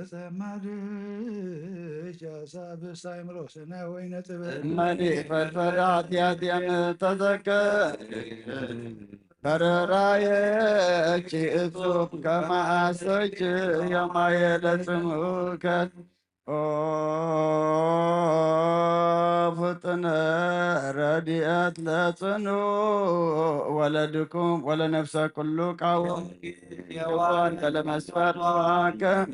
ተጸማድች ሐሳብ ሳይምሮ ሰናይ ወይነ ጥበብ እመኒ ፈድፈድ ኃጢአት የምተዘከር በረራየች እጹብ ከማሰች የማየ ለጽምከት ኦ ፍጥነ ረድኤት ለጽኑ ወለድኩም ወለነፍሰ ኩሉ ቃወም የዋን ለመስፈር ተዋከም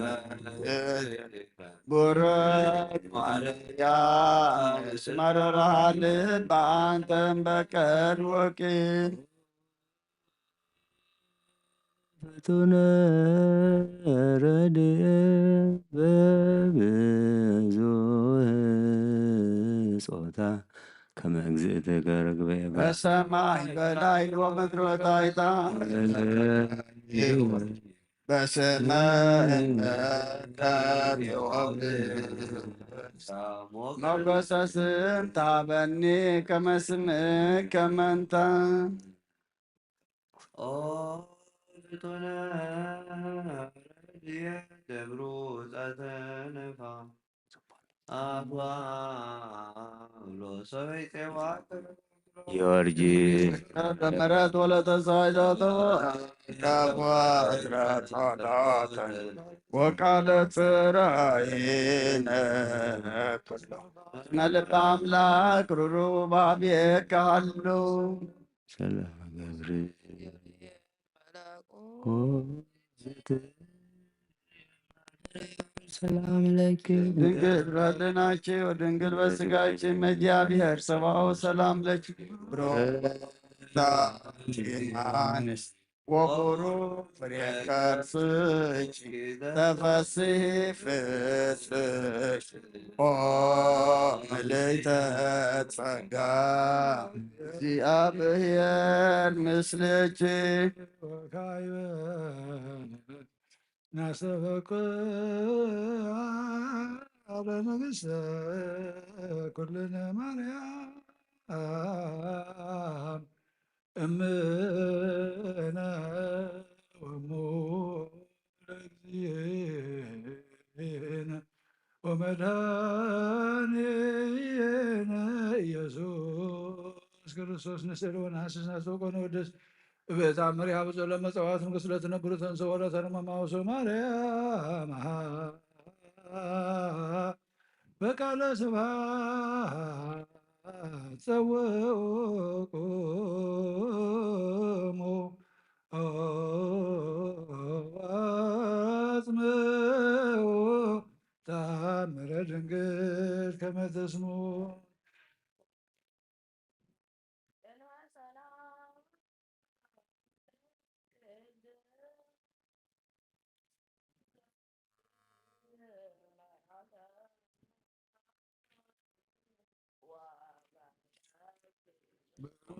ቡረት ማርያም መረራ ልብ አንተን በቀል ወቂ ፍጡነ ረድኤ በብዙህ ጾታ ከመ እግዝእትከ ርግበ በሰማይ በላይ ወምድር ወታሕታ በስመ መገሰስን ታበኒ ከመ ስምከ መንታ ኦ ፍጡነ ረድኤት ደብሩ ጸተነፋ አባ ሎሶይ ጤዋ ጊዮርጊስ ምሕረት ወለተሳይዳቶ ያጓዝራት ፋዳተን ወቃለ ጽራይነ ኩሎ መልብ አምላክ ሩሩ ባቤ ካሉ ሰላም ገብርኤል ሰላም ለኪ ድንግል በድናኪ ወድንግል በስጋኪ መግዚአብሔር ሰባው ሰላም ለኪ ብሮታንስ ወቡሩ ፍሬ ከርስኪ ተፈስሒ ፍስሽ ኦ ምልዕተ ጸጋ እግዚአብሔር ምስልኪ ናስተበቅ አለ ንግሥተ ኩልነ ማርያም እምነ ወሙ ለእግዚእነ ወመድኃኒነ ኢየሱስ ክርስቶስ ንስእል ወነሐስስ ናስተውቆ ንወድስ እበ ተአምር ያብጾ ለመጸዋት ንጉሥ ለትነብሩ ተንሥኦ ለተርመማውሶ ማርያም በቃለ ስብሐት ጸውዑ ቁሙ አጽምዑ ተአምረ ድንግል ከመ ተስምዑ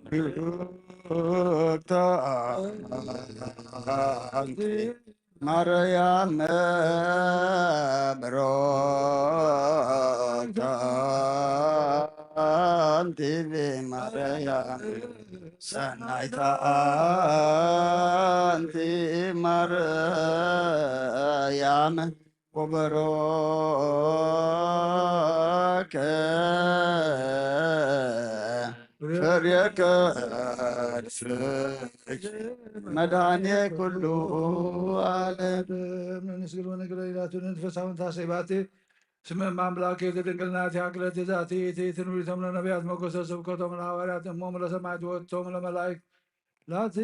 ብሩክታ አንቲ ማርያም ብሩክታ አንቲ ማርያም ሰናይታ አንቲ ማርያም ወበሮከ ፍሬከ መድኃኔ ኩሉ ዓለም። ንስግድ ወንግድ ለሌላቱ ንንፈሳውን ታሰይባቴ ስመ ማምላክ የትድንግልናት ያክለት የዛቲ ትንቢቶም ለነቢያት መጎሰ ስብከቶም ለሐዋርያት እሞም ለሰማዕት ወጥቶም ለመላእክት ላቲ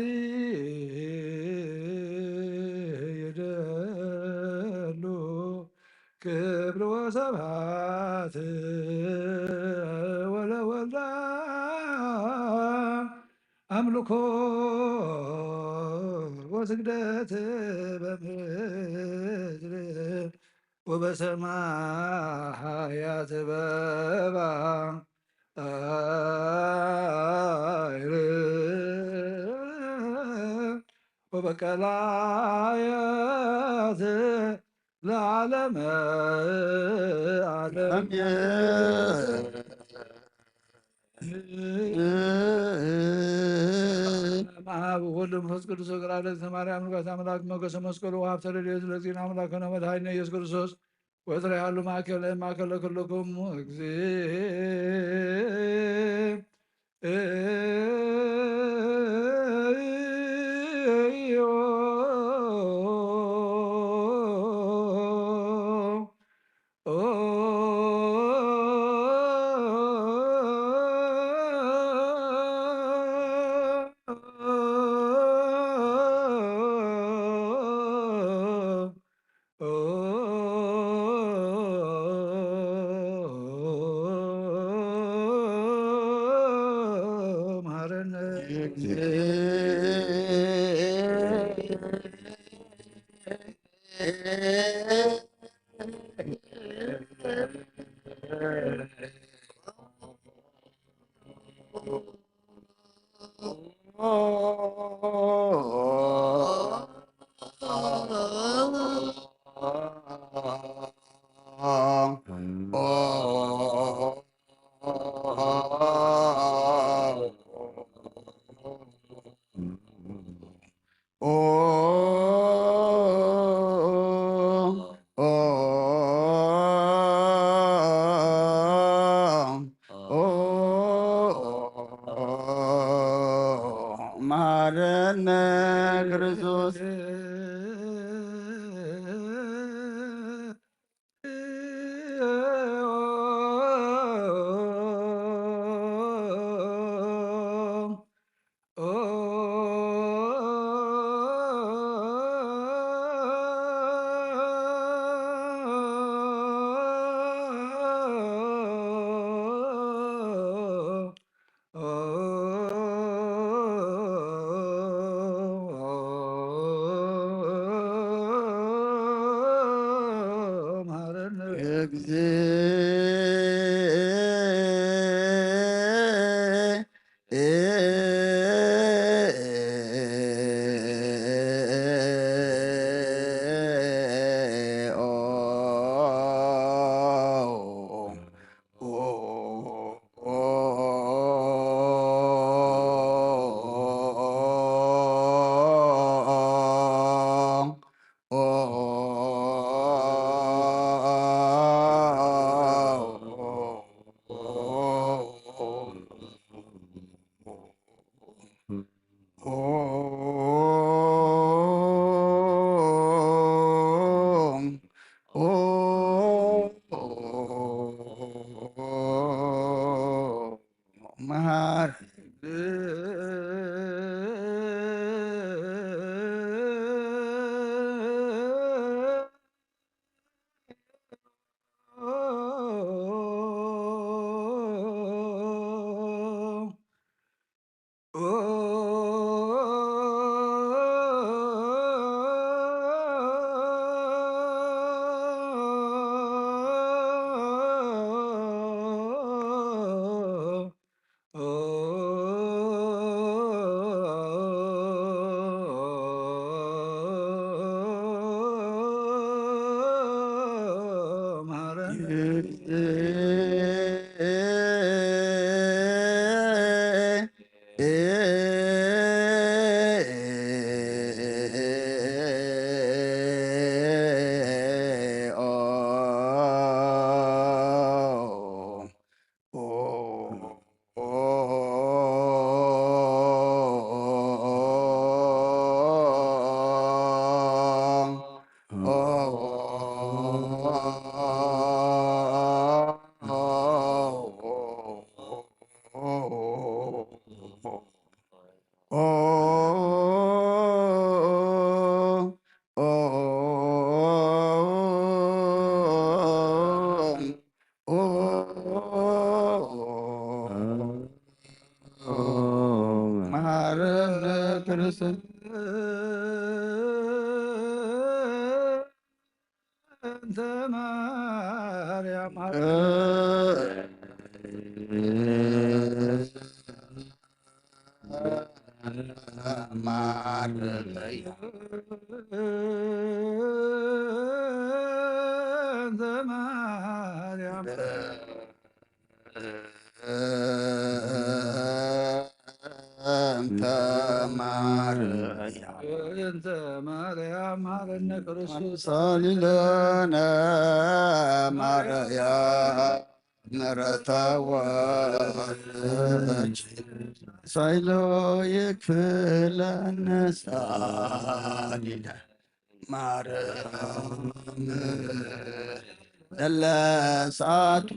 ይደሉ ክብር ወሰብሐት ወለወልዳ አምልኮ ወስግደት በምድር ወበሰማያት በባሕር ወበቀላያት ለዓለመ ዓለም። በስመ አብ ወወልድ ወመንፈስ ቅዱስ። ወግራ ለእግዝእትነ ማርያም ንግሥተ አምላክ ሞገሰ መስቀሉ ወሀብተ ረድኤቱ ለእግዚእነ አምላክነ ወመድኃኒነ ኢየሱስ ክርስቶስ ወትሬሃሉ ማእከለ ማእከለ ኩልክሙ እግዚእ መሐረነ ክርስቶስ። መሐረነ ክርስቶስ። እንተ ማርያም ማረያ። እንተ ማርያም እንተ ክርስቶስ ሳሊለነ ማርያም ምሕረታ ወረደች። ሳይሎ ይክፍለነ ሳሊለ ማርያም ለለሳቱ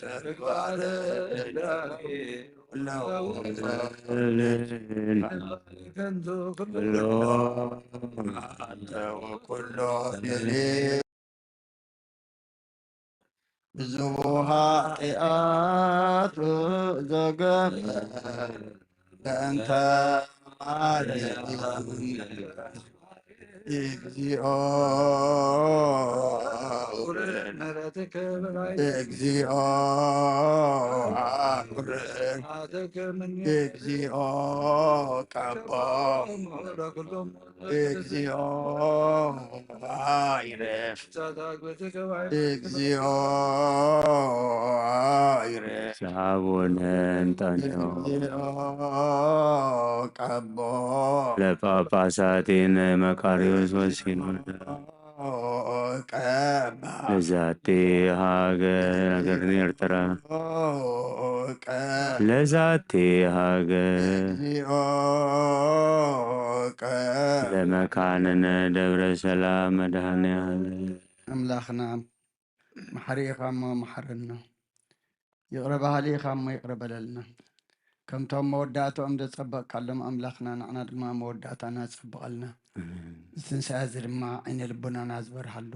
ተግባር ለወልድ ከንቱ ኩሉ አንተ ወኩሎ ብዙ ኃጢአት ዘገበ በእንተ ማርያም እግዚኦ እግዚኦ አውርድ እግዚኦ ቀቦ እግዚኦ አይረፍ እግዚኦ አይረፍ አቡነ እንጠንዮ እግዚኦ ቀቦ ለጳጳሳቲነ መቃርዮስ ወሲኖዳ ቀባ ለዛቲ ሀገር ሀገርነ ኤርትራ ቀ ለዛቲ ሀገር እግዚኦ ቀ ለመካንነ ደብረ ሰላም መድኃኔ ዓለም። ኣምላኽና መሓሪ ኢኻ እሞ መሓረና። ይቕረ በሃሊ ኢኻ እሞ ይቕረ በለልና። ከምቶም መወዳእትኦም ዘጸበቕካሎም ኣምላኽና፣ ንዓና ድማ መወዳእታና ጸብቐልና። ኣሜን። እዚ ትንሳኤ እዚ ድማ ዓይነ ልቦናና ዝበርሃሉ፣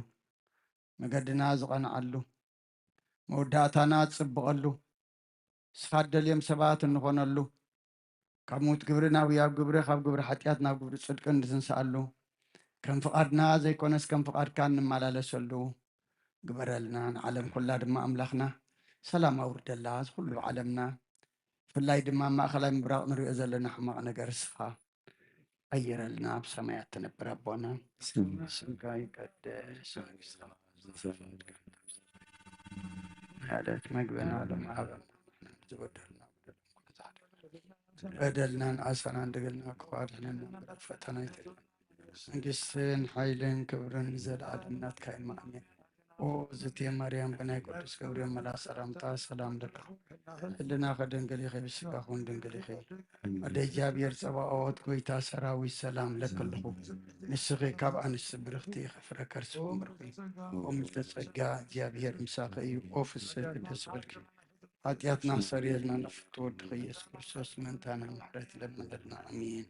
መገድና ዝቐንዓሉ፣ መወዳእታና ዝጽብቐሉ፣ ንስኻ እትደልዮም ሰባት እንኾነሉ፣ ካብ ሞት ግብሪ ናብ ህያብ ግብሪ፣ ካብ ግብሪ ሓጢኣት ናብ ግብሪ ጽድቂ እንትንስኣሉ፣ ከም ፍቓድና ዘይኮነስ ከም ፍቓድካ እንመላለሰሉ ግበረልና። ንዓለም ኩላ ድማ ኣምላኽና ሰላም ኣውርደላ። እዚ ኩሉ ዓለምና፣ ብፍላይ ድማ ኣብ ማእኸላይ ምብራቕ ንሪኦ ዘለና ሕማቕ ነገር እስኻ ቀይረልና። ኣብ ሰማያት ትነብር ኣቦና፣ ስምካ ይቀደስ፣ መንግስትኻ ትምጻእ፣ ዕለት መግብና ሎሚ ሃበና፣ ዝበደልና በደልናን ኣሳናን ድግልና ክፋድሕነና ፈተና ይተግበና። መንግስትን ሓይልን ክብርን ንዘለዓለም ናትካ እዩ። ኣሜን። ኦ ዝቴ ማርያም፣ ብናይ ቅዱስ ገብርኤል መልኣኽ ሰላምታ ሰላም ለኪ፣ ህልናኺ ድንግል ኢኺ፣ ብስጋኺ እውን ድንግል ኢኺ። ኣደ እግዚኣብሔር ጸባኦት፣ ጎይታ ሰራዊት፣ ሰላም ለኪ ኣለኹ። ንስኺ ካብ ኣንስቲ ብርኽቲ ኢኺ፣ ፍረ ከርስኺ ብሩኽ እዩ። ኦ ምልዕተ ጸጋ፣ እግዚኣብሔር ምሳኺ እዩ። ኦ ፍስሕቲ፣ ደስ ይበልኪ። ሓጢኣትና ሰሪየልና ንፍትወ ወድኺ ኢየሱስ ክርስቶስ ምእንታና ምሕረት ይለምነልና። ኣሜን።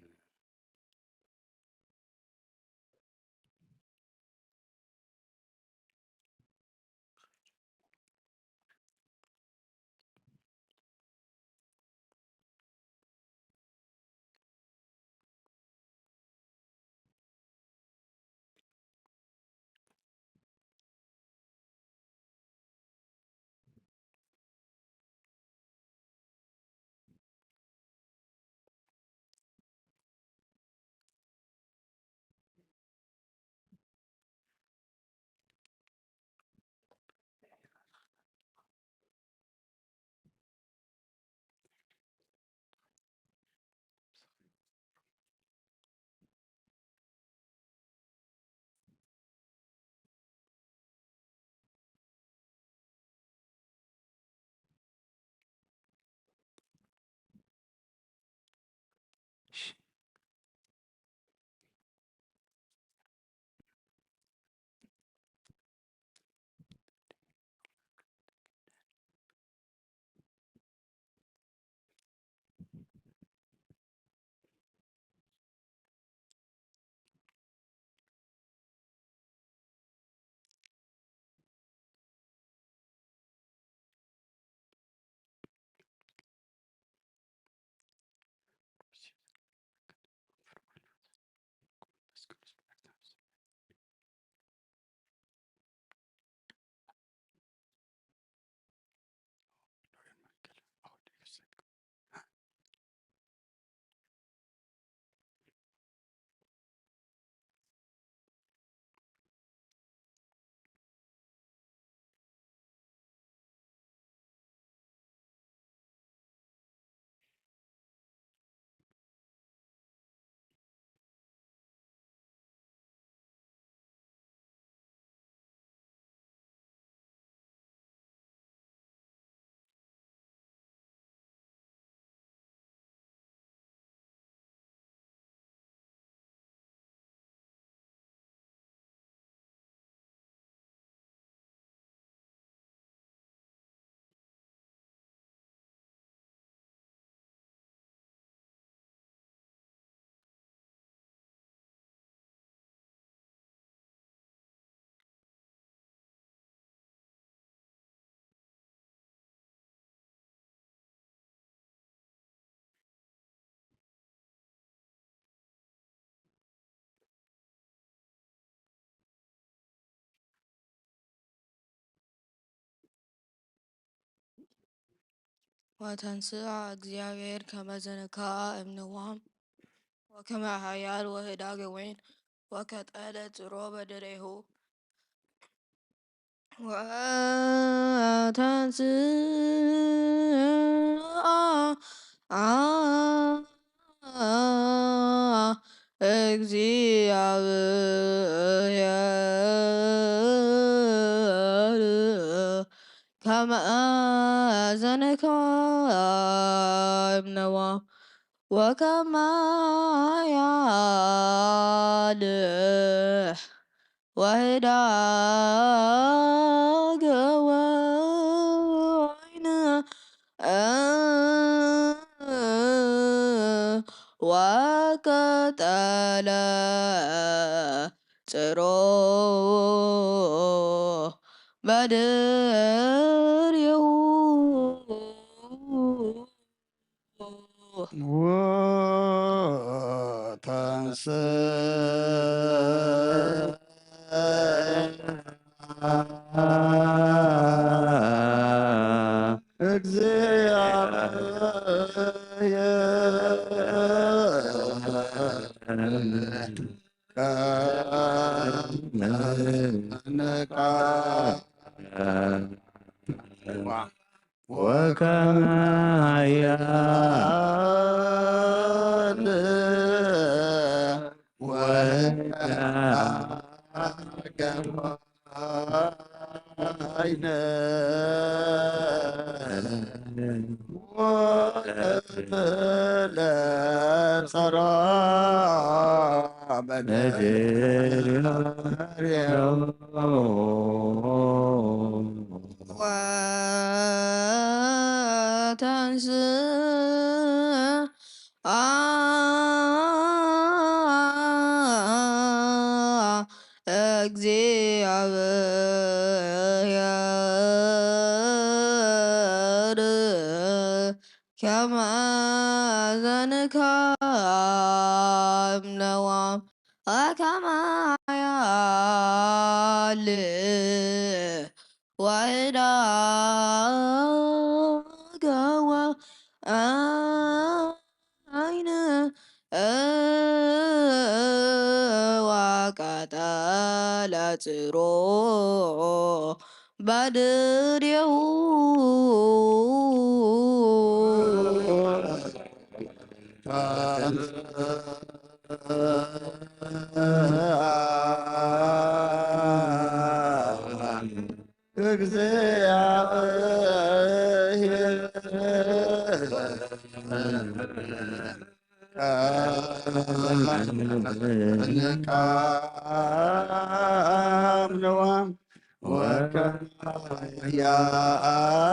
ወተንስአ እግዚኣብሔር ከመ ዘንካ እምንዋም ወከመ ሓያል ወህዳገ ወይን ወከጠለ ጽሮ በደሬሁ። ወተንስአ እግዚኣብሔር ከመ ዘንካ እምንዋ ወከመ ሓያል ወህዳገ ወይን ወቀጠለ ጽሮ በድሬሁ። ወተንስአ እግዚአብሔር ወከመ ኃያል ወወልደ ወቀትለ ጸራ በደሬሁ። ወተንስአ እግዚአብሔር ከመ ዘንካ እምንዋ ወከመ ሓያል ወህዳገ ወይን ወቀጠለ ጽሮ በድሬሁ። እግዚአብሔር ወከመ ኃያል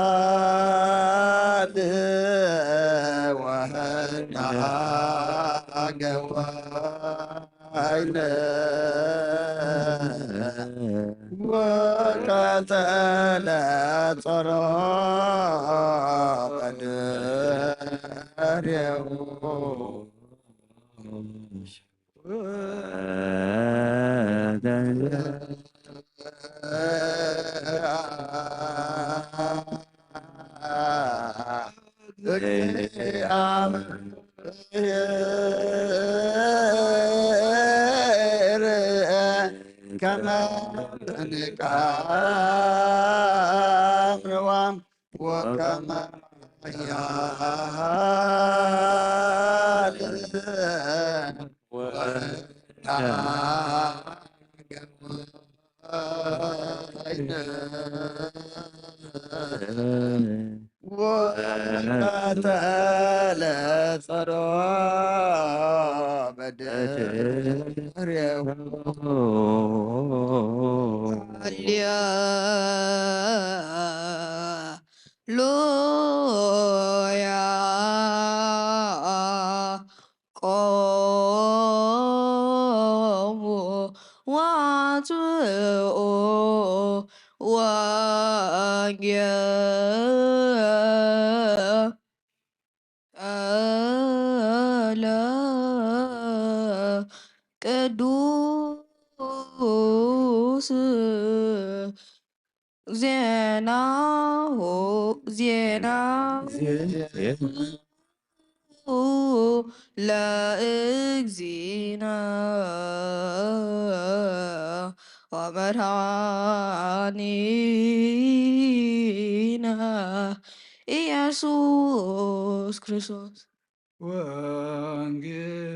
ወህዳገ ወይን ወቀተለ ጸሮ በድሬሁ። እግዚአብሔር ከመ ንቃምዋ ወከመ ኃያል ወዳገ ወይን ወቀተለ ጸሮ በድሬሁ። ሃሌሉያ። ቆሙ ወአጽብዑ ወንጌለ ቅዱስ ዜናሁ ዜናሁ ለእግዚእነ ወመድኃኒነ ኢየሱስ ክርስቶስ። ወንጌል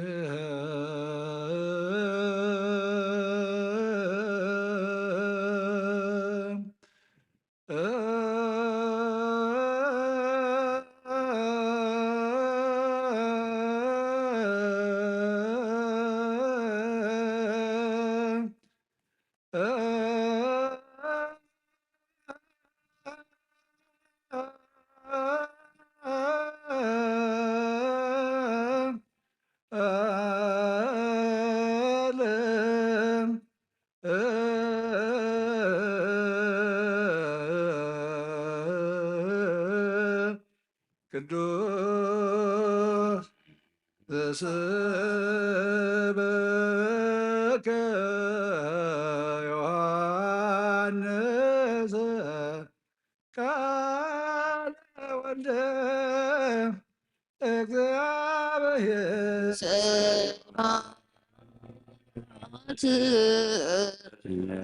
ቅዱስ ዘሰበከ ዮሐንስ ቃለ ወልደ እግዚአብሔር። ስብሐት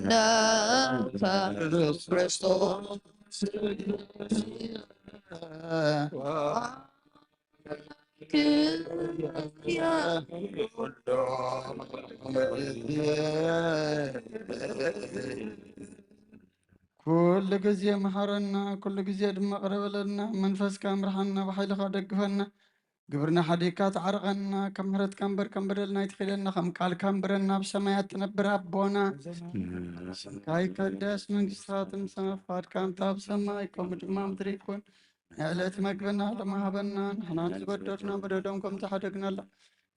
ለከ ክርስቶስ። ኩሉ ግዜ መሓረና፣ ኩሉ ግዜ ድማ ቅረ በለና። መንፈስካ ምርሓና፣ ብሓይልኻ ደግፈና። ግብርና ሓዲግካ ተዓርቐና። ከም ምሕረትካ እምበር ከም በደልና ኣይትኺደና። ከም ቃልካ እምበረና። ኣብ ሰማያት ትነብር ኣቦና፣ ስምካ ይቀደስ፣ መንግስትኻ ትምጻእ፣ ፍቓድካ እንተ ኣብ ሰማይ ከምኡ ድማ ምድሪ ይኩን። ንዕለት መግብና ሎሚ ሃበና። ንሕና ንዝበደሉና በደሎም ከም ዝሓደግናላ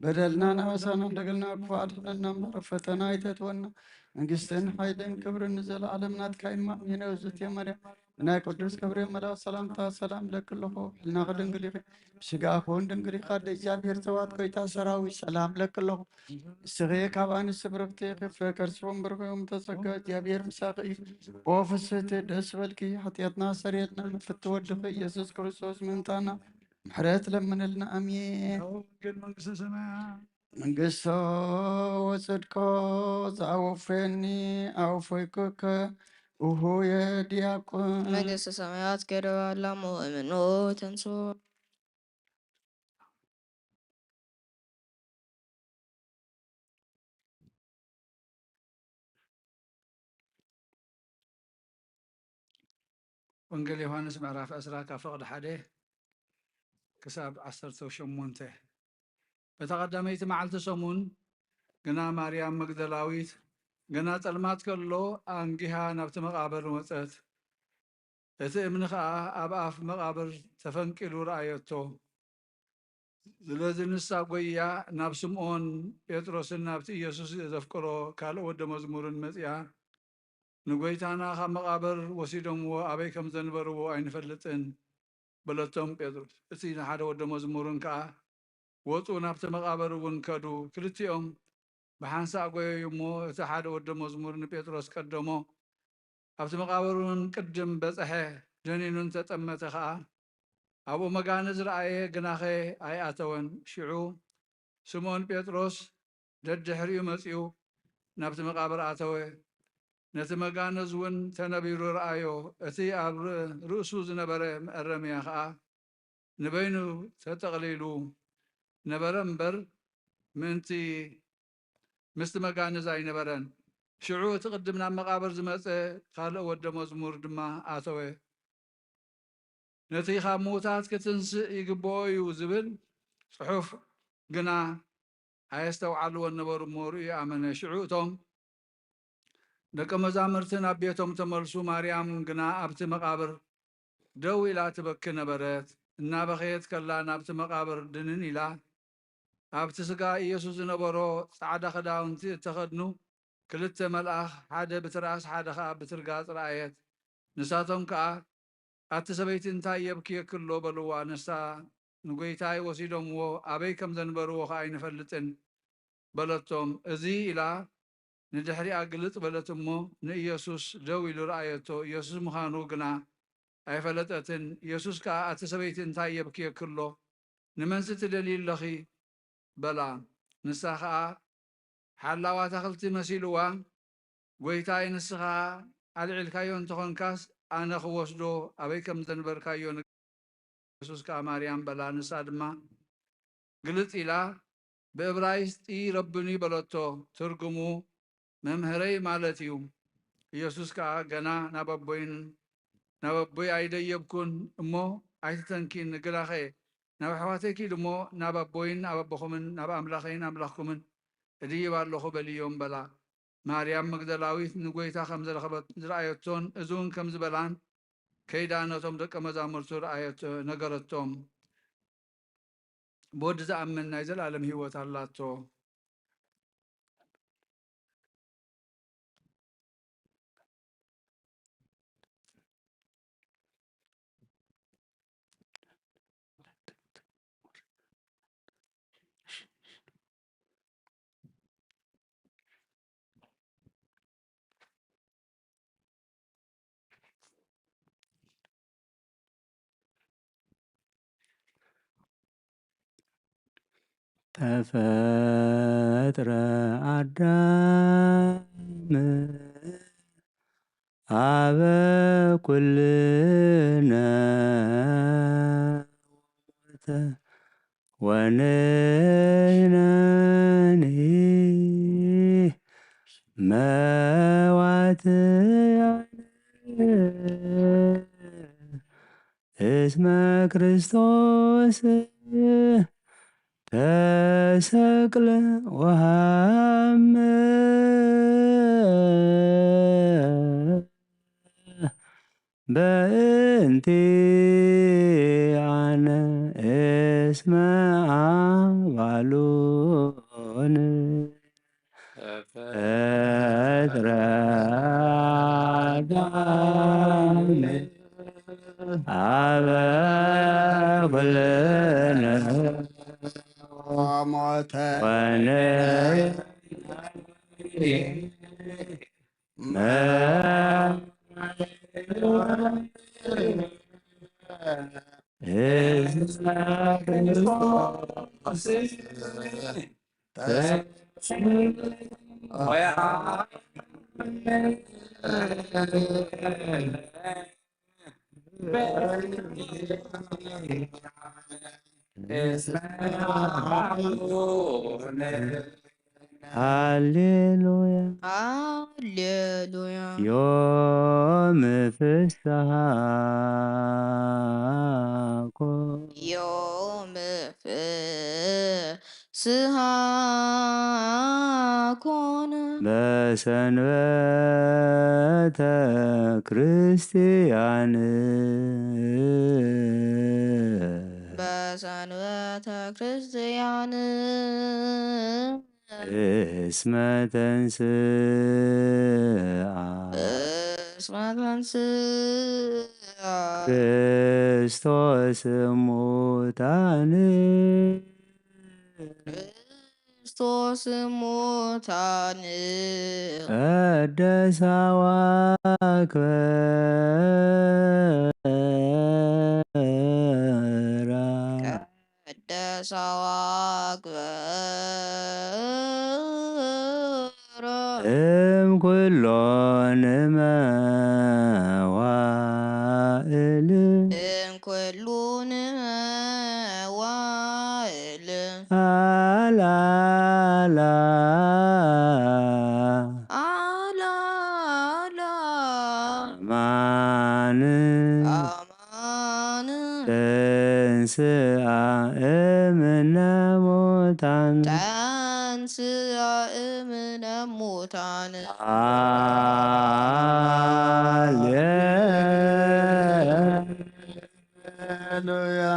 በደልና ናበሳና እንደገልና ክፉ ኣድሕነና እምበር ፈተና ኣይተእትወና። መንግስትን ሓይልን ክብርን ንዘለኣለም ናትካ እዩ። እማሜን። እግዝእትየ ማርያም፣ ብናይ ቅዱስ ገብርኤል መልኣክ ሰላምታ ሰላም እለኪ ኣለኹ። ሕልናኺ ድንግል ኢኺ፣ ብስጋኺ እውን ድንግል ኢኻ። ኣደ እግዚኣብሔር፣ ጸባኦት ጎይታ ሰራዊት፣ ሰላም እለኪ ኣለኹ። ንስኺ ካብ ኣንስቲ ብርኽቲ ኢኺ፣ ፍሬ ከርስኺ እውን ብሩኽ እዩ። እመ ተጸጋ፣ እግዚኣብሔር ምሳኺ እዩ። ኦ ፍስሕቲ፣ ደስ በልኪ፣ ሓጢኣትና ኣስተሰርየልና፣ ንፍቲ ወድኺ ኢየሱስ ክርስቶስ ምእንታና ምሕረት ለምንልና። ኣሜን። ወንጌል መንግስተ ሰማያት። መንግስቶ ወጽድቆ ዘአወፈኒ አወፈይኩከ፣ እሁ የዲያቆን። መንግስተ ሰማያት ገደባ ላሞ እምኖ ተንሶ። ወንጌል ዮሃንስ ምዕራፍ ዕስራ ካብ ፍቕዲ ሓደ ክሳብ ዓሰርተ ሸሞንተ። በታ ቀዳመይቲ መዓልቲ ሰሙን ግና ማርያም መግደላዊት ገና ጸልማት ከሎ ኣንጊሃ ናብቲ መቓብር ወጸት። እቲ እምኒ ኸኣ ኣብ ኣፍ መቓብር ተፈንቂሉ ረኣየቶ። ስለዚ ንሳ ጐይያ ናብ ስምዖን ጴጥሮስን ናብቲ ኢየሱስ ዘፍቅሮ ካልእ ወደ መዝሙርን መጺኣ፣ ንጐይታና ካብ መቓብር ወሲዶምዎ ኣበይ ከም ዘንበርዎ ኣይንፈልጥን በለቶም። ጴጥሮስ እቲ ሓደ ወደ መዝሙርን ከኣ ወጹ፣ ናብቲ መቓብር እውን ከዱ። ክልቲኦም ብሓንሳእ ጐየዩ እሞ፣ እቲ ሓደ ወደ መዝሙር ንጴጥሮስ ቀደሞ። ኣብቲ መቓብር እውን ቅድም በጽሐ፣ ደኒኑ እንተጠመተ ኸኣ፣ ኣብኡ መጋንዝ ረኣየ፣ ግናኸ ኣይኣተወን። ሽዑ ስምኦን ጴጥሮስ ደድሕሪኡ መጺኡ ናብቲ መቓብር ኣተወ። ነቲ መጋንዝ እውን ተነቢሩ ረኣዮ። እቲ ኣብ ር-፣ ርእሱ ዝነበረ መእረምያ ኸኣ ንበይኑ ተጠቕሊሉ ነበረ እምበር፣ ምእንቲ ምስቲ መጋንዝ ኣይነበረን። ሽዑ እቲ ቅድም ናብ መቓብር ዝመጸ ካልእ ወደ መዝሙር ድማ ኣተወ። ነቲ ካብ ምዉታት ክትንስእ ይግብኦ እዩ ዝብል ጽሑፍ ግና ኣየስተውዓልዎን ነበሩ እሞ፣ ርእዩ ኣመነ። ሽዑ እቶም ደቀ መዛሙርቲ ናብ ቤቶም ተመልሱ። ማርያም ግና ኣብቲ መቓብር ደው ኢላ ትበኪ ነበረት። እናበኸየት ከላ ናብቲ መቓብር ድንን ኢላ፣ ኣብቲ ስጋ ኢየሱስ ዝነበሮ ጻዕዳ ክዳውንቲ እተኸድኑ ክልተ መልኣኽ፣ ሓደ ብትርኣስ ሓደ ኸኣ ብትርጋጽ ረኣየት። ንሳቶም ከኣ፣ "ኣቲ ሰበይቲ፣ እንታይ የብክየኪ ኣሎ?" በልዋ። ንሳ፣ "ንጐይታይ ወሲዶምዎ፣ ኣበይ ከም ዘንበርዎ ኸኣ ኣይንፈልጥን" በለቶም። እዚ ኢላ ንድሕሪኣ ግልጽ በለት እሞ ንኢየሱስ ደው ኢሉ ረኣየቶ። ኢየሱስ ምዃኑ ግና ኣይፈለጠትን። ኢየሱስ ከኣ፣ "ኣቲ ሰበይቲ፣ እንታይ የብክየኪ ኣሎ? ንመንሲ ትደልዪ ኣለኺ?" በላ። ንሳ ኸኣ ሓላው ኣታኽልቲ መሲልዋ፣ "ጐይታይ፣ ንስኻ ኣልዒልካዮ እንተኾንካስ፣ ኣነ ክወስዶ ኣበይ ከም ዘንበርካዮ ንገረኒ።" ኢየሱስ ከኣ፣ "ማርያም" በላ። ንሳ ድማ ግልጽ ኢላ ብእብራይስጢ "ረቡኒ" በለቶ። ትርጉሙ "መምህረይ" ማለት እዩ። ኢየሱስ ከኣ፣ "ገና ናብ ኣቦይን ናብ ኣቦይ ኣይደየብኩን እሞ ኣይትተንኪን፣ ግናኸ ናብ ኣሕዋተይ ኪድ እሞ ናብ ኣቦይን ናብ ኣቦኹምን ናብ ኣምላኸይን ኣምላኽኩምን እድይብ ኣለኹ በልዮም" በላ። ማርያም መግደላዊት ንጐይታ ከም ዝረኸበት ዝረኣየቶን እዚ እውን ከም ዝበላን ከይዳ ነቶም ደቀ መዛሙርቱ ረኣየቶ፣ ነገረቶም። ብወዲ ዝኣምን ናይ ዘለኣለም ህይወት ኣላቶ። ተፈጥረ ኣዳም ኣብ ኩልነ ሞተ ወንሕነኒ መዋትያን እስመ ክርስቶስ ተሰቅለ ወሃመ በእንቲአነ እስመ አባሉነ ተፈጥረ አዳም አበ ኩልነ ሞተ ወነ ሃሌሉያ። ሃሌሉያ። ዮም ፍስሃ ኮነ። ዮም ፍስሃ ኮነ። በሰንበተ ክርስቲያን። በሰንበተ ክርስቲያን። እስመ ተንስአ። እስመ ተንስአ። ክርስቶስ እሙታን። ክርስቶስ እሙታን። ቀደሳ ወአክበራ። ቀደሳ ወአክበራ። እም ኩሎን መዋእል። እም ኩሉን መዋእል። አልዓላ። አልዓላ። አማን። አማን። ተንስአ እምነ ሙታን። ተንስአ እምነ ሙታን። ሃሌሉያ።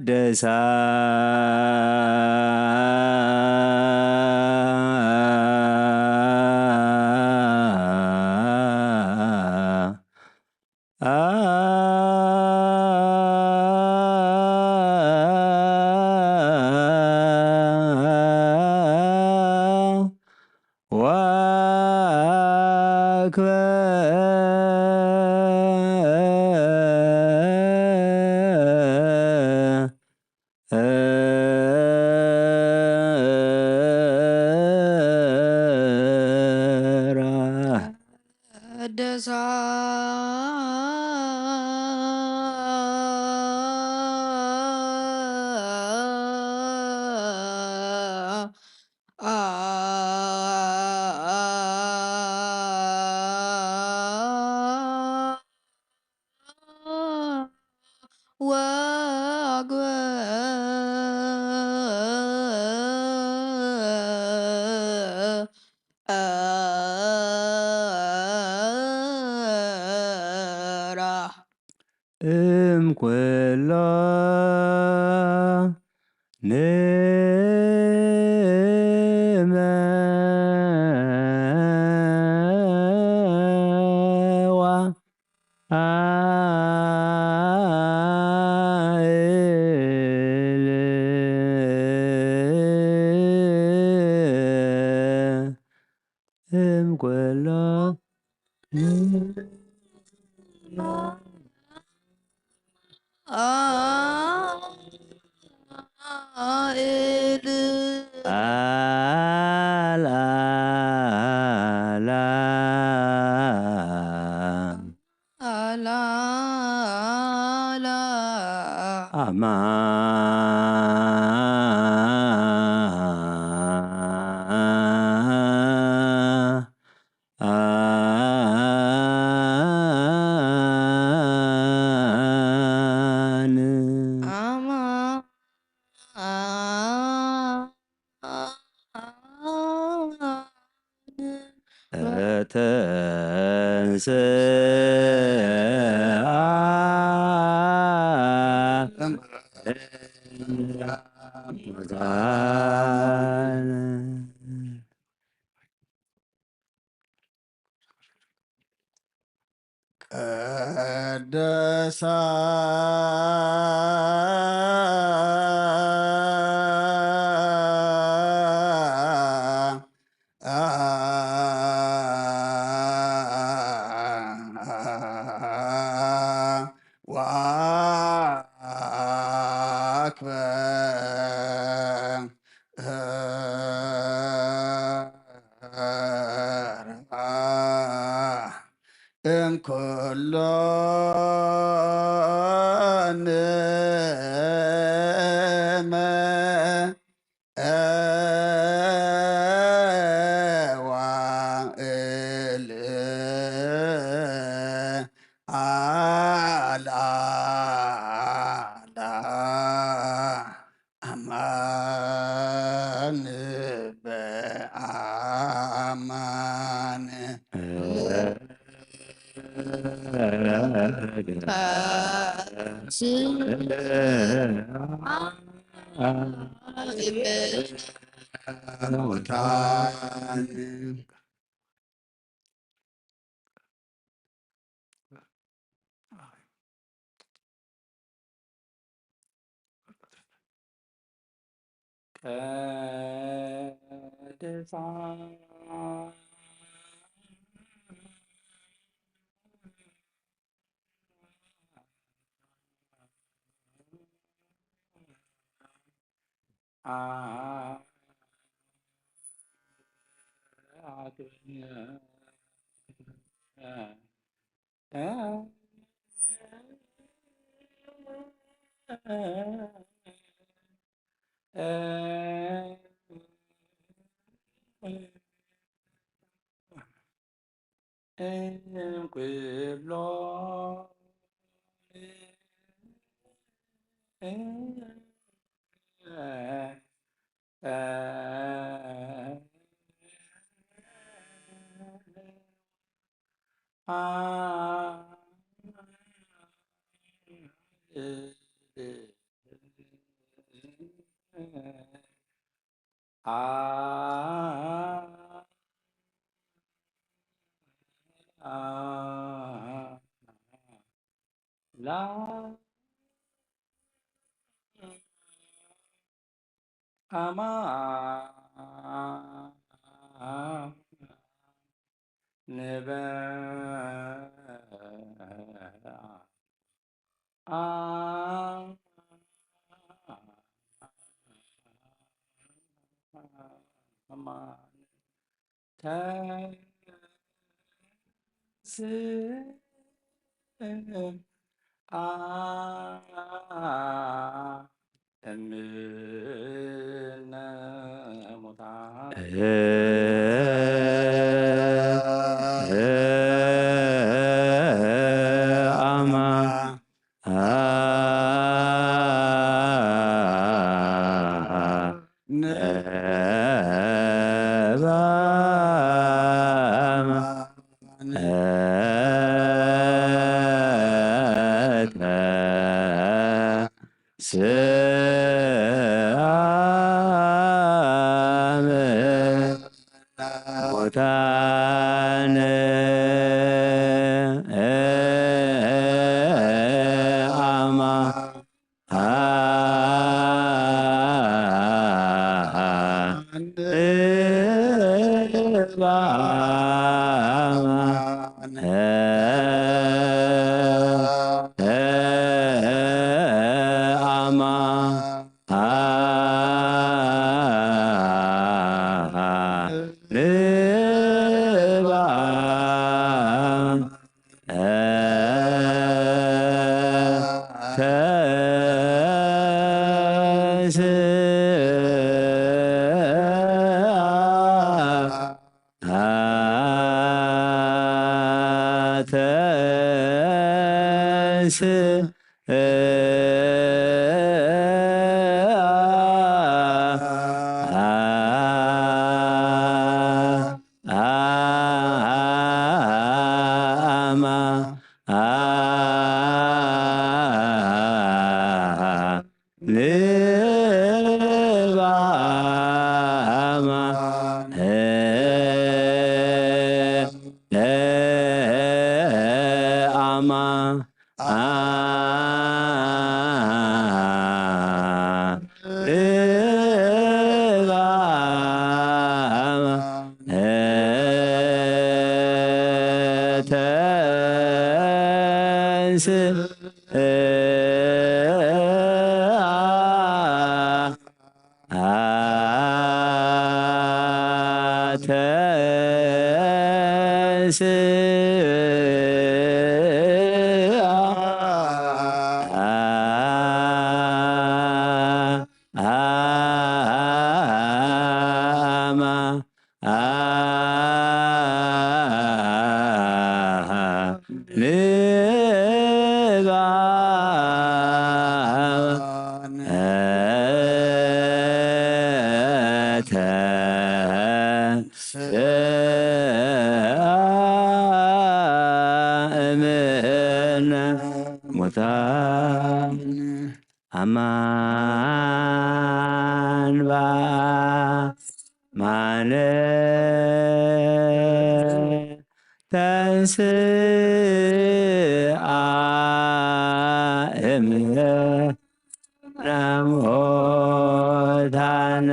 ቀደሳ ዋክበ ደሳ ወግበ እም ኩሎ ንመዋ ኣእል እም ኩሎ ኣእል ኣልኣላ ኣላ ኣላ ኣማ ኣን ኣማ ተንስኣ ቀደሳ ወአክበ ንመ ዋእል ኣልኣላ ኣማን በኣማን እንኩሎ ኣማ ንበ እነ ሙታን ኣማን በአማን ተንስአ እምነ ሙታን።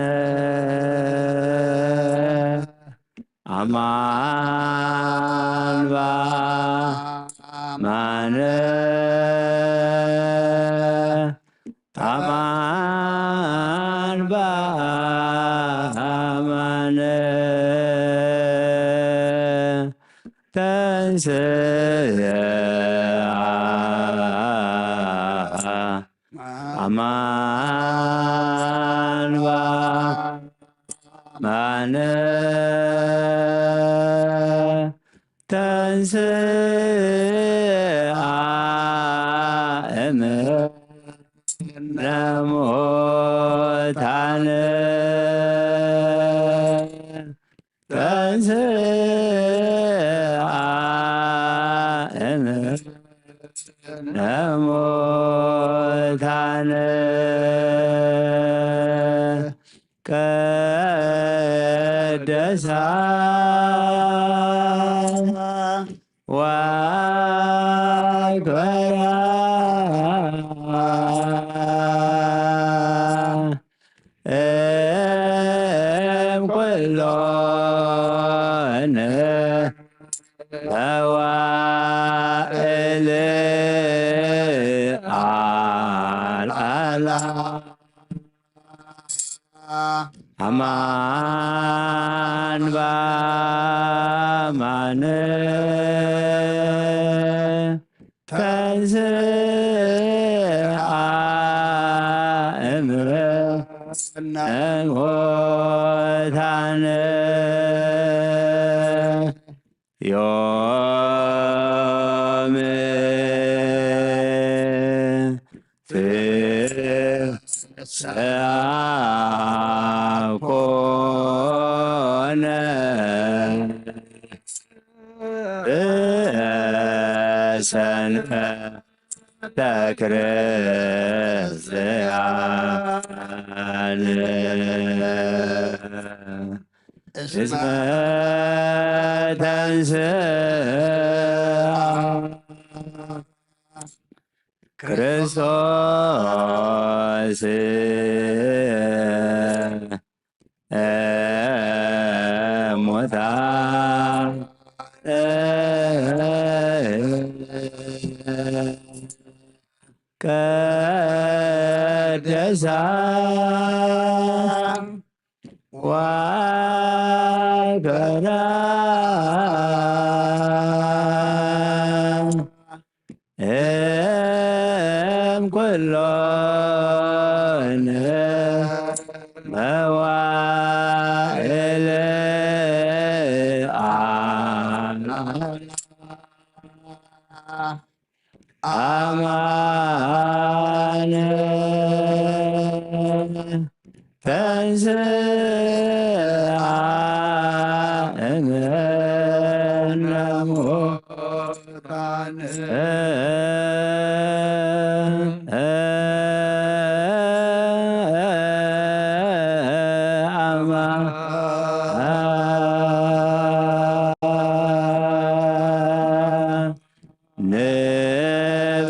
አማን በአማን፣ አማን በአማን ተንስአ አማን በአማን ተንስአ እምነ ሙታን። ተንስአ እምነ ሙታን። ቀደሳ ወአክበራ እም ኩሎን መዋእል አልዓላ። አማን በአማን ተንስአ እምነ ሙታን። ዮም ትንሣኤ ኮነ ሰንበተ ክርስቲያን። እስመ ተንሥአ ክርስቶስ እሙታን። ቀደሳ ወአክበራ እም ኩሎን መዋእል አላ። አማን ተንሥአ እምነ ሙታን። አማን ንበ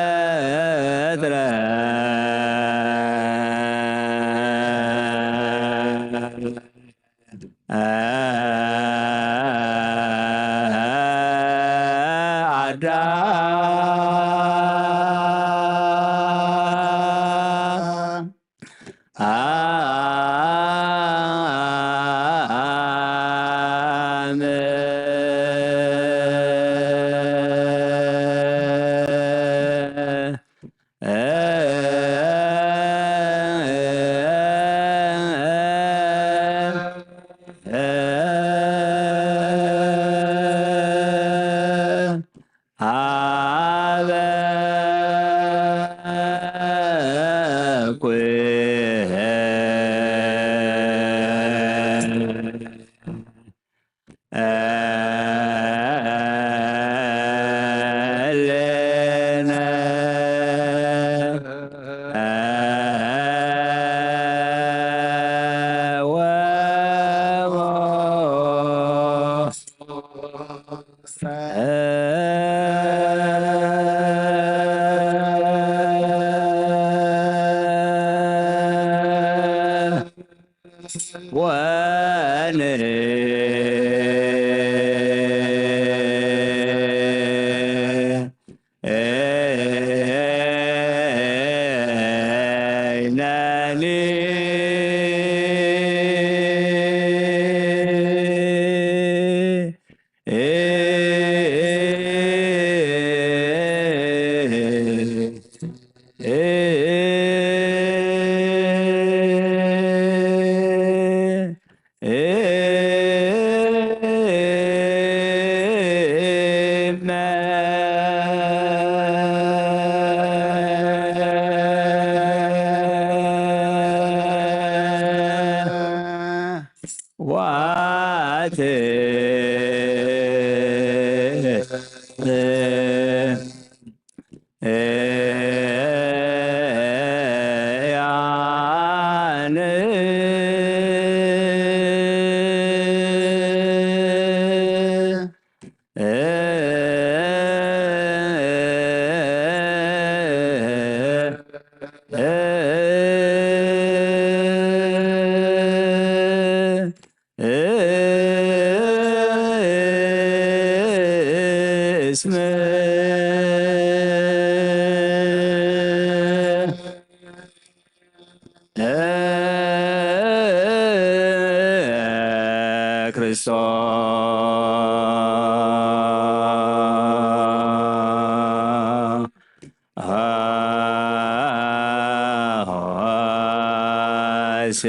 ተፈጥረ አዳም። አበ ኩ ወን ነኒ ዋት ያን እስመ ክርስቶስ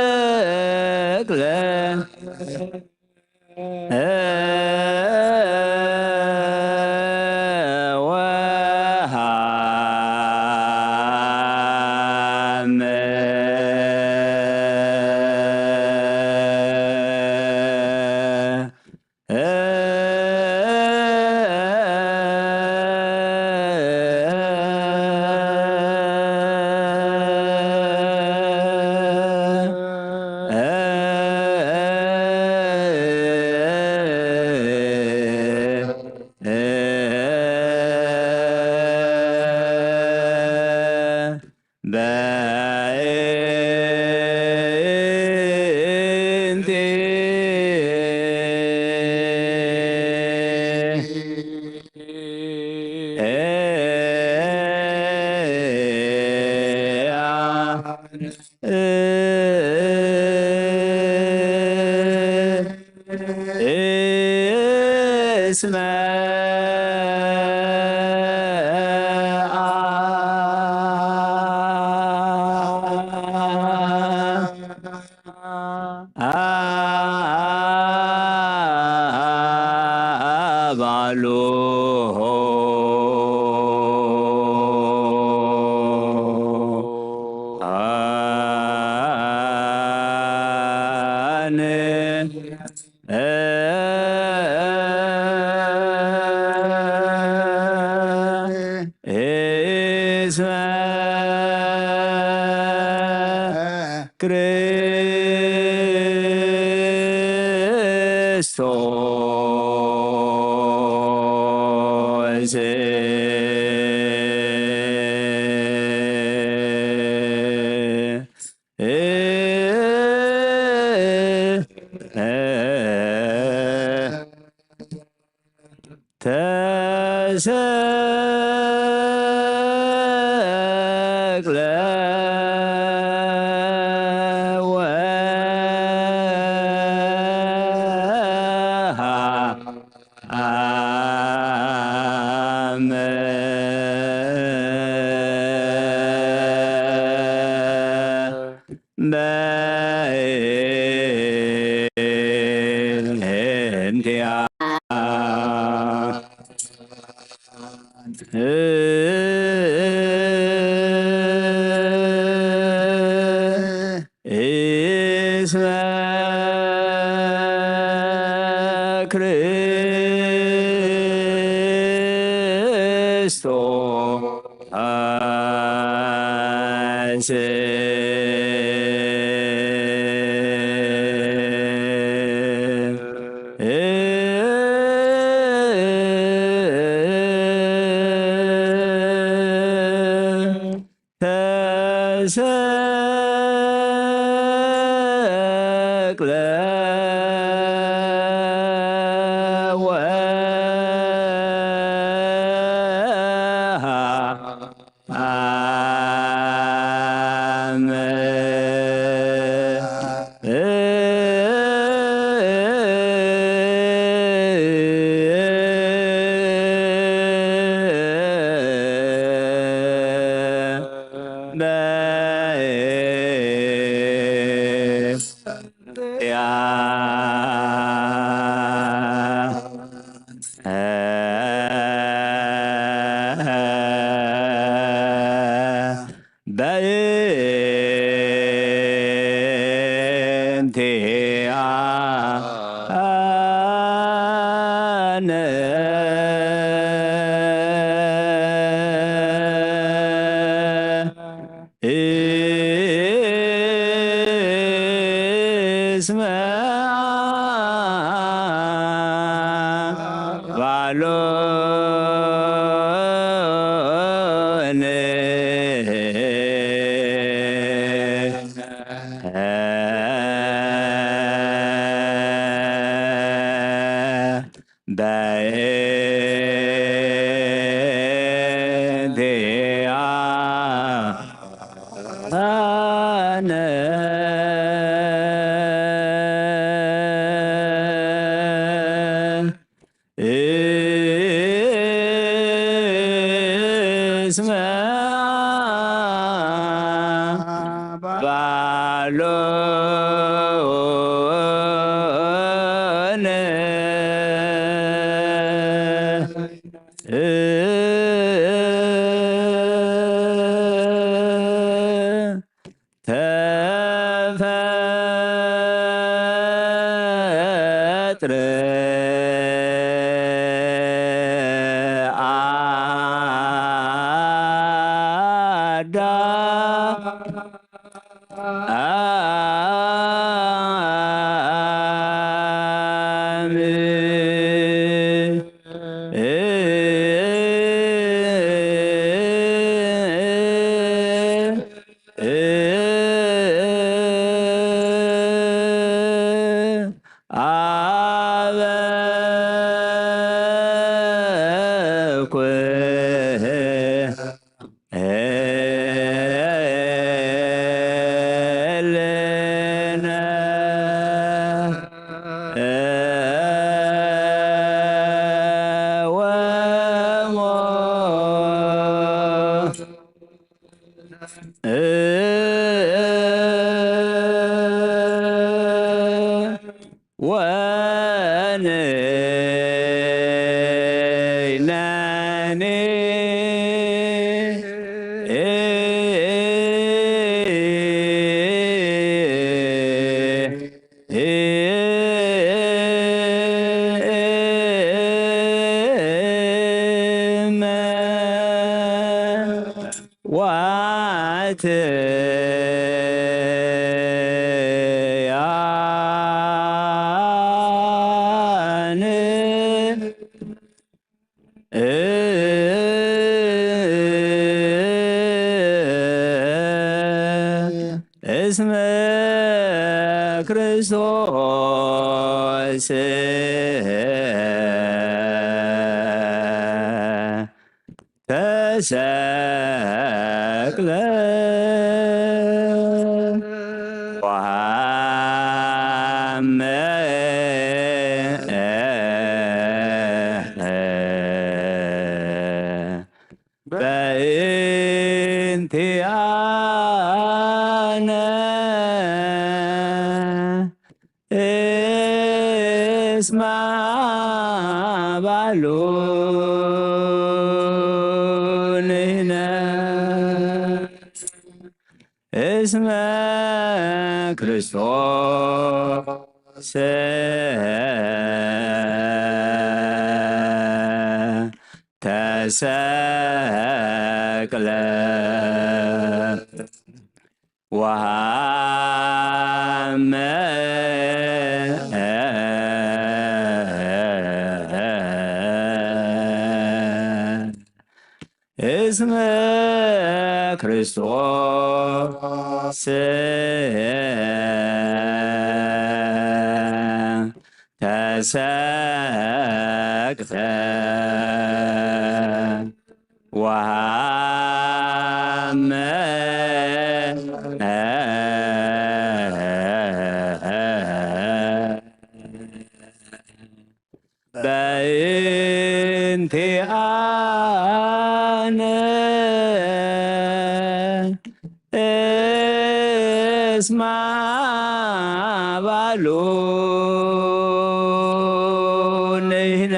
ተሰቅለ ወሃመ በእንቲ እስመ ባሉ ኣነ እስመ ክርስቶስ ተሰቅለ ወሃ አመ በእንቲያ እስመ ክርስቶስ ተሰቅለ ወሃ አመ በእንቲያ በእንቲአነ እስመ ባሎን በእንቲአነ እስመ ባሎን ተፈጥረ አዳም በእንቲኣነ እስመ ክርስቶስ ተሰቅለ ወሃመ በእንቲኣነ እስመ ባሉ ንሕነ እስመ ክርስቶስ ተሰቅለ ወሃመ እስመ ክርስቶስ ተሰቅለ ወሃመ በእንቲኣነ እስመ ባሉ ንሕነ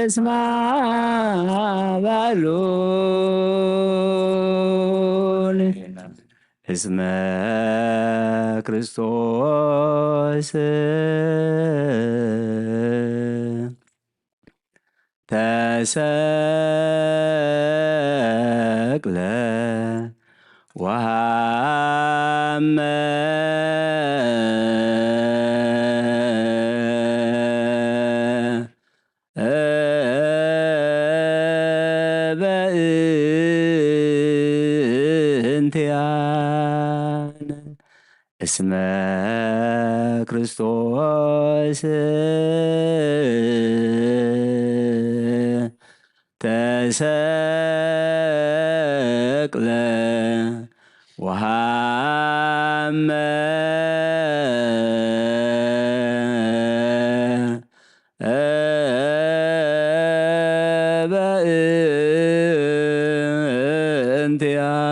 እስመ ባሉ እስመ ክርስቶስ ተሰቅለ ወሃመ በእንቲኣነ እስመ ክርስቶስ ተሰቅለ ወሃመ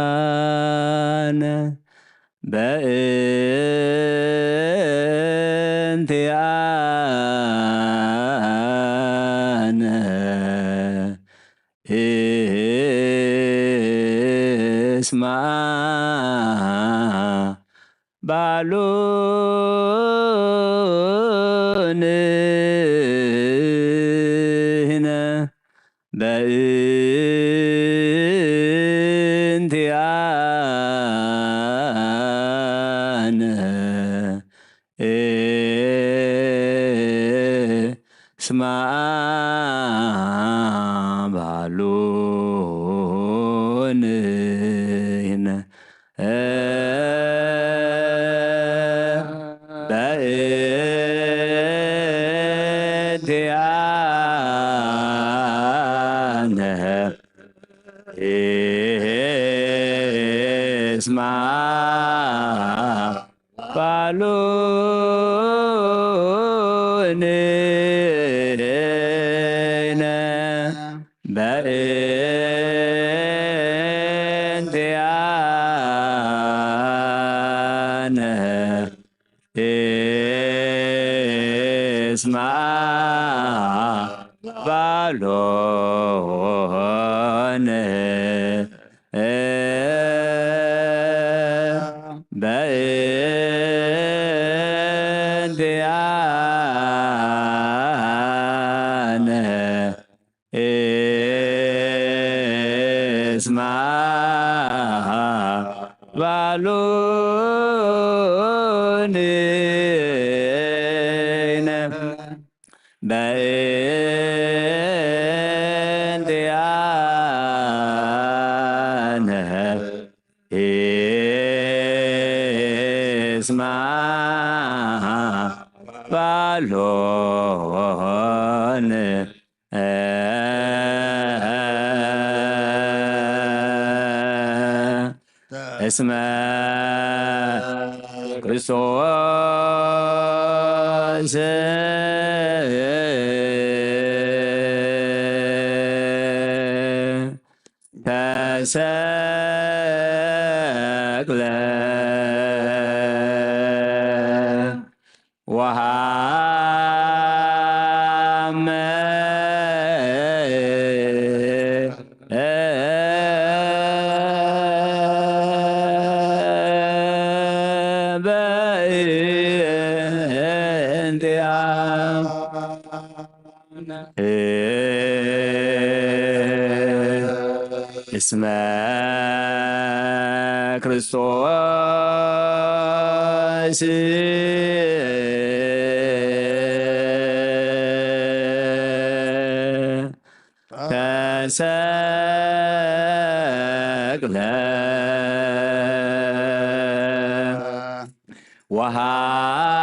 በእንቲኣነ በእንቲኣነ እስማ ባሉ ንሕነ በእንቲኣነ እስማ ባሉ ንሕነ በእንቲኣነ እስማ ባሉ ንሕነ በእንቲኣነ እስማ ባሉ ንሕነ በእንቲኣነ በእንቲኣነ ይስማ ባሎን እስመ ክርስቶስ ተሰቅለ ወሃመ በእንቲአነ እስመ ክርስቶስ ተሰቅለ ወሃመ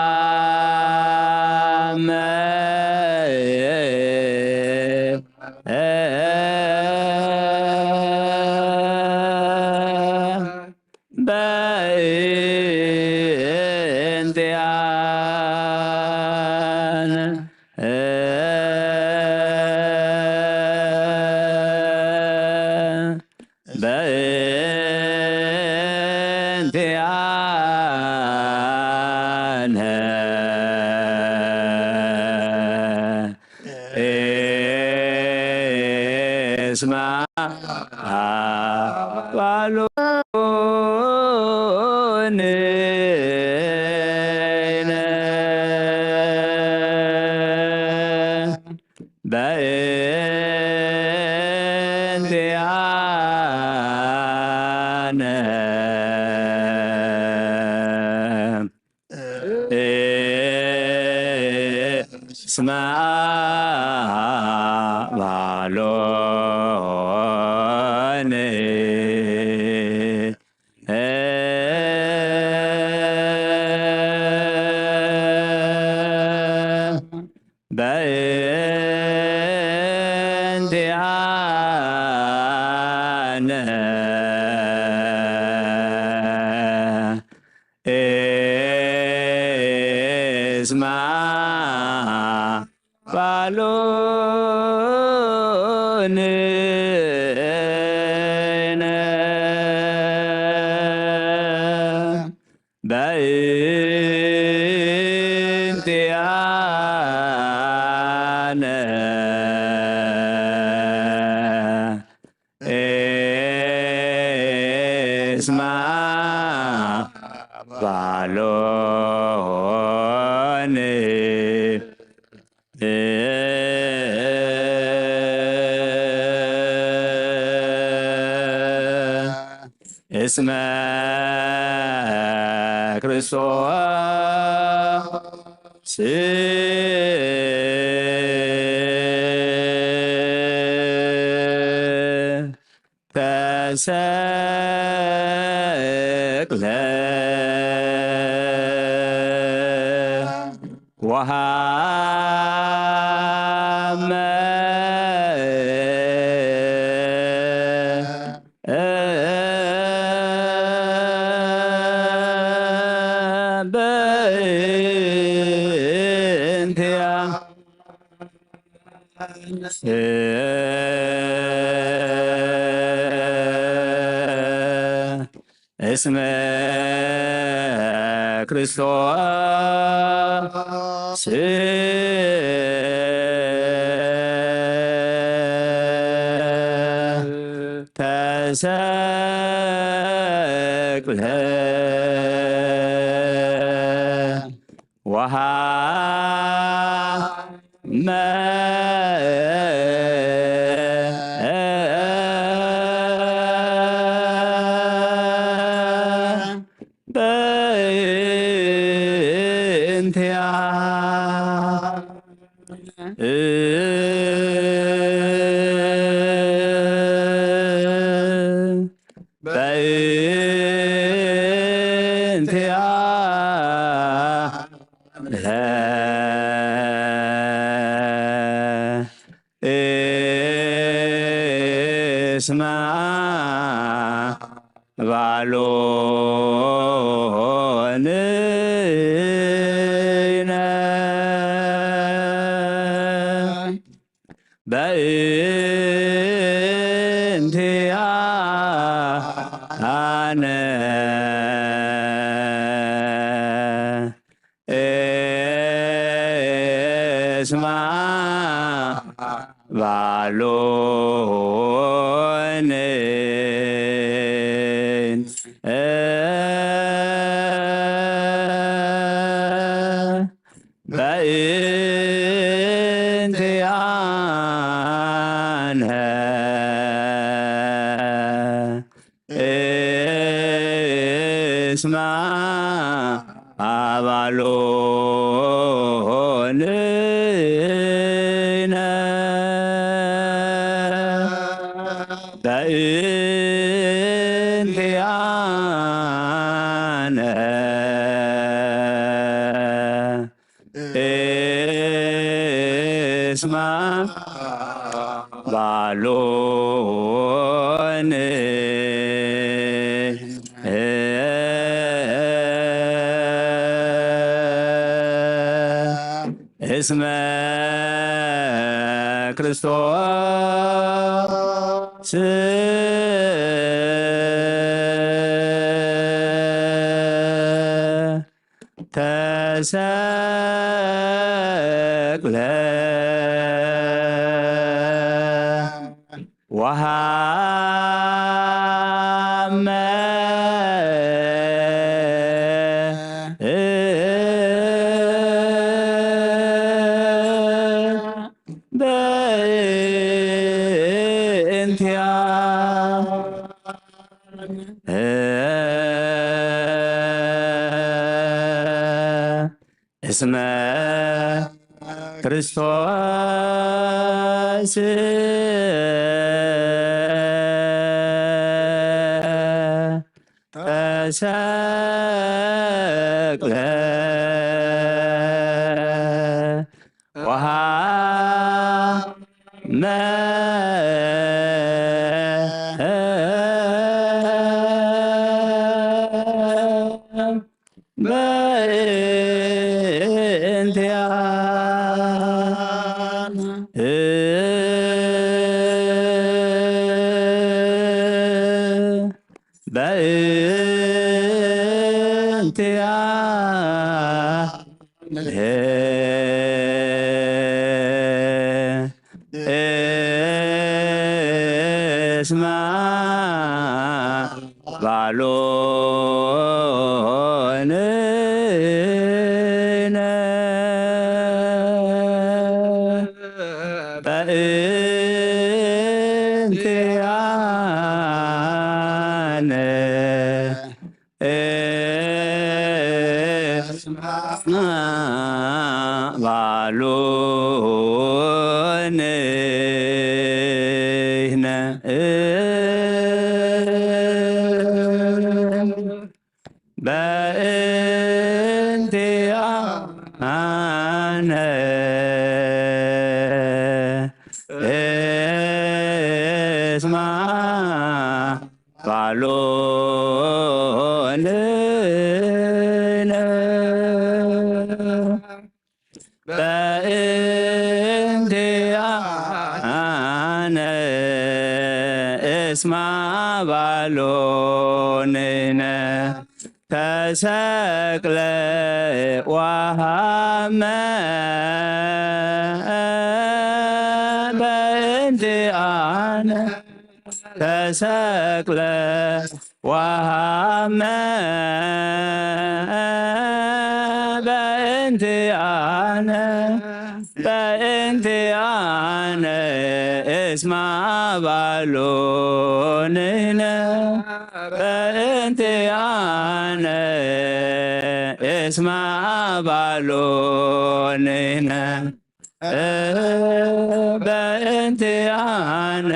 በእንቲአነ በእንቲአነ እስማ ባሎን በእንቲአነ እስማ ባሎን በእንቲአነ እስማ ባሎን በእንቲአነ እስማ ባሎን እስመ ክርስቶስ ተሰቅለ ወሃመ በእንቲአ እስመ ክርስቶስ ተሰቅለ ወሃመ በእንቲአ በእንቲአነ እስማ ባሎንነ በእንቲአነ እስማ ባሎንነ በእንቲአነ እስማ ባሎንነ በእንቲአነ እስማ ባሎንነ እስመ ክርስቶስ ተሰቅለ ወሃመ በእንቲአነ እስመ ክርስቶስ ተሰቅለ ወሃመ በእንቲአነ በእንቲአነ እስማ ባሎንነ በእንቲአነ እስማ ባሎንነ በእንቲአነ እስማ ባሎንነ በእንቲአነ እስማ ባሎንነ ተሰቅለ ወሃመ በእንቲአነ ተሰቅለ ወሃመ በእንቲአነ በእንቲአነ እስማ ባሎንነ በእንቲአነ እስማ ባሎንነ በእንቲአነ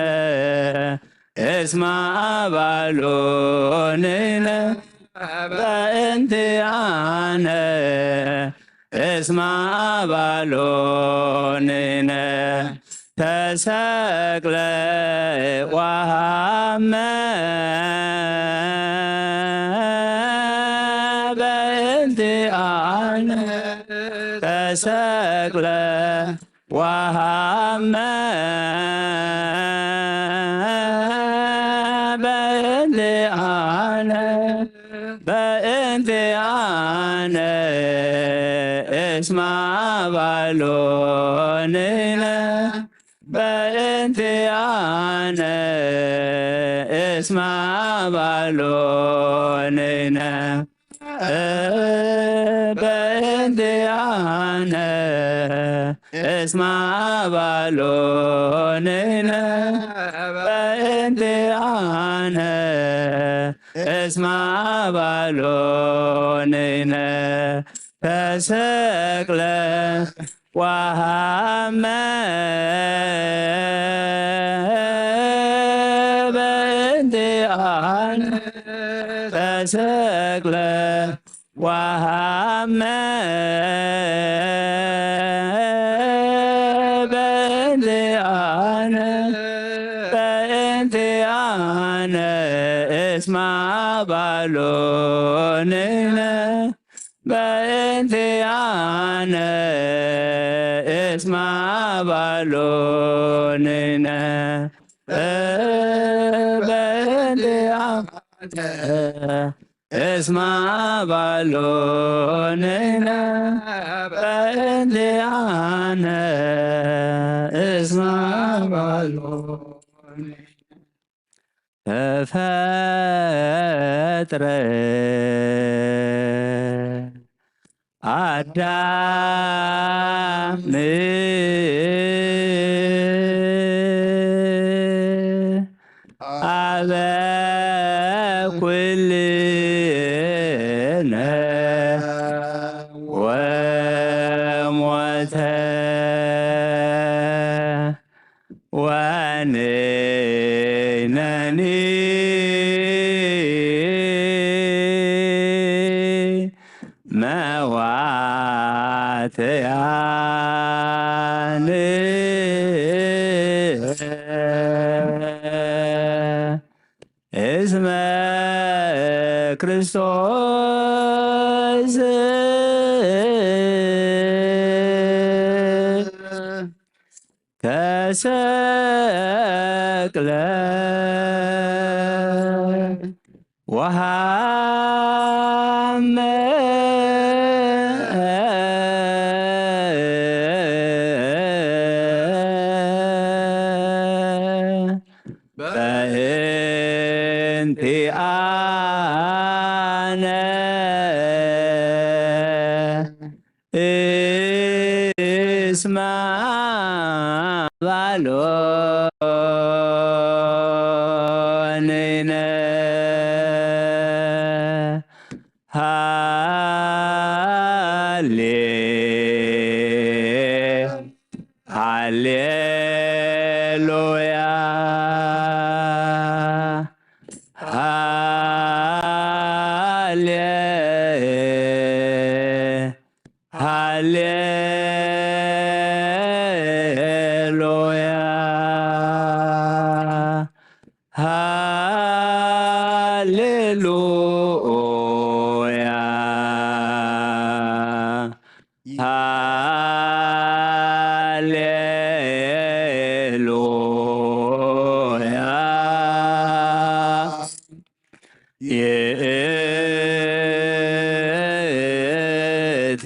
እስመ አባሉ ንሕነ በእንቲአነ እስመ አባሉ ንሕነ ተሰቅለ ወሃመ በእንቲአነ ተሰቅለ ወሃመ በእንቲአነ በእንቲአነ እስመ አባሉ ንሕነ በእንቲአነ እስመ አባሉ ንሕነ በእንቲአነ እስመ አባሉ ንሕነ በእንቲአነ እስመ አባሉ ንሕነ ተሰቅለ ወሃመ በእንቲአነ ተሰቅለ ወሃመ በእንቲአነ በእንቲአነ እስመ አባሉ ንሕነ በእንቲአነ እስመ አባሉ ንሕነ በእንቲአነ እስመ አባሉ ንሕነ በእንቲአነ እስመ አባሉ ተፈጥረ አዳም አበ ኩልነ ወሞተ ወንሕነኒ መዋትያን እስመ ክርስቶስ ተሰቅለ ወሃመ በእንቲአነ እስመ አባሉ ንሕነ ሃሌ ሃሌሉያ ሃሌ ሃሌሉያ ሃሌሉያ ሃሌሉያ ይእቲ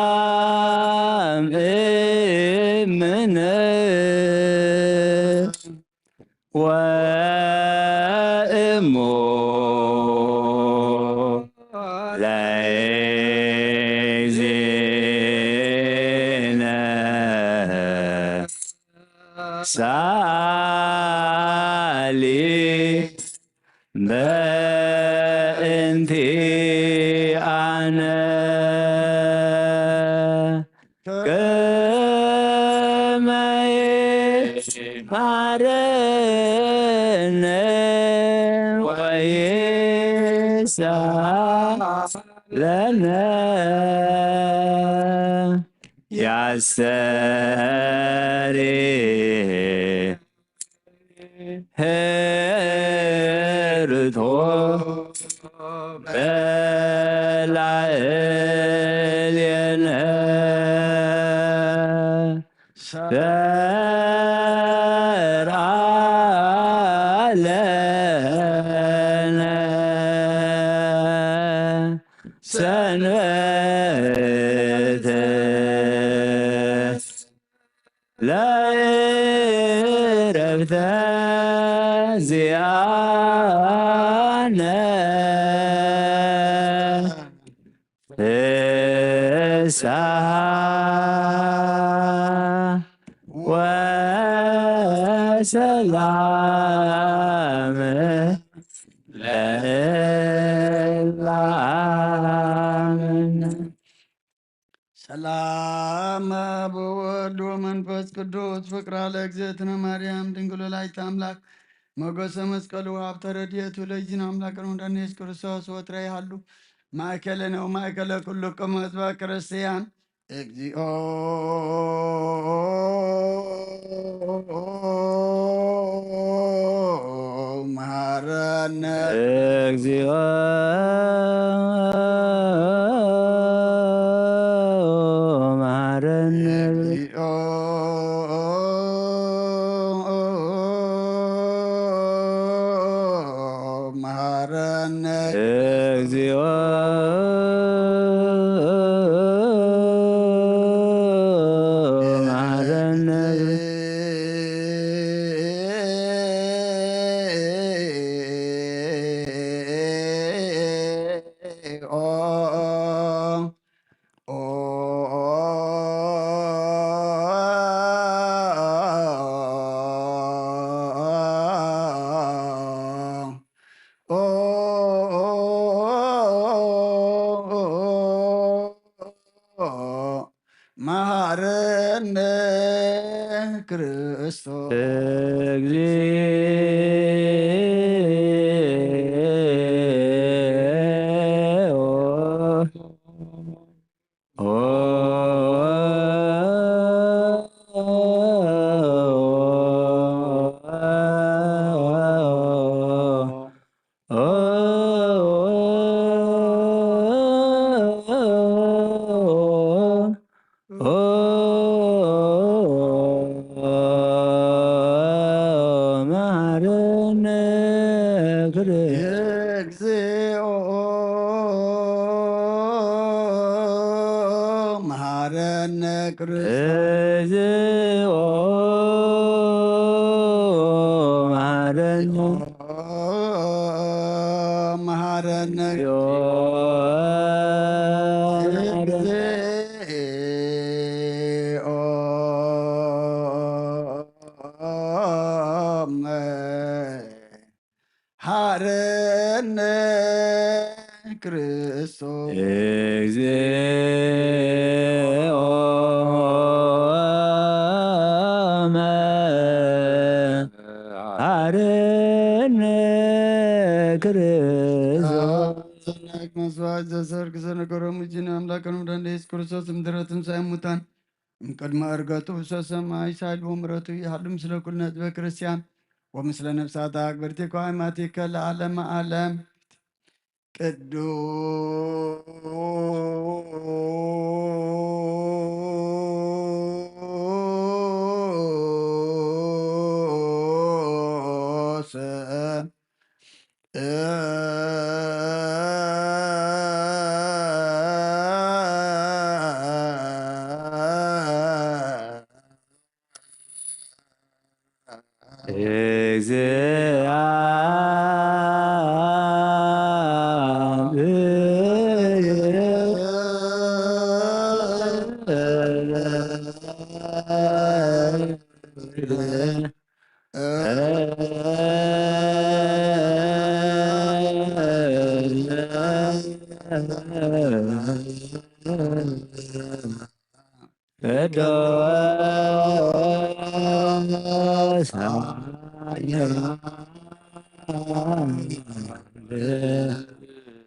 ማርያም እምነ ወእሞ ለእግዚእነ ሳሊ በእንቲ ለነ ያስተሪ ሄርቶ በላዕሌነ ሰርዓለነ ሰንበተ ለእረፍተ ዚኣነ ፍስሓ ወሰላም ለዓለምነ። ሰላም አብ ወወልድ ወመንፈስ ቅዱስ ፍቅራ ለእግዝእትነ ማርያም ድንግል ወላዲተ አምላክ ሞገሰ መስቀሉ ሀብተ ረድኤቱ ለእግዚእነ አምላክነ ወመድኃኒነ ኢየሱስ ክርስቶስ ወትረ ይሃሉ ማእከለነ ወማእከለ ኩልክሙ ህዝበ ክርስቲያን። እግዚኦ መሐረነ። እግዚኦ መሐረነ። እግዚኦ መሐረነ። እግዚኦ መሐረነ። ኦ መሐረነ ክርስቶስ። እግዚኦ መሐረነ ክርስ- እግዚኦ መሐረነ ክርስቶስ። እግዚኦ መሐረነ። መሐረነ። እግዚኦ መሐረነ። እግዚኦ መሐረነ ክርስቶስ። እግዚኦ መሐረነ ክርስቶስ። ሰናይት መስዋዕት ዘሰርክ ዘነገሮም እጅን አምላክን ወደ ኢየሱስ ክርስቶስ ምድረ ትንሣኤ ሙታን እምቅድመ ዕርገቱ ውስተ ሰማይ ሳይል ወምሕረቱ ይሃሉ ምስለ ኩልነ ህዝበ ክርስቲያን ወምስለ ነፍሳተ አግብርቲከ ወአማቲከ ለዓለመ ዓለም። ቅዱስ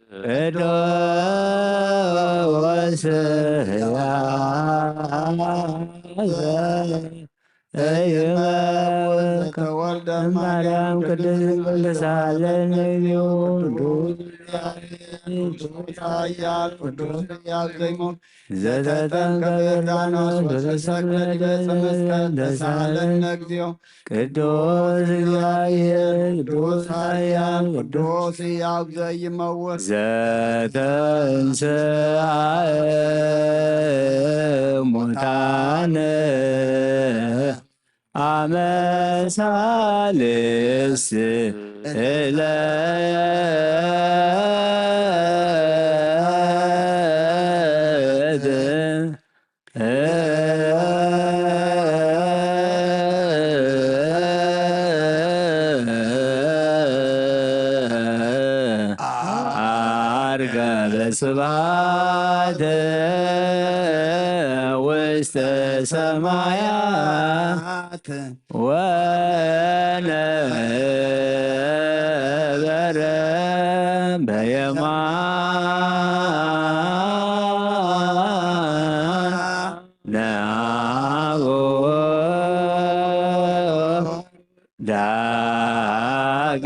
ቅዱስ ሕያው ዘይመውት ዘተወልደ ማርያም ቅድስት ድንግል ተሳለነ። ቅዱስ ኃያል ቅዱስ ሕያው ዘይመውት ዘተጠምቀ በዮርዳኖስ ወዘተሰቅለ ዲበ ዕፀ መስቀል ተሳለነ እግዚኦ። ቅዱስ እግዚአብሔር ቅዱስ ኃያል ቅዱስ ሕያው ዘይመውት ዘተንሥአ እሙታን አመ ሣልስት ዕለት። ዐርገ በስብሐት ውስተ ሰማያት ወነበረ በየማነ አቡሁ ዳግመ።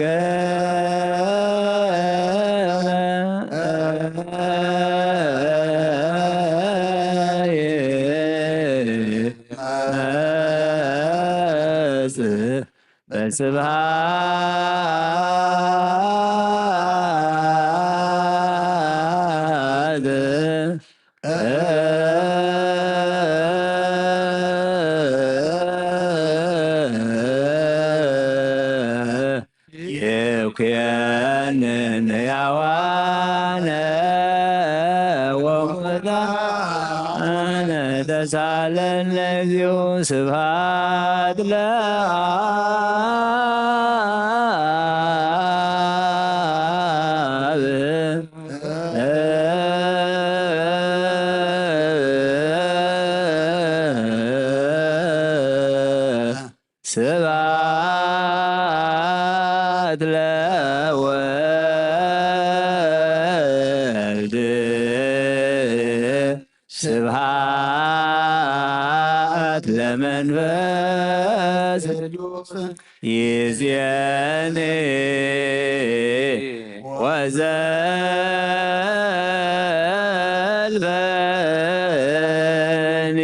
በስብሐት ይኩነን ሕያዋነ ወሙታነ ተሳለነ እግዚኦ። ስብሐት ለአብ። ስብሐት ለወልድ ስብሐት ለመንፈስ ቅዱስ ይዜኒ ወዘልፈኒ።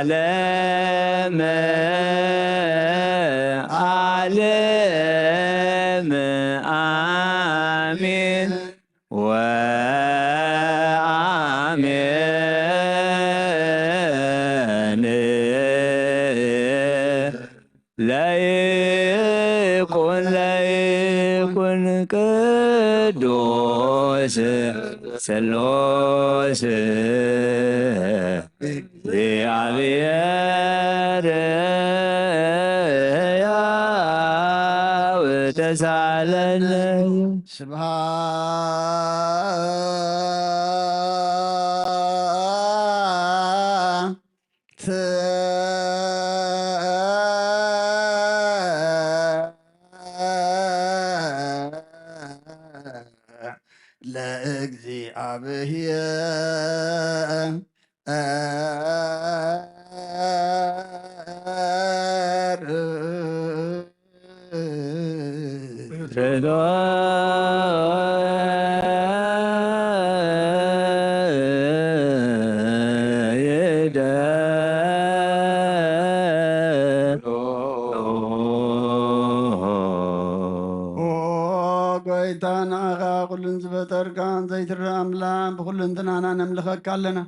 ወለዓለመ ዓለም አሜን ወአሜን። ለይኩን ለይኩን ቅዱስ ስሉስ እግዚአብሔር ሕያው ተሳለነ። ስብሐት ለእግዚአብሔር። ኦ ጎይታ፣ ንዓኻ ኩሉን ዝፈጠርካ ዘይትረኣ ኣምላኽ፣ ብኹሉ እንትናና ነምልኸካ ኣለና።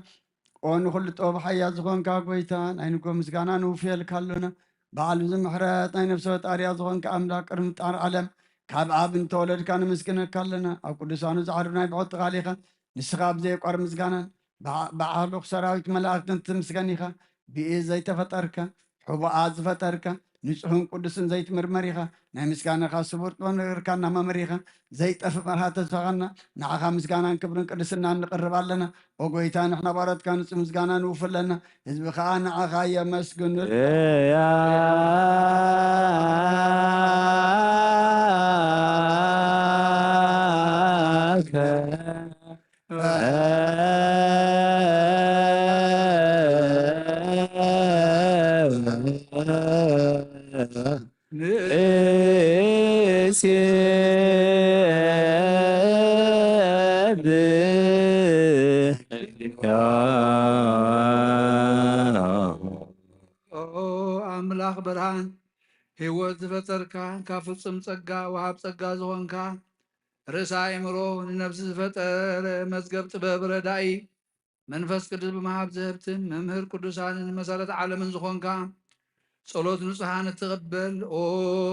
ኦ ንኹሉ ጥበብ ሓያል ዝኾንካ ጎይታ፣ ናይ ንጎ ምስጋና ንውፍየልካ ኣሎና። በዓል ብዙ ምሕረት፣ ናይ ነፍሲ ወጣርያ ዝኾንካ ኣምላኽ፣ ቅድሚ ምፍጣር ዓለም ካብ ኣብ እንተወለድካ ንምስግነካ ኣለና። ኣብ ቅዱሳኑ ዝዓርብ ናይ ብሖት ቃል ኢኻ። ንስኻ ኣብ ዘየቋርብ ምስጋናን ብዓ-፣ ብዓሎኽ ሰራዊት መላእኽትን ትምስገን ኢኻ። ብኢድ ዘይተፈጠርካ፣ ሕቡኣት ዝፈጠርካ፣ ንጹሕን ቅዱስን ዘይትምርመር ኢኻ። ናይ ምስጋናኻ ስቡር ጥበብ ነገርካና መምህር ኢኻ። ዘይጠፍእ መርሃ ተስፋኻና። ንዓኻ ምስጋናን ክብርን ቅድስናን ንቕርብ ኣለና። ኦ ጎይታ፣ ንሕና ባሮትካ ንጹህ ምስጋና ንውፍለና። ህዝቢ ኸኣ ንዓኻ የመስግኑልካ። ኦ ኣምላኽ ብርሃን፣ ህይወት ዝፈጠርካ፣ ካብ ፍጹም ጸጋ ወሃብ ጸጋ ዝኾንካ፣ ርእሰ ኣእምሮ፣ ንነፍሲ ዝፈጠረ፣ መዝገብ ጥበብ ረዳኢ፣ መንፈስ ቅዱስ ብምሃብ ዝህብትን መምህር ቅዱሳንን መሰረት ዓለምን ዝኾንካ፣ ጸሎት ንጹሓን እትቕበል፣ ኦ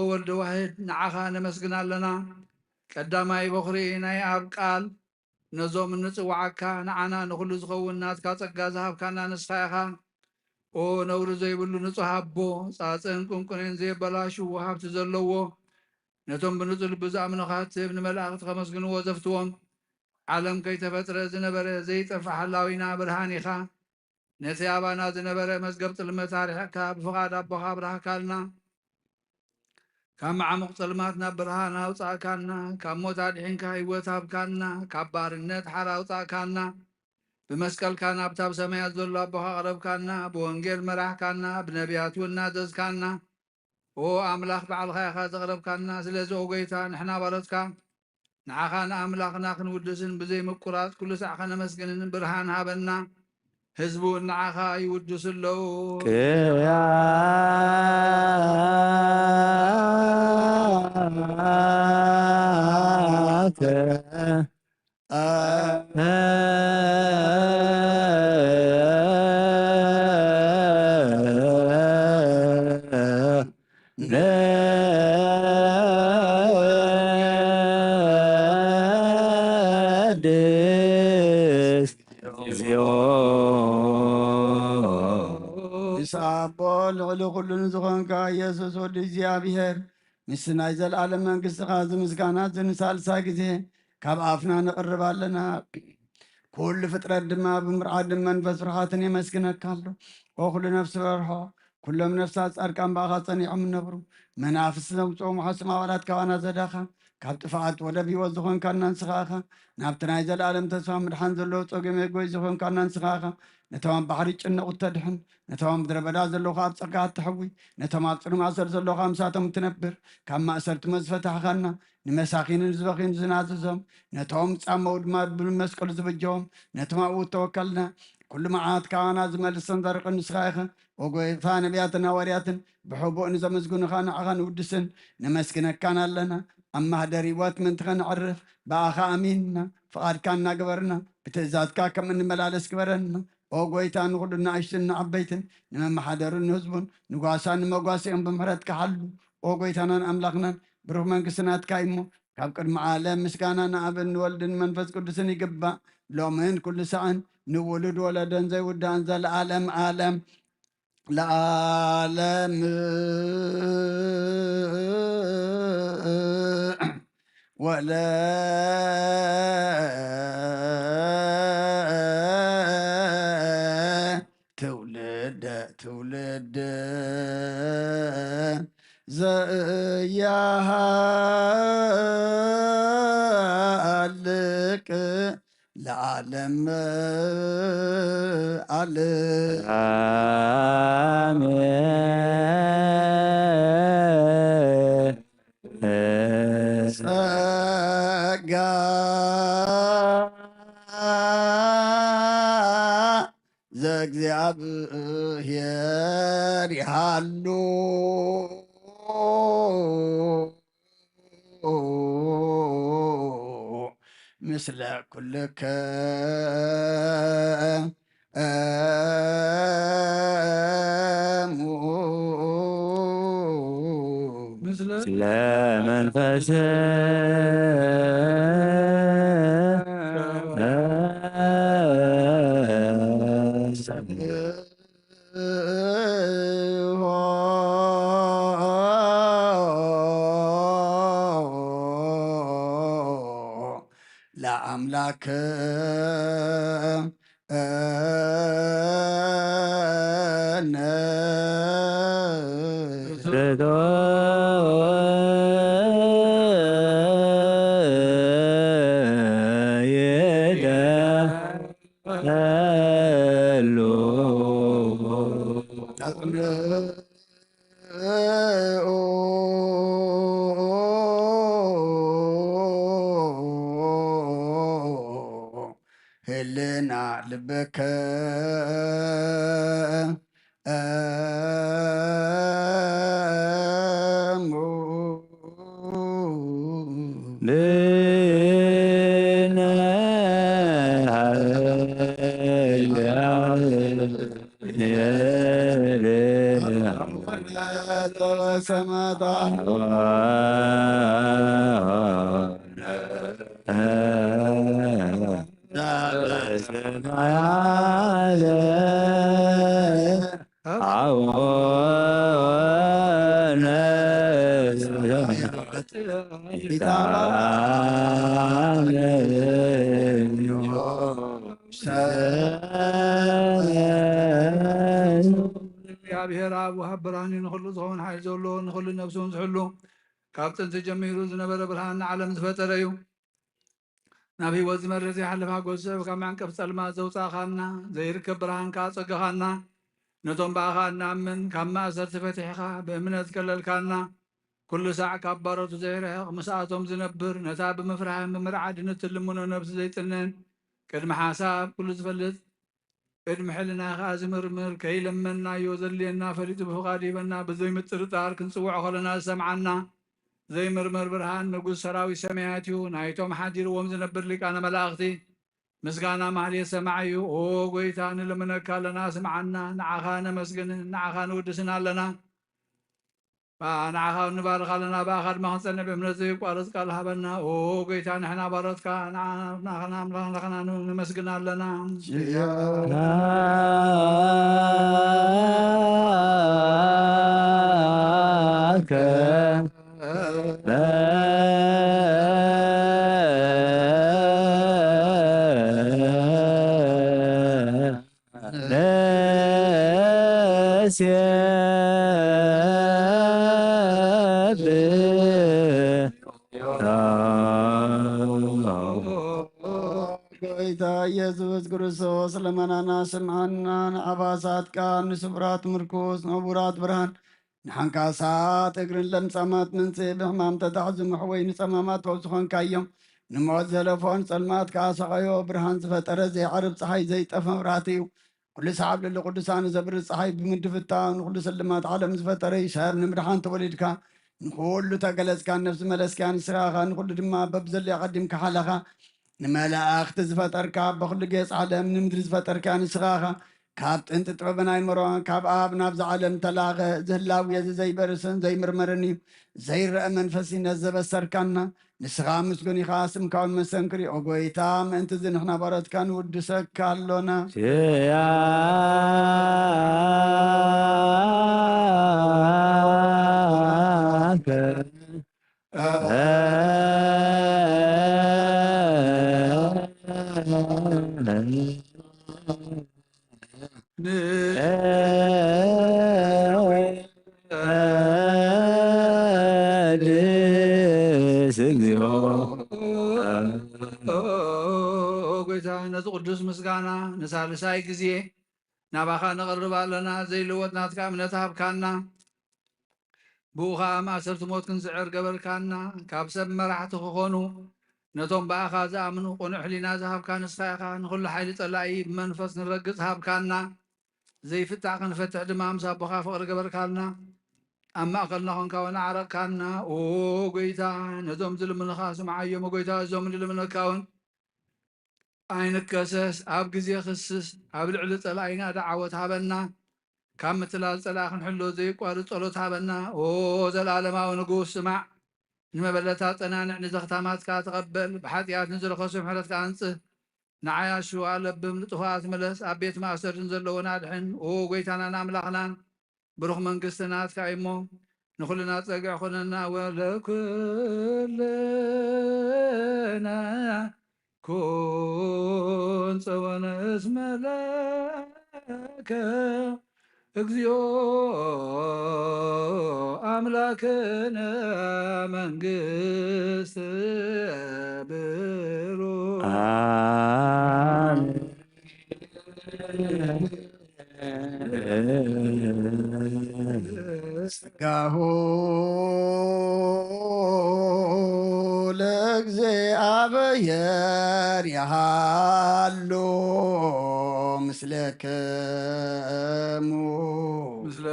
ወልደ ዋህድ፣ ንዓኻ ነመስግን ኣለና። ቀዳማይ በኹሪ ናይ ኣብ ቃል፣ ነዞም እንጽውዓካ፣ ንዓና ንኹሉ ዝኸውን ናትካ ጸጋ ዝሃብካና ንስኻ ኢኻ። ኦ ነውሪ ዘይብሉ ንጹህ ኣቦ፣ ጻጽእን ቁንቁኔን ዘየበላሹ ሃብቲ ዘለዎ፣ ነቶም ብንጹህ ልቢ ዝኣምኑኻ ትህብ ንመላእኽቲ ከመስግንዎ ዘፍትዎም፣ ዓለም ከይተፈጥረ ዝነበረ ዘይጠፍእ ሓላዊና ብርሃን ኢኻ። ነቲ ኣባና ዝነበረ መዝገብ ጽልመት ኣርሒቕካ ብፍቓድ ኣቦኻ ኣብራህካልና። ካብ መዓሙቕ ጸልማት ናብ ብርሃን ኣውጻእካና፣ ካብ ሞት ኣድሒንካ ህይወት ሃብካና፣ ካብ ባርነት ሓራ ኣውጻእካና። ብመስቀልካ ናብታ ኣብ ሰማያት ዘሎ ኣቦኻ ኣቕረብካና፣ ብወንጌል መራሕካና፣ ብነቢያት እውን ናዘዝካና። ኦ ኣምላኽ ባዕልኻ ኢኻ ዘቕረብካና። ስለዚ ኦ ጎይታ ንሕና ባሮትካ ንዓኻ ንኣምላኽና ክንውድስን ብዘይ ምቁራጽ ኩሉ ሳዕ ከነመስግንን ብርሃን ሃበና። ህዝቡ ንዓኻ ይውድሱ ኣለዉ። ቅያተ ንስሓቦ ልዕሊ ኩሉ ንዝኾንካ ኢየሱስ ወዲ እግዚኣብሔር፣ ምስቲ ናይ ዘለኣለም መንግስትኻ እዚ ምስጋና እዚ ንሳልሳይ ግዜ ካብ ኣፍና ነቕርብ ኣለና። ኩሉ ፍጥረት ድማ ብምርዓድን መንፈስ ርሓትን የመስግነካ ኣሎ። ኦ ኩሉ ነፍሲ በርሖ፣ ኩሎም ነፍሳት ጻድቃን ብኣኻ ጸኒዖም እነብሩ። መናፍስቲ ዘምጽኦም ውሓስም ኣባላት ካባና ዘዳኻ፣ ካብ ጥፍኣት ወደብ ህይወት ዝኾንካና ንስኻ ኢኻ። ናብቲ ናይ ዘለኣለም ተስፋ ምድሓን ዘለዎ ጸገም የጎይ ዝኾንካና ንስኻ ኢኻ። ነቶም ኣብ ባሕሪ ጭነቑ እተድሕን፣ ነቶም ኣብ ምድረ በዳ ዘለዉ ኣብ ጸጋ እተሕዊ፣ ነቶም ኣብ ጽኑዕ ማእሰር ዘለዉ ምሳቶም እትነብር፣ ካብ ማእሰርቲ ሞት ዝፈታሕኻና፣ ንመሳኺንን ዝበኽዩን ዝናዝዞም፣ ነቶም ጻመው ድማ ብመስቀሉ ዝበጀዎም፣ ነቶም ኣብኡ እተወከልና፣ ኩሉ መዓት ካባና ዝመልስን ዘርቕን ንስኻ ኢኻ። ኦ ጎይታ፣ ነቢያትን ሃዋርያትን ብሕቡእ ንዘመስግኑኻ ንዓኻ ንውድስን ነመስግነካን ኣለና። ኣብ ማህደር ህይወት ምእንቲ ኸነዕርፍ ብኣኻ ኣሚንና፣ ፍቓድካ እናገበርና ብትእዛዝካ ከም እንመላለስ ግበረና። ኦ ጎይታ፣ ንኹሉ ንኣሽቱን ንዓበይትን፣ ንመመሓደሩን ንህዝቡን፣ ንጓሳን ንመጓሲኦም ብምሕረትካ ሓሉ። ኦ ጎይታናን ኣምላኽናን፣ ብሩኽ መንግስቲ ናትካ እዩ እሞ፣ ካብ ቅድሚ ዓለም ምስጋና ንኣብን ንወልድን መንፈስ ቅዱስን ይግባእ፣ ሎምን ኩሉ ሳዕን፣ ንውሉድ ወለደን ዘይውዳእን ዘለዓለም ዓለም ለዓለም። ወለ ትውልደ ትውልድ ዘእያሃልቅ ለዓለም ዓለም። ኣሜን። ጸጋ ዘእግዚኣብሔር ይሃሉ። ምስለ ኩልከ እሙ። ምስለ መንፈስ ኣምላክ እነ ህልና ልበከ እሙ እግዚኣብሔር ኣብ ወሃብ ብርሃን እዩ። ንኹሉ ዝኸውን ሓይሊ ዘለዎ፣ ንኹሉ ነፍሱ ዝሕሉ፣ ካብ ጥንቲ ጀሚሩ ዝነበረ ብርሃን ንዓለም ዝፈጠረ እዩ። ናብ ህይወት ዝመርህ ዘይሓልፍ ሓጎስ ሰብ ካብ መዕንቀፍ ጸልማት ዘውጻእኻና፣ ዘይርከብ ብርሃን ከኣ ኣጸገኻና። ነቶም ብኣኻ እንኣምን ካብ ማእሰርቲ ፈቲሕኻ ብእምነት ከለልካና። ኩሉ ሳዕ ካብ ባሮቱ ዘይርሕቕ፣ ምስኣቶም ዝነብር፣ ነታ ብምፍራህን ብምርዓድን እትልምኖ ነብሲ ዘይጽንን፣ ቅድሚ ሓሳብ ኩሉ ዝፈልጥ፣ ቅድሚ ሕልና ከኣ ዝምርምር፣ ከይለመንናዮ ዘድልየና ፈሊጡ ብፍቓዱ ይህበና። ብዘይ ምጥርጣር ክንጽውዖ ከለና ዝሰምዓና ዘይምርመር ብርሃን ንጉስ ሰራዊት ሰማያት እዩ። ናይቶም ሓዲርዎም ዝነብር ሊቃነ መላእኽቲ ምስጋና ማህሌት ሰማዕ እዩ። ኦ ጎይታ፣ ንልምነካ ኣለና፣ ስምዓና። ንዓኻ ነመስግንን ንዓኻ ንውድስን ኣለና። ንዓኻ ንባርኽ ኣለና፣ ብኣኻ ድማ ክንጸንዕ ብእምነት ዘይቋረጽ ቃል ሃበና። ኦ ጎይታ፣ ንሕና ባሮትካ ንዓና ኣምላኽና ንመስግን ኣለና። ጎይታ ኢየሱስ ክርስቶስ ለመናና ስምዓና፣ ንኣባሳትካ ንስቡራት ምርኩስ ንዕቡራት ብርሃን ንሓንካሳት እግርን ለምጻማት ምንጽ ብሕማም ተታሕዙ ምሕወይ ንጸማማት ፖብ ዝኾንካዮም ንሞት ዘለፎ ንጸልማት ከኣ ሰቐዮ ብርሃን ዝፈጠረ ዘይዓርብ ጸሓይ ዘይጠፍ መብራህቲ እዩ። ኩሉ ሰዓብ ልዕሊ ቅዱሳን ዘብርህ ጸሓይ ብምድፍታ ንኹሉ ስልማት ዓለም ዝፈጠረ ይሻር ንምድሓን ተወሊድካ ንኹሉ ተገለጽካ ነፍሲ መለስካ ንስኻ ኢኻ ንኹሉ ድማ በብዘለዮ ቀዲምካ ሓለኻ ንመላእኽቲ ዝፈጠርካ በኹሉ ጌጽ ዓለም ንምድሪ ዝፈጠርካ ንስኻ ኢኻ ካብ ጥንቲ ጥበብን ኣይምሮን ካብ ኣብ ናብዚ ዓለም ተላኸ እዚ ህላዊ እዚ ዘይበርስን ዘይምርመርን እዩ ዘይረአ መንፈስ ነዘበሰርካና ንስኻ ምስጉን ኢኻ ስምካ እውን መሰንክር እዩ ኦ ጎይታ ምእንቲ እዚ ንሕና ባሮትካ ንውድሰካ ኣሎና ስያከ ንቀድስ እግዚኦ ጎይታ ነዚ ቅዱስ ምስጋና ንሳልሳይ ግዜ ናባኻ ነቕርብ ኣለና። ዘይልወጥ ናትካ እምነት ሃብካና። ብኡ ኸኣ ማእሰርቲ ሞት ክንስዕር ገበርካና። ካብ ሰብ መራሕቲ ክኾኑ ነቶም ብኣኻ ዝኣምኑ ቅኑዕ ሕሊና ዝሃብካ ንስኻ ኢኻ። ንኹሉ ሓይሊ ጸላኢ ብመንፈስ ንረግጽ ሃብካና። ዘይፍታሕ ክንፈትሕ ድማ ምስ ኣቦኻ ፍቕሪ ገበርካልና። ኣብ ማእከልና ኾንካ እውን ኣዕረቕካና። ኦ ጎይታ፣ ነዞም ዝልምኑኻ ስምዓዮም። ኦ ጎይታ፣ እዞም ንልምነካ እውን ኣይንከሰስ። ኣብ ግዜ ክስስ ኣብ ልዕሊ ጸላኢና ደዓወት ሃበና። ካብ ምትላል ጸላኢ ክንሕሎ ዘይቋርጽ ጸሎት ሃበና። ኦ ዘላለማዊ ንጉስ ስማዕ። ንመበለታት ጸናንዕ፣ ንዘኽታማትካ ተቐበል። ብሓጢኣት ንዝረኸሱ ምሕረትካ ኣንጽህ። ንዓያሹ ኣለብም፣ ንጥፉኣት ምለስ። ኣብ ቤት ማእሰርቲ ዘለውን ኣድሕን። ኦ ጎይታናን ኣምላኽናን፣ ብሩኽ መንግስቲ ናትካ እዩ እሞ፣ ንኹልና ጸግዒ ኩነና። ወለኩልና ኩን ጸወነ እስመ ለከ እግዚኦ አምላክነ መንግስት ብሩክ። ስጋሁ ለእግዚአብሔር ያሃሉ ምስለክሙ። ምስለ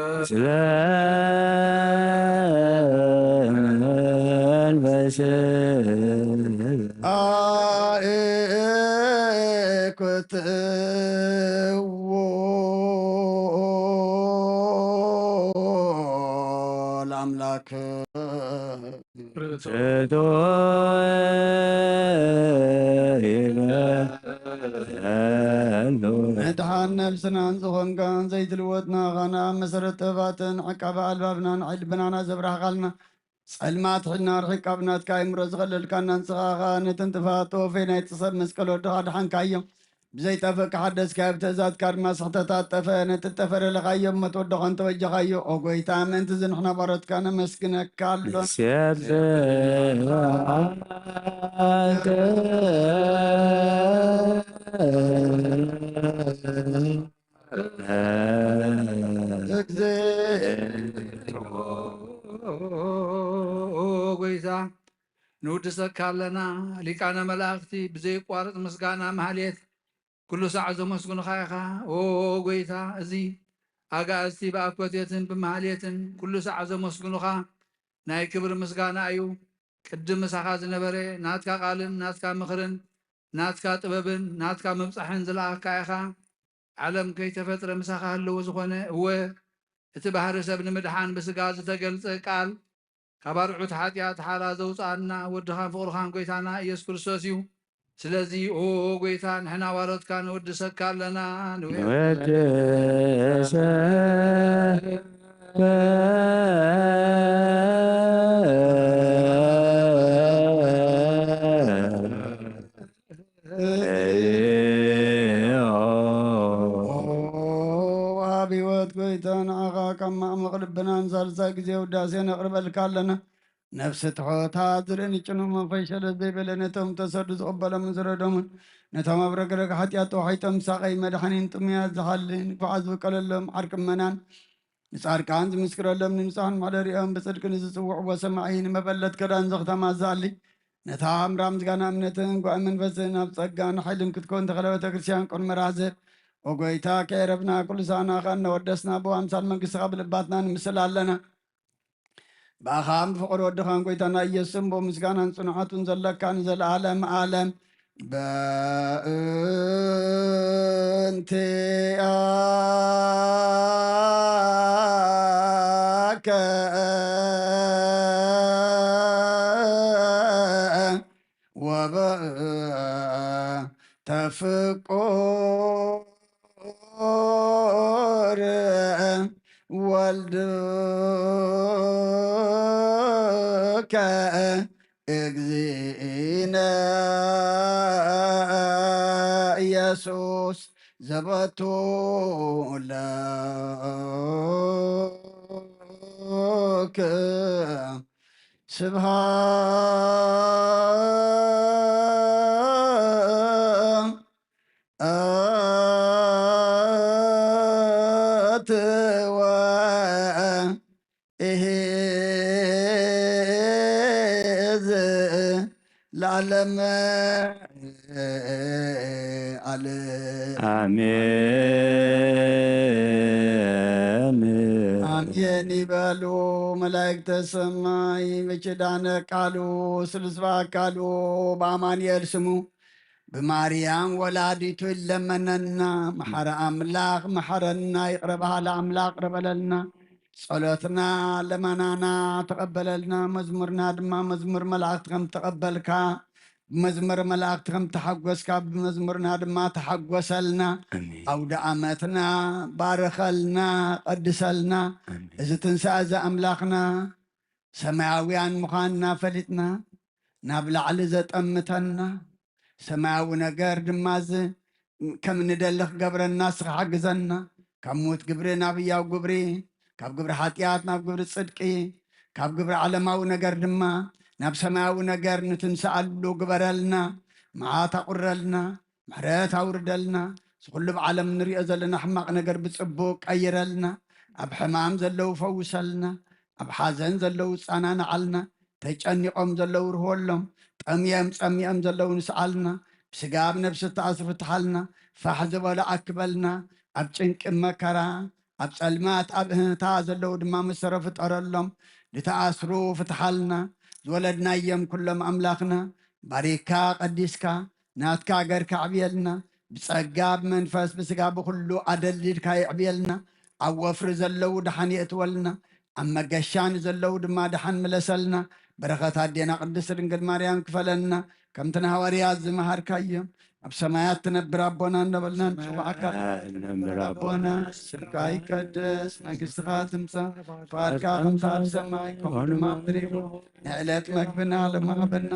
መንፈስ አእኩትዎ ለአምላክ። ርቶ ይበሉ። መድሓን ነብስናን ዝኾንካን ዘይትልወጥና ኻና መሰረት ጥበባትን ዕቃበ ኣልባብናን ዓይሊ ልብናና ዘብራህኻልና ጸልማት ሕልና ርሒቃ ብናትካ ኣይምሮ ዝኸለልካና ንስኻ ኻዓ ነተን ጥፋት ተወፌ ናይቲ ሰብ መስቀል ወድኻ ድሓንካዮ። ብዘይጠፍእ ክሓደስካዮ ብትእዛዝካ ድማ ስሕተታት ጠፈ ነቲ ጠፈ ደለኻዮ እሞ ተወደኾ እንተወጀኻዮ። ኦ ጎይታ ምእንቲ እዚ ንሕና ባሮትካ ነመስግነካ ኣሎና። ንሴብሖከ። ጎይታ ንውድሰካ ኣለና። ሊቃነ መላእኽቲ ብዘይቋርጽ ምስጋና ማህሌት ኩሉ ሳዕ ዘመስግኑኻ ኢኻ። ኦ ጎይታ፣ እዚ ኣጋእዝቲ ብኣኮቴትን ብማህሌትን ኩሉ ሳዕ ዘመስግኑኻ ናይ ክብሪ ምስጋና እዩ። ቅድም ምሳኻ ዝነበረ ናትካ ቃልን ናትካ ምኽርን ናትካ ጥበብን ናትካ ምብጻሕን ዝለኣኽካ ኢኻ። ዓለም ከይተፈጥረ ምሳኻ ህልው ዝኾነ፣ እወ፣ እቲ ባህሪ ሰብ ንምድሓን ብስጋ ዝተገልጸ ቃል፣ ካብ ኣርዑት ሓጢኣት ሓራ ዘውጽኣና ወድኻን ፍቕርኻን ጎይታና ኢየሱስ ክርስቶስ እዩ። ስለዚ ኦ ጎይታ፣ ንሕና ባሮትካ ንወድሰካ ኣለና። ንወ- ንወድሰ ወሃብ ህይወት ጎይታ፣ ንዓኻ ካብ ማዕሙቕ ልብናን ሳልሳይ ግዜ ውዳሴ ነቕርበልካ ኣለና። ነፍሲ ትሑታት ዝርኢ ንጭኑ መንፈስ ሸለል ዘይበለ ነቶም ተሰዱ ዝቕበሎምን ዝረዶምን ነቶም ኣብ ረግረግ ሓጢኣት ተዋሒጦም ሳቐይ መድሓኒን ጥሙያት ዝሓሊ ንፉዓት ዝውቀለሎም ዓርቂ ምእመናን ንጻድቃን ዝምስክረሎም ንንጹሓን መሕደሪኦም ብጽድቂ ንዝጽውዕዎ ሰማዒ ንመበለት ከዳን ዘኽተማ ዛሊ ነታ ኣምራ ምስጋና እምነትን ጓዕ መንፈስን ኣብ ጸጋን ሓይልን ክትከውን ተኸለ ቤተ ክርስቲያን ቅድሚ ራዘ ኦ ጎይታ ከየረብና ኩሉ ሳና ኸ እናወደስና ብኣምሳል መንግስትኻ ብልባትና ንምስል ኣለና። ብኣኻን ብፍቕሪ ወድኻን ጎይታና ኢየሱስን ብኡ ምስጋናን ጽንዓቱን ዘለካ ንዘለዓለም ዓለም በእንቲአከ ወበእንተ ፍቁር ወልድከ እግዚእነ ኢየሱስ ዘበቱ ለክ ስብሐት ወ- ኢሂ ለዓለም ዓለም። አሜን። አሜን ይበሉ መላእክተ ሰማይ። በኪዳነ ቃሉ ስሉስ በአካሉ በአማኑኤል ስሙ ብማርያም ወላዲቱ ይለመነና። መሓረ ኣምላኽ መሓረና፣ ይቕረ በሃሊ ኣምላኽ ይቕረ በለልና። ጸሎትና ለመናና ተቐበለልና። መዝሙርና ድማ መዝሙር መላእክቲ ከም ተቐበልካ፣ ብመዝሙር መላእክቲ ከም ተሓጎስካ፣ ብመዝሙርና ድማ ተሓጎሰልና። ኣሜን። ኣውደ ዓመትና ባርኸልና፣ ቀድሰልና። ኣሜን። እዚ ትንሳኤ እዚ ኣምላኽና ሰማያውያን ምዃንና ፈሊጥና፣ ናብ ላዕሊ ዘጠምተና፣ ሰማያዊ ነገር ድማ እዚ ከም ንደሊ ክገብረና ንስኻ ሓግዘና። ካብ ምዉት ግብሪ ናብ ህያው ግብሪ፣ ካብ ግብሪ ሓጢኣት ናብ ግብሪ ጽድቂ፣ ካብ ግብሪ ዓለማዊ ነገር ድማ ናብ ሰማያዊ ነገር ንትንስኣሉ ግበረልና። መዓት ኣቑረልና፣ ምሕረት ኣውርደልና። እዚ ኩሉ ኣብ ዓለም ንሪኦ ዘለና ሕማቕ ነገር ብጽቡቕ ቀይረልና። ኣብ ሕማም ዘለዉ ፈውሰልና። ኣብ ሓዘን ዘለዉ ጻናንዓልና። ተጨኒቖም ዘለዉ ርህወሎም። ጠምዮም ጸሚኦም ዘለዉ ንስኣልና። ብስጋ ኣብ ነብሲ እተኣስሩ ፍትሓልና። ፋሕ ዝበሉ ኣክበልና። ኣብ ጭንቂ መከራ ኣብ ጸልማት ኣብ እህታ ዘለዉ ድማ መሰረ ፍጠረሎም። ዝተኣስሩ ፍትሓልና። ዝወለድናዮም ኩሎም ኣምላኽና ባሪካ ቀዲስካ ናትካ ገርካ ኣዕብየልና። ብጸጋ ብመንፈስ ብስጋ ብኹሉ ኣደልዲልካ የዕብየልና። ኣብ ወፍሪ ዘለዉ ደሓን የእትወልና። ኣብ መገሻ ንዘለዉ ድማ ደሓን ምለሰልና። በረኸት ኣዴና ቅድስት ድንግል ማርያም ክፈለና። ከምቲ ንሃዋርያት ዝመሃርካዮም ኣብ ሰማያት ትነብር ኣቦና እንዳበልና ንጽውዓካ። ትነብር ኣቦና፣ ስምካ ይቀደስ፣ መንግስትኻ ትምጻእ፣ ፍቓድካ ከምቲ ኣብ ሰማይ ከምኡ ድማ ኣብ ምድሪ ይኹን። ንዕለት መግብና ሎሚ ሃበና።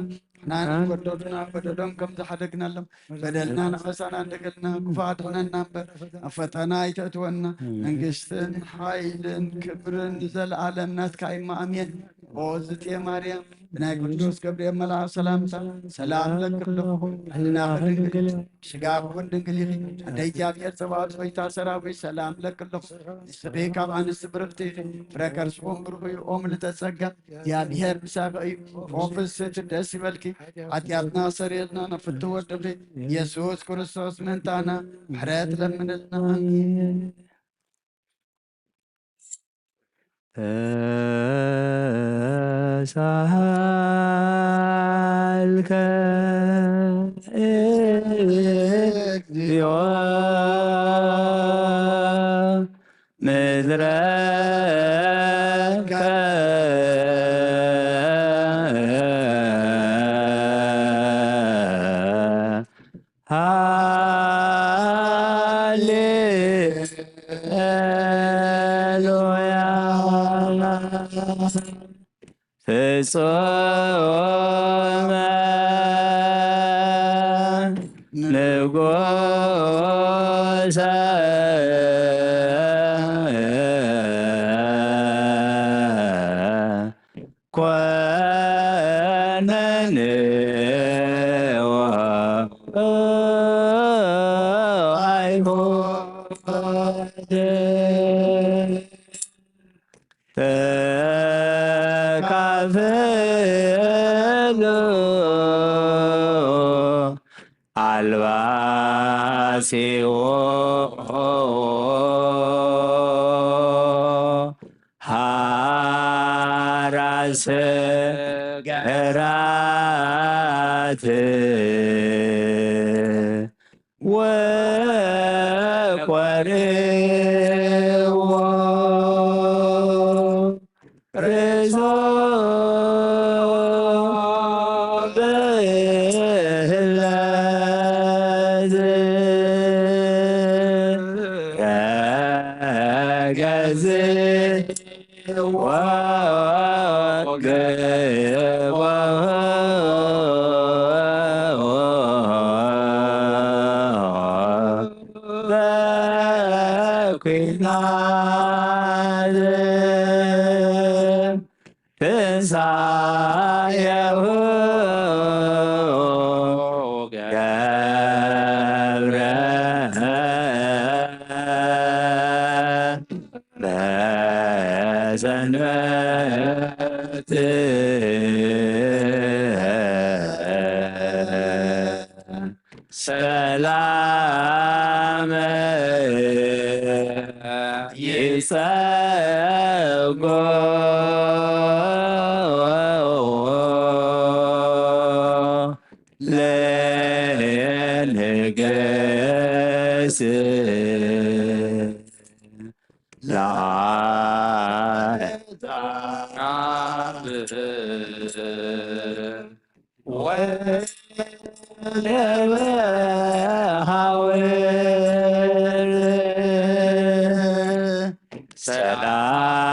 ንሕና ንበደሉና በደሎም ከም ዝሓደግናሎም በደልና ንኸሳና እንደገልና ክፉእ ኣድሕነና እምበር ኣብ ፈተና ኣይተእትወና። መንግስትን ሓይልን ክብርን ንዘለኣለም ናትካ እዩ። ኣሜን። ኦ ዝቴ ማርያም፣ ብናይ ቅዱስ ገብርኤል መልኣኽ ሰላምታ ሰላም እለኪ ኣለኹ። ሕልናኺ ድንግል እዩ፣ ስጋኺ እውን ድንግል ኢኺ። ኣደ እግዚኣብሔር ጸባኦት ሆይታ ሰራዊት ሰላም እለኪ ኣለኹ። ንስኺ ካብ ኣንስቲ ብርኽቲ ኢኺ፣ ፍረ ከርስኹም ብሩኽ እዩ። ኦ ምልዕተ ጸጋ እግዚኣብሔር ምሳኺ እዩ። ኦ ፍስሕቲ ደስ ይበልኪ፣ ሓጢኣትና ሰሪልና ናብ ፍትው ወድኺ ኢየሱስ ክርስቶስ ምእንታና ምሕረት ለምንልና። ኣሜን። ተሳሃልከ እግዚኦ ምድረከ ሃሌሉያ። ፍጹመ ንጉሰ ኮነንዎ ኣይሁድ። ተካፈሉ ኣልባሲዎ ሃራስ ገራት ወቆርዎ ርእሶ ብህለት ረገዝ ወግቦ በኩናት ትንሳኤሁ ገብረ በሰንበት ሰላም ይጸጎ ለንግስ ለአሕዛብ ወለበሃወ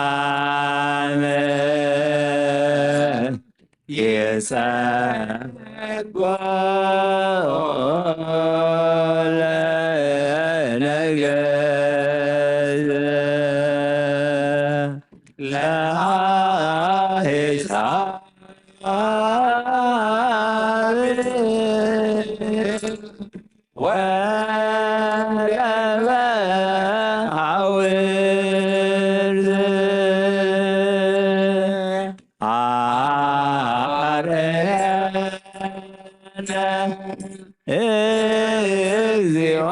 ሰላም ይጸጎ እግዚኦ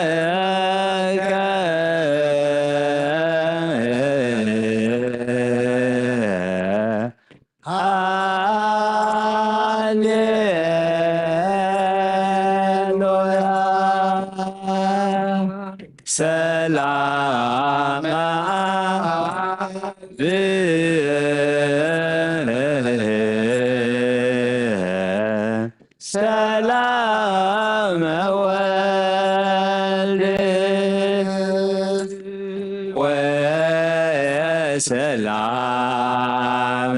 ሳህለከ ሃሌሉያ። ሰላም አብ ሰላም ወልድ ወሰላም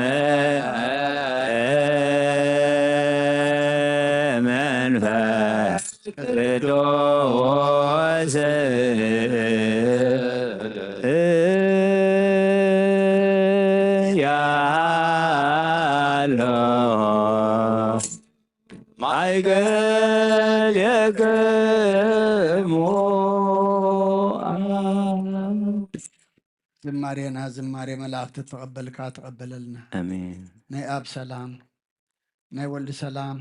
መንፈስ ቅዱስ ያሎ ማይገሌክሙ። ዝማሬና ዝማሬ መላእክቲ ተቐበልካ ተቐበለልና። ኣሜን። ናይ ኣብ ሰላም፣ ናይ ወልድ ሰላም፣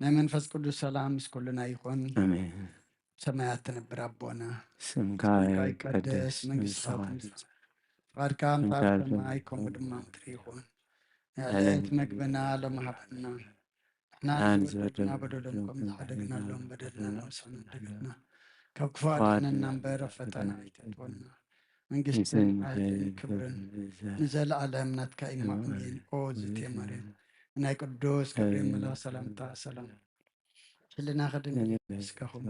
ናይ መንፈስ ቅዱስ ሰላም ምስ ኩልና ይኹን። ኣሜን። ሰማያት ትነብር ኣቦና፣ ስምካ ስምካ ይቀደስ፣ ይቀደስ፣ መንግስትኻ መንግስትኻ ትምጻእ፣ ፍቓድካ ኣብ ሰማይ ከምኡ ድማ ምድሪ ይኹን። ናይ ዕለት ዕለት መግብና ሎሚ ሃበና። ንሕና ንሕና ንዝበደልና ንዝበደልና በደሎም ከም ዝሓደግናሎም በደልና ንሓድግ ንሓድግ ንሓድግ ንሓድግ። ካብ ክፉ ኣድሕነና እምበር ኣብ ፈተና ኣይተእትወና። መንግስትን መንግስትን ሓይልን ሓይልን ክብርን ክብርን ንዘለኣለም ናትካ እዩ። ኣሜን። ኦ ዝቴ ማርያም፣ ናይ ቅዱስ ገብርኤል መልኣኽ ሰላምታ ሰላም። ሕልና ክድን ስጋኹም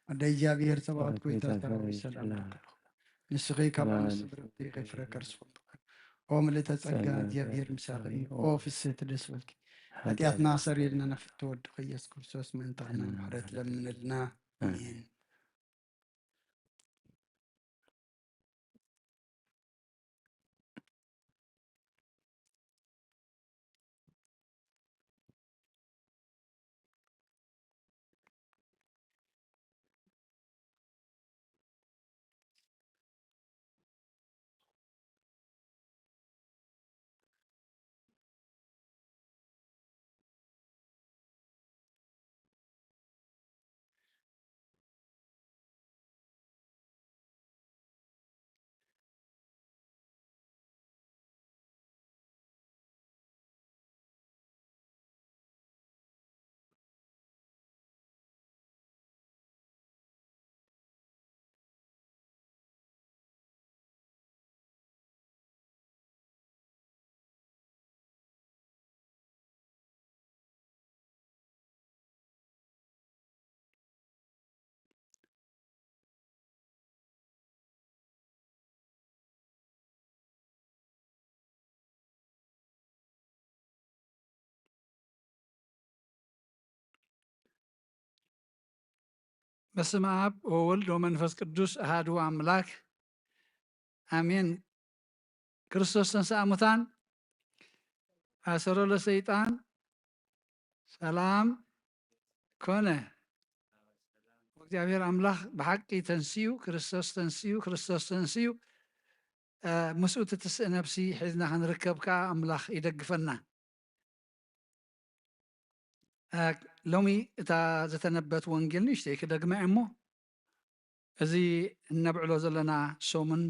ኣደ እግዚኣብሔር ጸባኦት ጎይታ ሰራዊት ሰላምታ ንስኺ ካብ ኣንስቲ ብርክቲ ከይፍረ ከርስኹም ትኾን። ኦ ምልእተ ጸጋ እግዚኣብሔር ምሳኺ እዩ። ኦ ፍስህቲ ደስ በልኪ። ኃጢአትና ሰሪልና ነፍቲ ወድኺ ኢየሱስ ክርስቶስ ምእንታና ምሕረት ለምንልና። ኣሜን። በስመ አብ ወወልድ ወመንፈስ ቅዱስ አሐዱ አምላክ አሜን። ክርስቶስ ተንሥአ እሙታን አሰሮ ለሰይጣን ሰላም ኮነ። እግዚኣብሔር ኣምላኽ ብሓቂ ተንስዩ፣ ክርስቶስ ተንስዩ፣ ክርስቶስ ተንስዩ፣ እ፣ ምስኡ ትትስእ ነፍሲ ሒዝና ክንርከብ ከኣ ኣምላኽ ይደግፈና። እ፣ ሎሚ እታ ዝተነበት ወንጌል ንእሽተይ ክደግማ እየ እሞ፣ እዚ እነብዕሎ ዘለና ሰሙን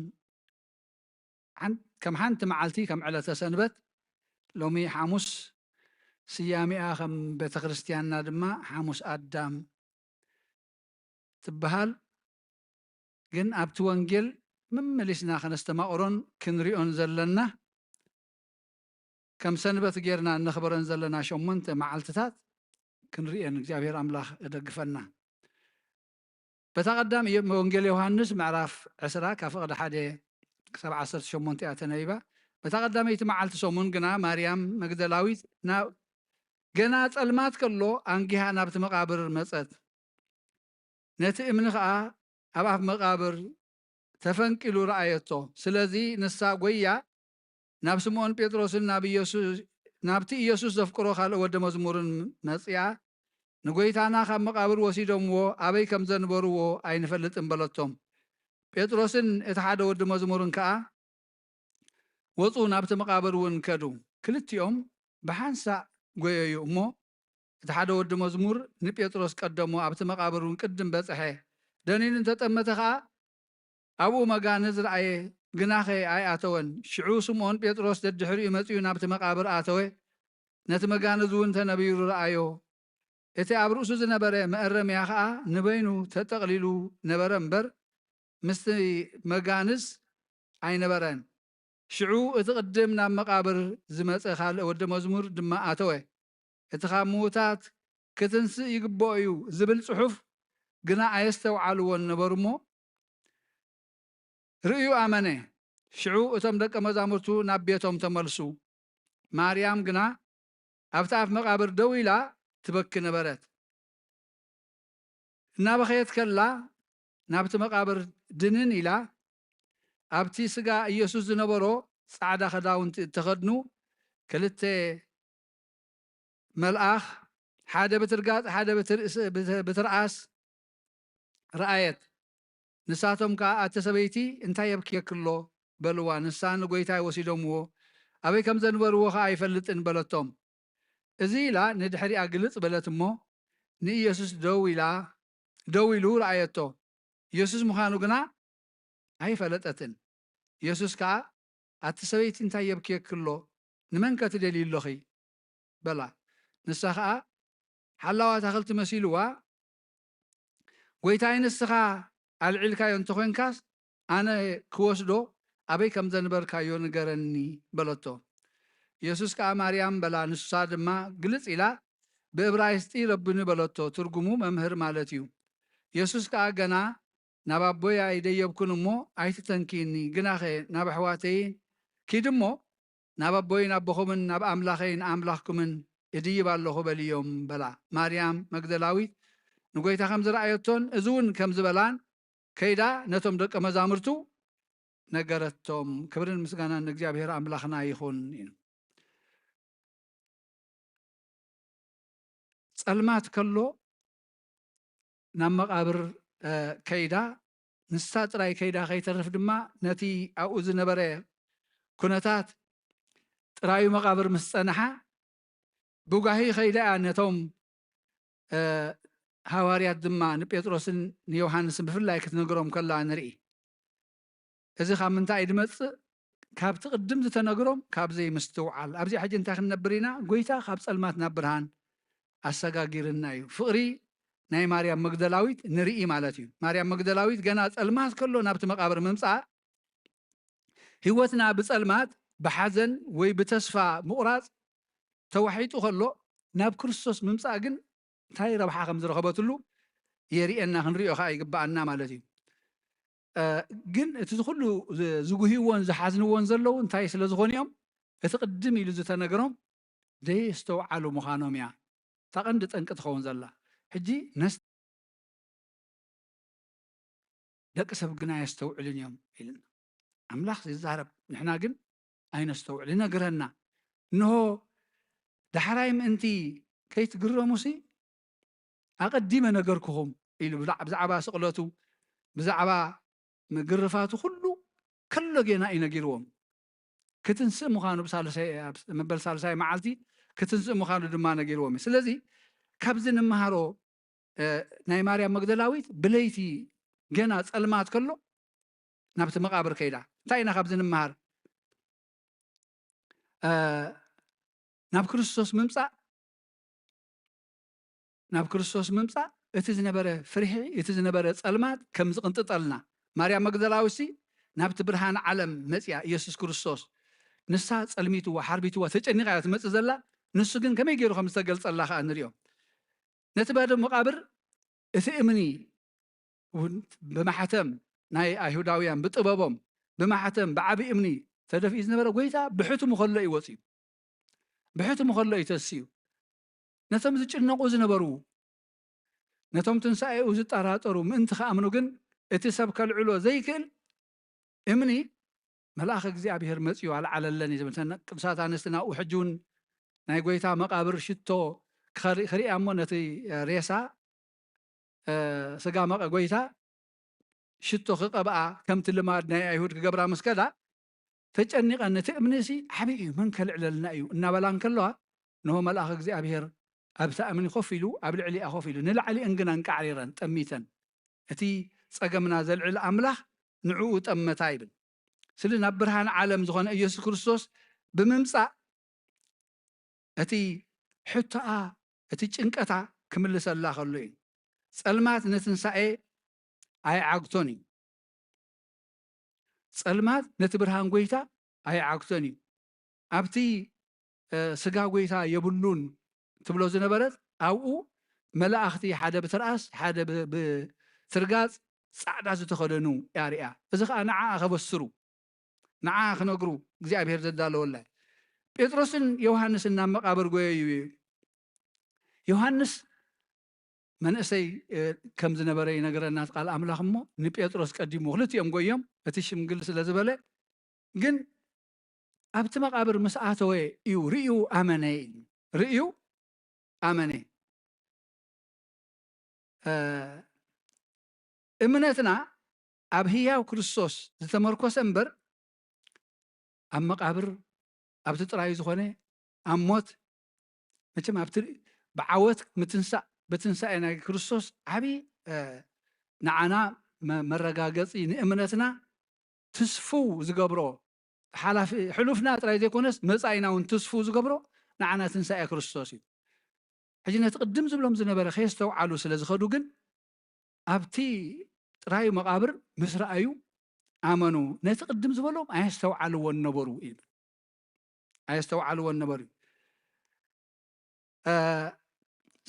ሓን-፣ ከም ሓንቲ መዓልቲ፣ ከም ዕለተ ሰንበት፣ ሎሚ ሓሙስ፣ ስያሜኣ ከም ቤተ ክርስቲያንና ድማ ሓሙስ ኣዳም ትበሃል። ግን ኣብቲ ወንጌል መመሊስና ከነስተማቕሮን ክንሪኦን ዘለና፣ ከም ሰንበት ጌርና እነኽበረን ዘለና ሸሞንተ መዓልትታት ክንርእየን እግዚኣብሔር ኣምላኽ እደግፈና። በታ ቀዳም ዮ-፣ ወንጌል ዮሃንስ ምዕራፍ ዕስራ ካብ ፍቕዲ ሓደ ክሳብ ዓሰርተ ሸሞንተ እያ ተነቢባ። በታ ቀዳመይቲ መዓልቲ ሰሙን ግና ማርያም መግደላዊት ናብ፣ ገና ጸልማት ከሎ ኣንጊሃ ናብቲ መቓብር መጸት። ነቲ እምኒ ኸኣ ኣብ ኣፍ መቓብር ተፈንቂሉ ረኣየቶ። ስለዚ ንሳ ጐይያ ናብ ስምዖን ጴጥሮስን ናብ ኢየሱስ፣ ናብቲ ኢየሱስ ዘፍቅሮ ካልእ ወዲ መዝሙርን መጺኣ፣ "ንጐይታና ካብ መቓብር ወሲዶምዎ ኣበይ ከም ዘንበርዎ ኣይንፈልጥን" በለቶም። ጴጥሮስን እቲ ሓደ ወዲ መዝሙርን ከኣ ወጹ፣ ናብቲ መቓብር እውን ከዱ። ክልቲኦም ብሓንሳእ ጐየዩ እሞ፣ እቲ ሓደ ወዲ መዝሙር ንጴጥሮስ ቀደሞ፣ ኣብቲ መቓብር እውን ቅድም በጽሐ። ደኒኑ እንተጠመተ ኸኣ ኣብኡ መጋንዝ ረኣየ፣ ግናኸ ኣይኣተወን። ሽዑ ስምዖን ጴጥሮስ ደድሕሪኡ መጺኡ ናብቲ መቓብር ኣተወ፣ ነቲ መጋንዝ እውን ተነቢሩ ረኣዮ። እቲ ኣብ ርእሱ ዝነበረ መእረምያ ኸኣ ንበይኑ ተጠቕሊሉ ነበረ እምበር፣ ምስቲ መጋንዝ ኣይነበረን። ሽዑ እቲ ቅድም ናብ መቓብር ዝመጸ ካልእ ወዲ መዝሙር ድማ ኣተወ። እቲ ካብ ምዉታት ክትንስእ ይግብኦ እዩ ዝብል ጽሑፍ ግና ኣየስተውዓልዎን ነበሩ እሞ፣ ርእዩ ኣመነ። ሽዑ እቶም ደቀ መዛሙርቱ ናብ ቤቶም ተመልሱ። ማርያም ግና ኣብቲ ኣፍ መቓብር ደው ኢላ ትበኪ ነበረት። እናበኸየት ከላ ናብቲ መቓብር ድንን ኢላ፣ ኣብቲ ስጋ ኢየሱስ ዝነበሮ ጻዕዳ ክዳውንቲ እተኸድኑ ክልተ መልኣኽ፣ ሓደ ብትርጋጽ ሓደ ብትርእስ-፣ ብት-፣ ብትርኣስ ረኣየት። ንሳቶም ከኣ፣ "ኣቲ ሰበይቲ፣ እንታይ የብክየኪ ኣሎ?" በልዋ። ንሳ፣ "ንጐይታይ ወሲዶምዎ፣ ኣበይ ከም ዘንበርዎ ኸኣ ኣይፈልጥን" በለቶም። እዚ ኢላ ንድሕሪኣ ግልጽ በለት እሞ፣ ንኢየሱስ ደው ኢላ፣ ደው ኢሉ ረኣየቶ። ኢየሱስ ምዃኑ ግና ኣይፈለጠትን። ኢየሱስ ከኣ፣ "ኣቲ ሰበይቲ፣ እንታይ የብክየኪ ኣሎ? ንመንከ ትደልዪ ኣሎኺ?" በላ። ንሳ ኸኣ ሓላዋ ኣታኽልቲ መሲልዋ፣ "ጐይታይ፣ ንስኻ ኣልዒልካዮ እንተ ኾንካስ፣ ኣነ ክወስዶ ኣበይ ከም ዘንበርካዮ ንገረኒ" በለቶ። ኢየሱስ ከኣ፣ "ማርያም" በላ። ንሳ ድማ ግልጽ ኢላ ብእብራይስጢ "ረቡኒ" በለቶ፣ ትርጉሙ "መምህር" ማለት እዩ። ኢየሱስ ከኣ፣ "ገና ናብ ኣቦይ ኣይደየብኩን እሞ ኣይትተንክይኒ፣ ግናኸ ናብ ኣሕዋተይን ኪድ እሞ ናብ ኣቦይን ኣቦኹምን ናብ ኣምላኸይን ኣምላኽኩምን እድይብ ኣለኹ" በልዮም በላ። ማርያም መግደላዊት ንጐይታ ከም ዝረኣየቶን እዚ እውን ከም ዝበላን ከይዳ ነቶም ደቀ መዛሙርቱ ነገረቶም። ክብርን ምስጋናን ንእግዚኣብሔር ኣምላኽና ይኹን። ጸልማት ከሎ ናብ መቓብር፣ እ፣ ከይዳ፣ ንሳ ጥራይ ከይዳ ከይተርፍ ድማ ነቲ ኣብኡ ዝነበረ ኩነታት ጥራዩ መቓብር ምስ ጸንሓ፣ ብጓሂ ከይዳ እያ ነቶም፣ እ፣ ሃዋርያት ድማ ንጴጥሮስን ንዮሃንስን ብፍላይ ክትነግሮም ከላ ንርኢ። እዚ ካብ ምንታይ እዩ ዝመጽእ? ካብቲ ቅድም ዝተነግሮም ካብ ዘይምስትውዓል። ኣብዚ ሕጂ እንታይ ክንነብር ኢና? ጐይታ ካብ ጸልማት ናብ ብርሃን ኣሰጋጊርና እዩ። ፍቕሪ ናይ ማርያም መግደላዊት ንርኢ ማለት እዩ። ማርያም መግደላዊት ገና ጸልማት ከሎ ናብቲ መቓብር ምምጻኣ፣ ህይወትና ብጸልማት፣ ብሓዘን ወይ ብተስፋ ምቑራጽ ተዋሒጡ ከሎ፣ ናብ ክርስቶስ ምምጻእ ግን እንታይ ረብሓ ከም ዝረኸበትሉ የርእየና፣ ክንሪኦ ከኣ ይግብኣና ማለት እዩ። እ፣ ግን እቲ ኩሉ ዝ-፣ ዝጉህይዎን ዝሓዝንዎን ዘለዉ እንታይ ስለ ዝኾኑ እዮም? እቲ ቅድም ኢሉ ዝተነገሮም ደየስተውዓሉ ምዃኖም እያ እታ ቀንዲ ጠንቂ ትኸውን ዘላ። ሕጂ ነስ-፣ "ደቂ ሰብ ግና ኣየስተውዕሉን እዮም" ኢልና። ኣምላኽ ይዛረብ፣ ንሕና ግን ኣይነስተውዕል፣ ይነግረና። እንሆ፣ ዳሕራይ ምእንቲ ከይትግረሙሲ ኣቐዲመ ነገርኩኹም ኢሉ ብዛ-፣ ብዛዕባ ስቕለቱ፣ ብዛዕባ ምግርፋቱ ኩሉ ከሎ ጌና እዩ ነጊርዎም። ክትንስእ ምዃኑ ብሳልሳይ፣ ኣብ መበል ሳልሳይ መዓልቲ ክትንስእ ምዃኑ ድማ ነጊርዎም እዩ። ስለዚ ካብዚ ንምሃሮ፣ እ፣ ናይ ማርያም መግደላዊት ብለይቲ ገና ጸልማት ከሎ ናብቲ መቓብር ከይዳ። እንታይ ኢና ካብዚ ንምሃር? እ፣ ናብ ክርስቶስ ምምጻእ፣ ናብ ክርስቶስ ምምጻእ እቲ ዝነበረ ፍርሒ፣ እቲ ዝነበረ ጸልማት ከም ዝቕንጥጠልና። ማርያም መግደላዊትሲ ናብቲ ብርሃን ዓለም መጺኣ፣ ኢየሱስ ክርስቶስ። ንሳ ጸልሚትዋ፣ ሓርቢትዋ፣ ተጨኒቓ እያ ትመጽእ ዘላ። ንሱ ግን ከመይ ገይሩ ከም ዝተገልጸላ ከኣ ንሪኦ። ነቲ ባዶ መቓብር እቲ እምኒ እውን ብማሕተም ናይ ኣይሁዳውያን ብጥበቦም ብማሕተም ብዓቢ እምኒ ተደፊኡ ዝነበረ ጐይታ ብሕትሙ ከሎ እዩ ወጺኡ። ብሕትሙ ከሎ እዩ ተሲኡ። ነቶም ዝጭነቑ ዝነበሩ፣ ነቶም ትንሳኤኡ ዝጠራጠሩ ምእንቲ ክኣምኑ ግን እቲ ሰብ ከልዕሎ ዘይክእል እምኒ መልኣኽ እግዚኣብሔር መጺኡ ኣልዓለለን እዩ ዝብል። እተን ቅዱሳት ኣንስቲ ናብኡ ሕጂ እውን ናይ ጎይታ መቓብር ሽቶ ክኸሪ-፣ ክርእያ እሞ ነቲ ሬሳ፣ እ፣ ስጋ መቐ-፣ ጎይታ ሽቶ ክቐብኣ ከምቲ ልማድ ናይ ኣይሁድ ክገብራ ምስ ከዳ፣ ተጨኒቐን፣ "እቲ እምኒ እዚ ዓቢ እዩ፣ መን ከልዕለልና እዩ?" እናበላ እንከለዋ፣ እንሆ መልኣኽ እግዚኣብሔር ኣብታ እምኒ ኮፍ ኢሉ፣ ኣብ ልዕሊኣ ኮፍ ኢሉ፣ ንላዕሊአን ግን ኣንቃዕሪረን፣ ጠሚተን። እቲ ጸገምና ዘልዕል ኣምላኽ ንዕኡ ጠመታ ይብል። ስለ ናብ ብርሃን ዓለም ዝኾነ ኢየሱስ ክርስቶስ ብምምጻእ፣ እቲ ሕቶኣ፣ እቲ ጭንቀታ ክምልሰላ ከሎ እዩ። ጸልማት ንትንሳኤ ኣይዓግቶን እዩ። ጸልማት ነቲ ብርሃን ጎይታ ኣይዓግቶን እዩ። ኣብቲ፣ እ፣ ስጋ ጎይታ የብሉን ትብሎ ዝነበረት፣ ኣብኡ መላእኽቲ ሓደ ብትርኣስ፣ ሓደ ብ-፣ ብትርጋጽ ጻዕዳ ዝተኸደኑ እያ ርእያ። እዚ ኸኣ ንዓኣ ከበስሩ፣ ንዓኣ ክነግሩ እግዚኣብሔር ዘዳለወላ እዩ። ጴጥሮስን ዮሃንስን ናብ መቓብር ጎየዩ እዩ። ዮሃንስ መንእሰይ፣ እ፣ ከም ዝነበረ ይነግረና እቲ ቃል ኣምላኽ። እሞ ንጴጥሮስ ቀዲሙ፣ ክልቲኦም ጎዮም፣ እቲ ሽምግል ስለ ዝበለ። ግን ኣብቲ መቓብር ምስ ኣተወ እዩ ርእዩ ኣመነ እዩ። ርእዩ ኣመነ። እ፣ እምነትና ኣብ ህያው ክርስቶስ ዝተመርኮሰ እምበር ኣብ መቓብር፣ ኣብቲ ጥራይ ዝኾነ፣ ኣብ ሞት፣ መቸም ኣብቲ ብዓወት ምትንሳእ፣ ብትንሳኤ ናይ ክርስቶስ ዓቢ፣ እ፣ ንዓና መ-፣ መረጋገጺ ንእምነትና ትስፉው ዝገብሮ፣ ሓላፊ፣ ሕሉፍና ጥራይ ዘይኮነስ መጻኢና እውን ትስፉው ዝገብሮ ንዓና ትንሳኤ ክርስቶስ እዩ። ሕጂ ነቲ ቅድም ዝብሎም ዝነበረ ከየስተውዓሉ ስለ ዝኸዱ ግን ኣብቲ ጥራይ መቓብር ምስ ረኣዩ ኣመኑ። ነቲ ቅድም ዝበሎም ኣየስተውዓልዎን ነበሩ እዩ። ኣየስተውዓልዎን ነበሩ እዩ። እ፣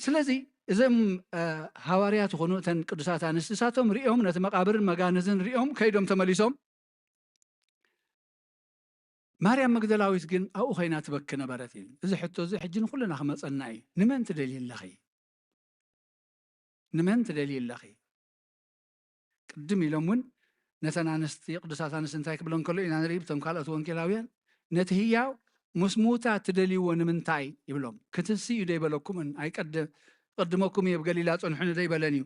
ስለዚ እዞም፣ እ፣ ሃዋርያት ይኹኑ እተን ቅዱሳት ኣንስቲ ንሳቶም ሪኦም ነቲ መቓብርን መጋንዝን ሪኦም ከይዶም ተመሊሶም። ማርያም መግደላዊት ግን ኣብኡ ኮይና ትበኪ ነበረት እዩ። እዚ ሕቶ እዚ ሕጂ ንኹልና ክመጸና እዩ። ንመን ትደልዪ ኣለኺ? ንመን ትደልዪ ኣለኺ? ቅድም ኢሎም እውን ነተን ኣንስቲ፣ ቅዱሳት ኣንስቲ እንታይ ክብለን ከሎ ኢና ንርኢ፣ ብቶም ካልኦት ወንጌላውያን፣ "ነቲ ህያው ምስ ምዉታት ትደልይዎ ንምንታይ?" ይብሎም። "ክትንሲ እዩ ዶ ኣይበለኩምን? ኣይቀድ-፣ ቅድመኩም እየ፣ ኣብ ገሊላ ጽንሑኒ ዶ ኣይበለን እዩ?"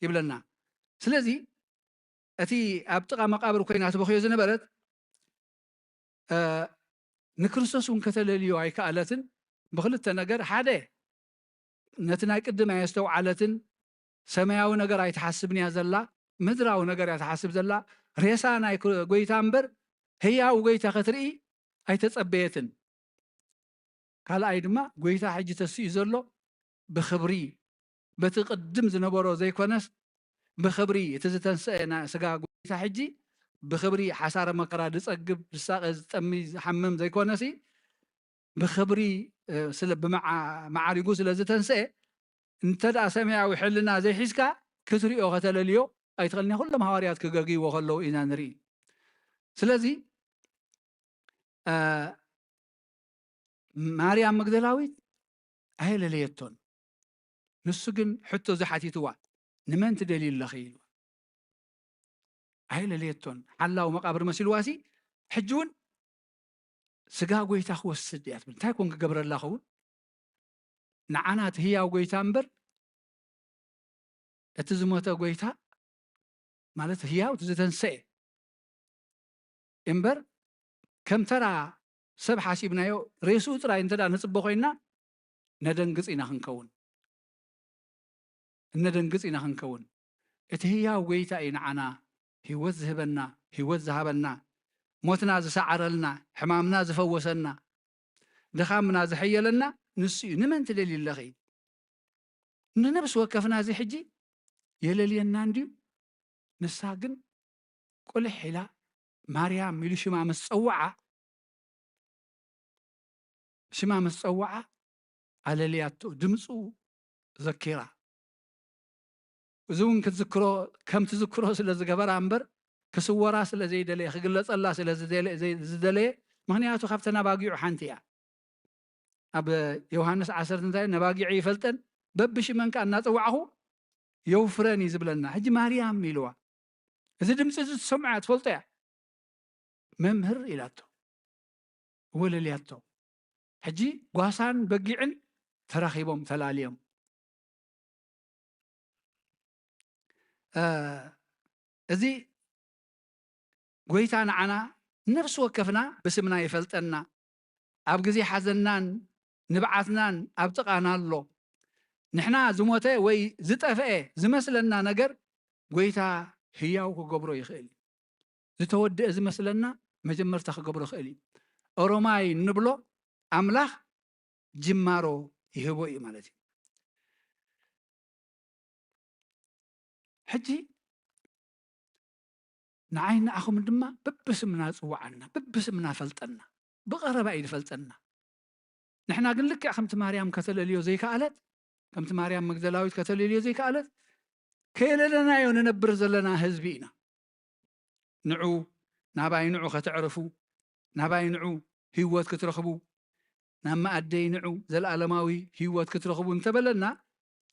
ይብለና። ስለዚ እቲ ኣብ ጥቓ መቓብር ኮይና ትበኽዮ ዝነበረት፣ እ፣ ንክርስቶስ እውን ከተለልዮ ኣይከኣለትን። ብኽልተ ነገር፣ ሓደ፣ ነቲ ናይ ቅድም ኣየስተውዓለትን። ሰማያዊ ነገር ኣይትሓስብን እያ ዘላ፣ ምድራዊ ነገር እያ ትሓስብ ዘላ። ሬሳ ናይ ክ-፣ ጎይታ እምበር ህያው ጎይታ ክትርኢ ኣይተጸበየትን። ካልኣይ ድማ፣ ጎይታ ሕጂ ተሲኡ ዘሎ ብኽብሪ፣ በቲ ቅድም ዝነበሮ ዘይኮነስ ብኽብሪ፣ እቲ ዝተንስአ ናይ ስጋ ጎይታ ሕጂ ብኽብሪ ሓሳረ መከራ ዝጸግብ፣ ዝሳቐ፣ ዝጠሚ፣ ዝሓምም ዘይኮነሲ ብኽብሪ፣ እ፣ ስለ ብመዓ-፣ መዓሪጉ ስለ ዝተንስአ፣ እንተ ደኣ ሰማያዊ ሕልና ዘይሒዝካ ክትሪኦ ከተለልዮ ኣይትኽእልን። ኩሎም ሃዋርያት ክገግይዎ ከለዉ ኢና ንርኢ። ስለዚ፣ እ፣ ማርያም መግደላዊት ኣየለለየቶን። ንሱ ግን ሕቶ እዚ ሓቲትዋ፣ "ንመን ትደልዪ ኣለኺ?" ኢልዋ። ኣየለለየቶን። ሓላው መቓብር መሲልዋሲ፣ ሕጂ እውን ስጋ ጎይታ ክወስድ እያ ትብል። እንታይ ኮን ክገብረላ ኸውን? ንዓና እቲ ህያው ጎይታ እምበር እቲ ዝሞተ ጎይታ፣ ማለት ህያው እቲ ዝተንሰኤ እምበር፣ ከም ተራ ሰብ ሓሲብናዮ፣ ሬስኡ ጥራይ እንተ ደኣ ንጽበ ኮይንና፣ ነደንግጽ ኢና ክንከውን። እነደንግጽ ኢና ክንከውን። እቲ ህያው ጎይታ እዩ ንዓና ህይወት ዝህበና፣ ህይወት ዝሃበና፣ ሞትና ዝሰዓረልና፣ ሕማምና ዝፈወሰና፣ ድኻምና ዘሐየለና ንሱ እዩ። ንመን ትደልዪ ኣለኺ? ንነብሲ ወከፍና እዚ ሕጂ የለልየና እንድዩ። ንሳ ግን ቁልሕ ኢላ ማርያም ኢሉ ሽማ ምስ ጸውዓ፣ ሽማ ምስ ጸውዓ ኣለልያቶ፣ ድምፁ ዘኪራ። እዚ እውን ክትዝክሮ፣ ከም ትዝክሮ ስለ ዝገበራ እምበር፣ ክስወራ ስለ ዘይደለየ፣ ክግለጸላ ስለ ዝደለ-፣ ዘይ-፣ ዝደለየ፣ ምኽንያቱ ካብተን ኣባጊዑ ሓንቲ እያ። ኣብ ዮሃንስ ዓሰርተ እንታይ፣ "ነባጊዐይ ይፈልጠን፣ በብሽመን ከኣ እናጸዋዕኹ የውፍረን እዩ ዝብለና። ሕጂ ማርያም ኢልዋ። እዚ ድምፂ እዚ ትሰምዖ እያ፣ ትፈልጦ እያ። መምህር ኢላቶ፣ ወለልያቶ። ሕጂ ጓሳን በጊዕን ተራኺቦም፣ ተላልዮም። እ፣ እዚ ጎይታ ንዓና ነፍሲ ወከፍና ብስምና ይፈልጠና። ኣብ ግዜ ሓዘንናን ንብዓትናን ኣብ ጥቓና ኣሎ። ንሕና ዝሞተ ወይ ዝጠፍአ ዝመስለና ነገር ጎይታ ህያው ክገብሮ ይኽእል እዩ። ዝተወደአ ዝመስለና መጀመርታ ክገብሮ ይኽእል እዩ። ኦሮማይ እንብሎ ኣምላኽ ጅማሮ ይህቦ እዩ ማለት እዩ። ሕጂ ንዓይ ንዓኹም ድማ ብብስምና ጽውዓና፣ ብብስምና ፈልጠና፣ ብቐረባ እዩ ዝፈልጠና። ንሕና ግን ልክዕ ከምቲ ማርያም ከተለልዮ ዘይከኣለት፣ ከምቲ ማርያም መግደላዊት ከተለልዮ ዘይከኣለት፣ ከየለለናዮ ንነብር ዘለና ህዝቢ ኢና። ንዑ ናባይ ንዑ ከተዕርፉ፣ ናባይ ንዑ ህይወት ክትረኽቡ፣ ናብ መኣደይ ንዑ ዘለኣለማዊ ህይወት ክትረኽቡ እንተበለና፣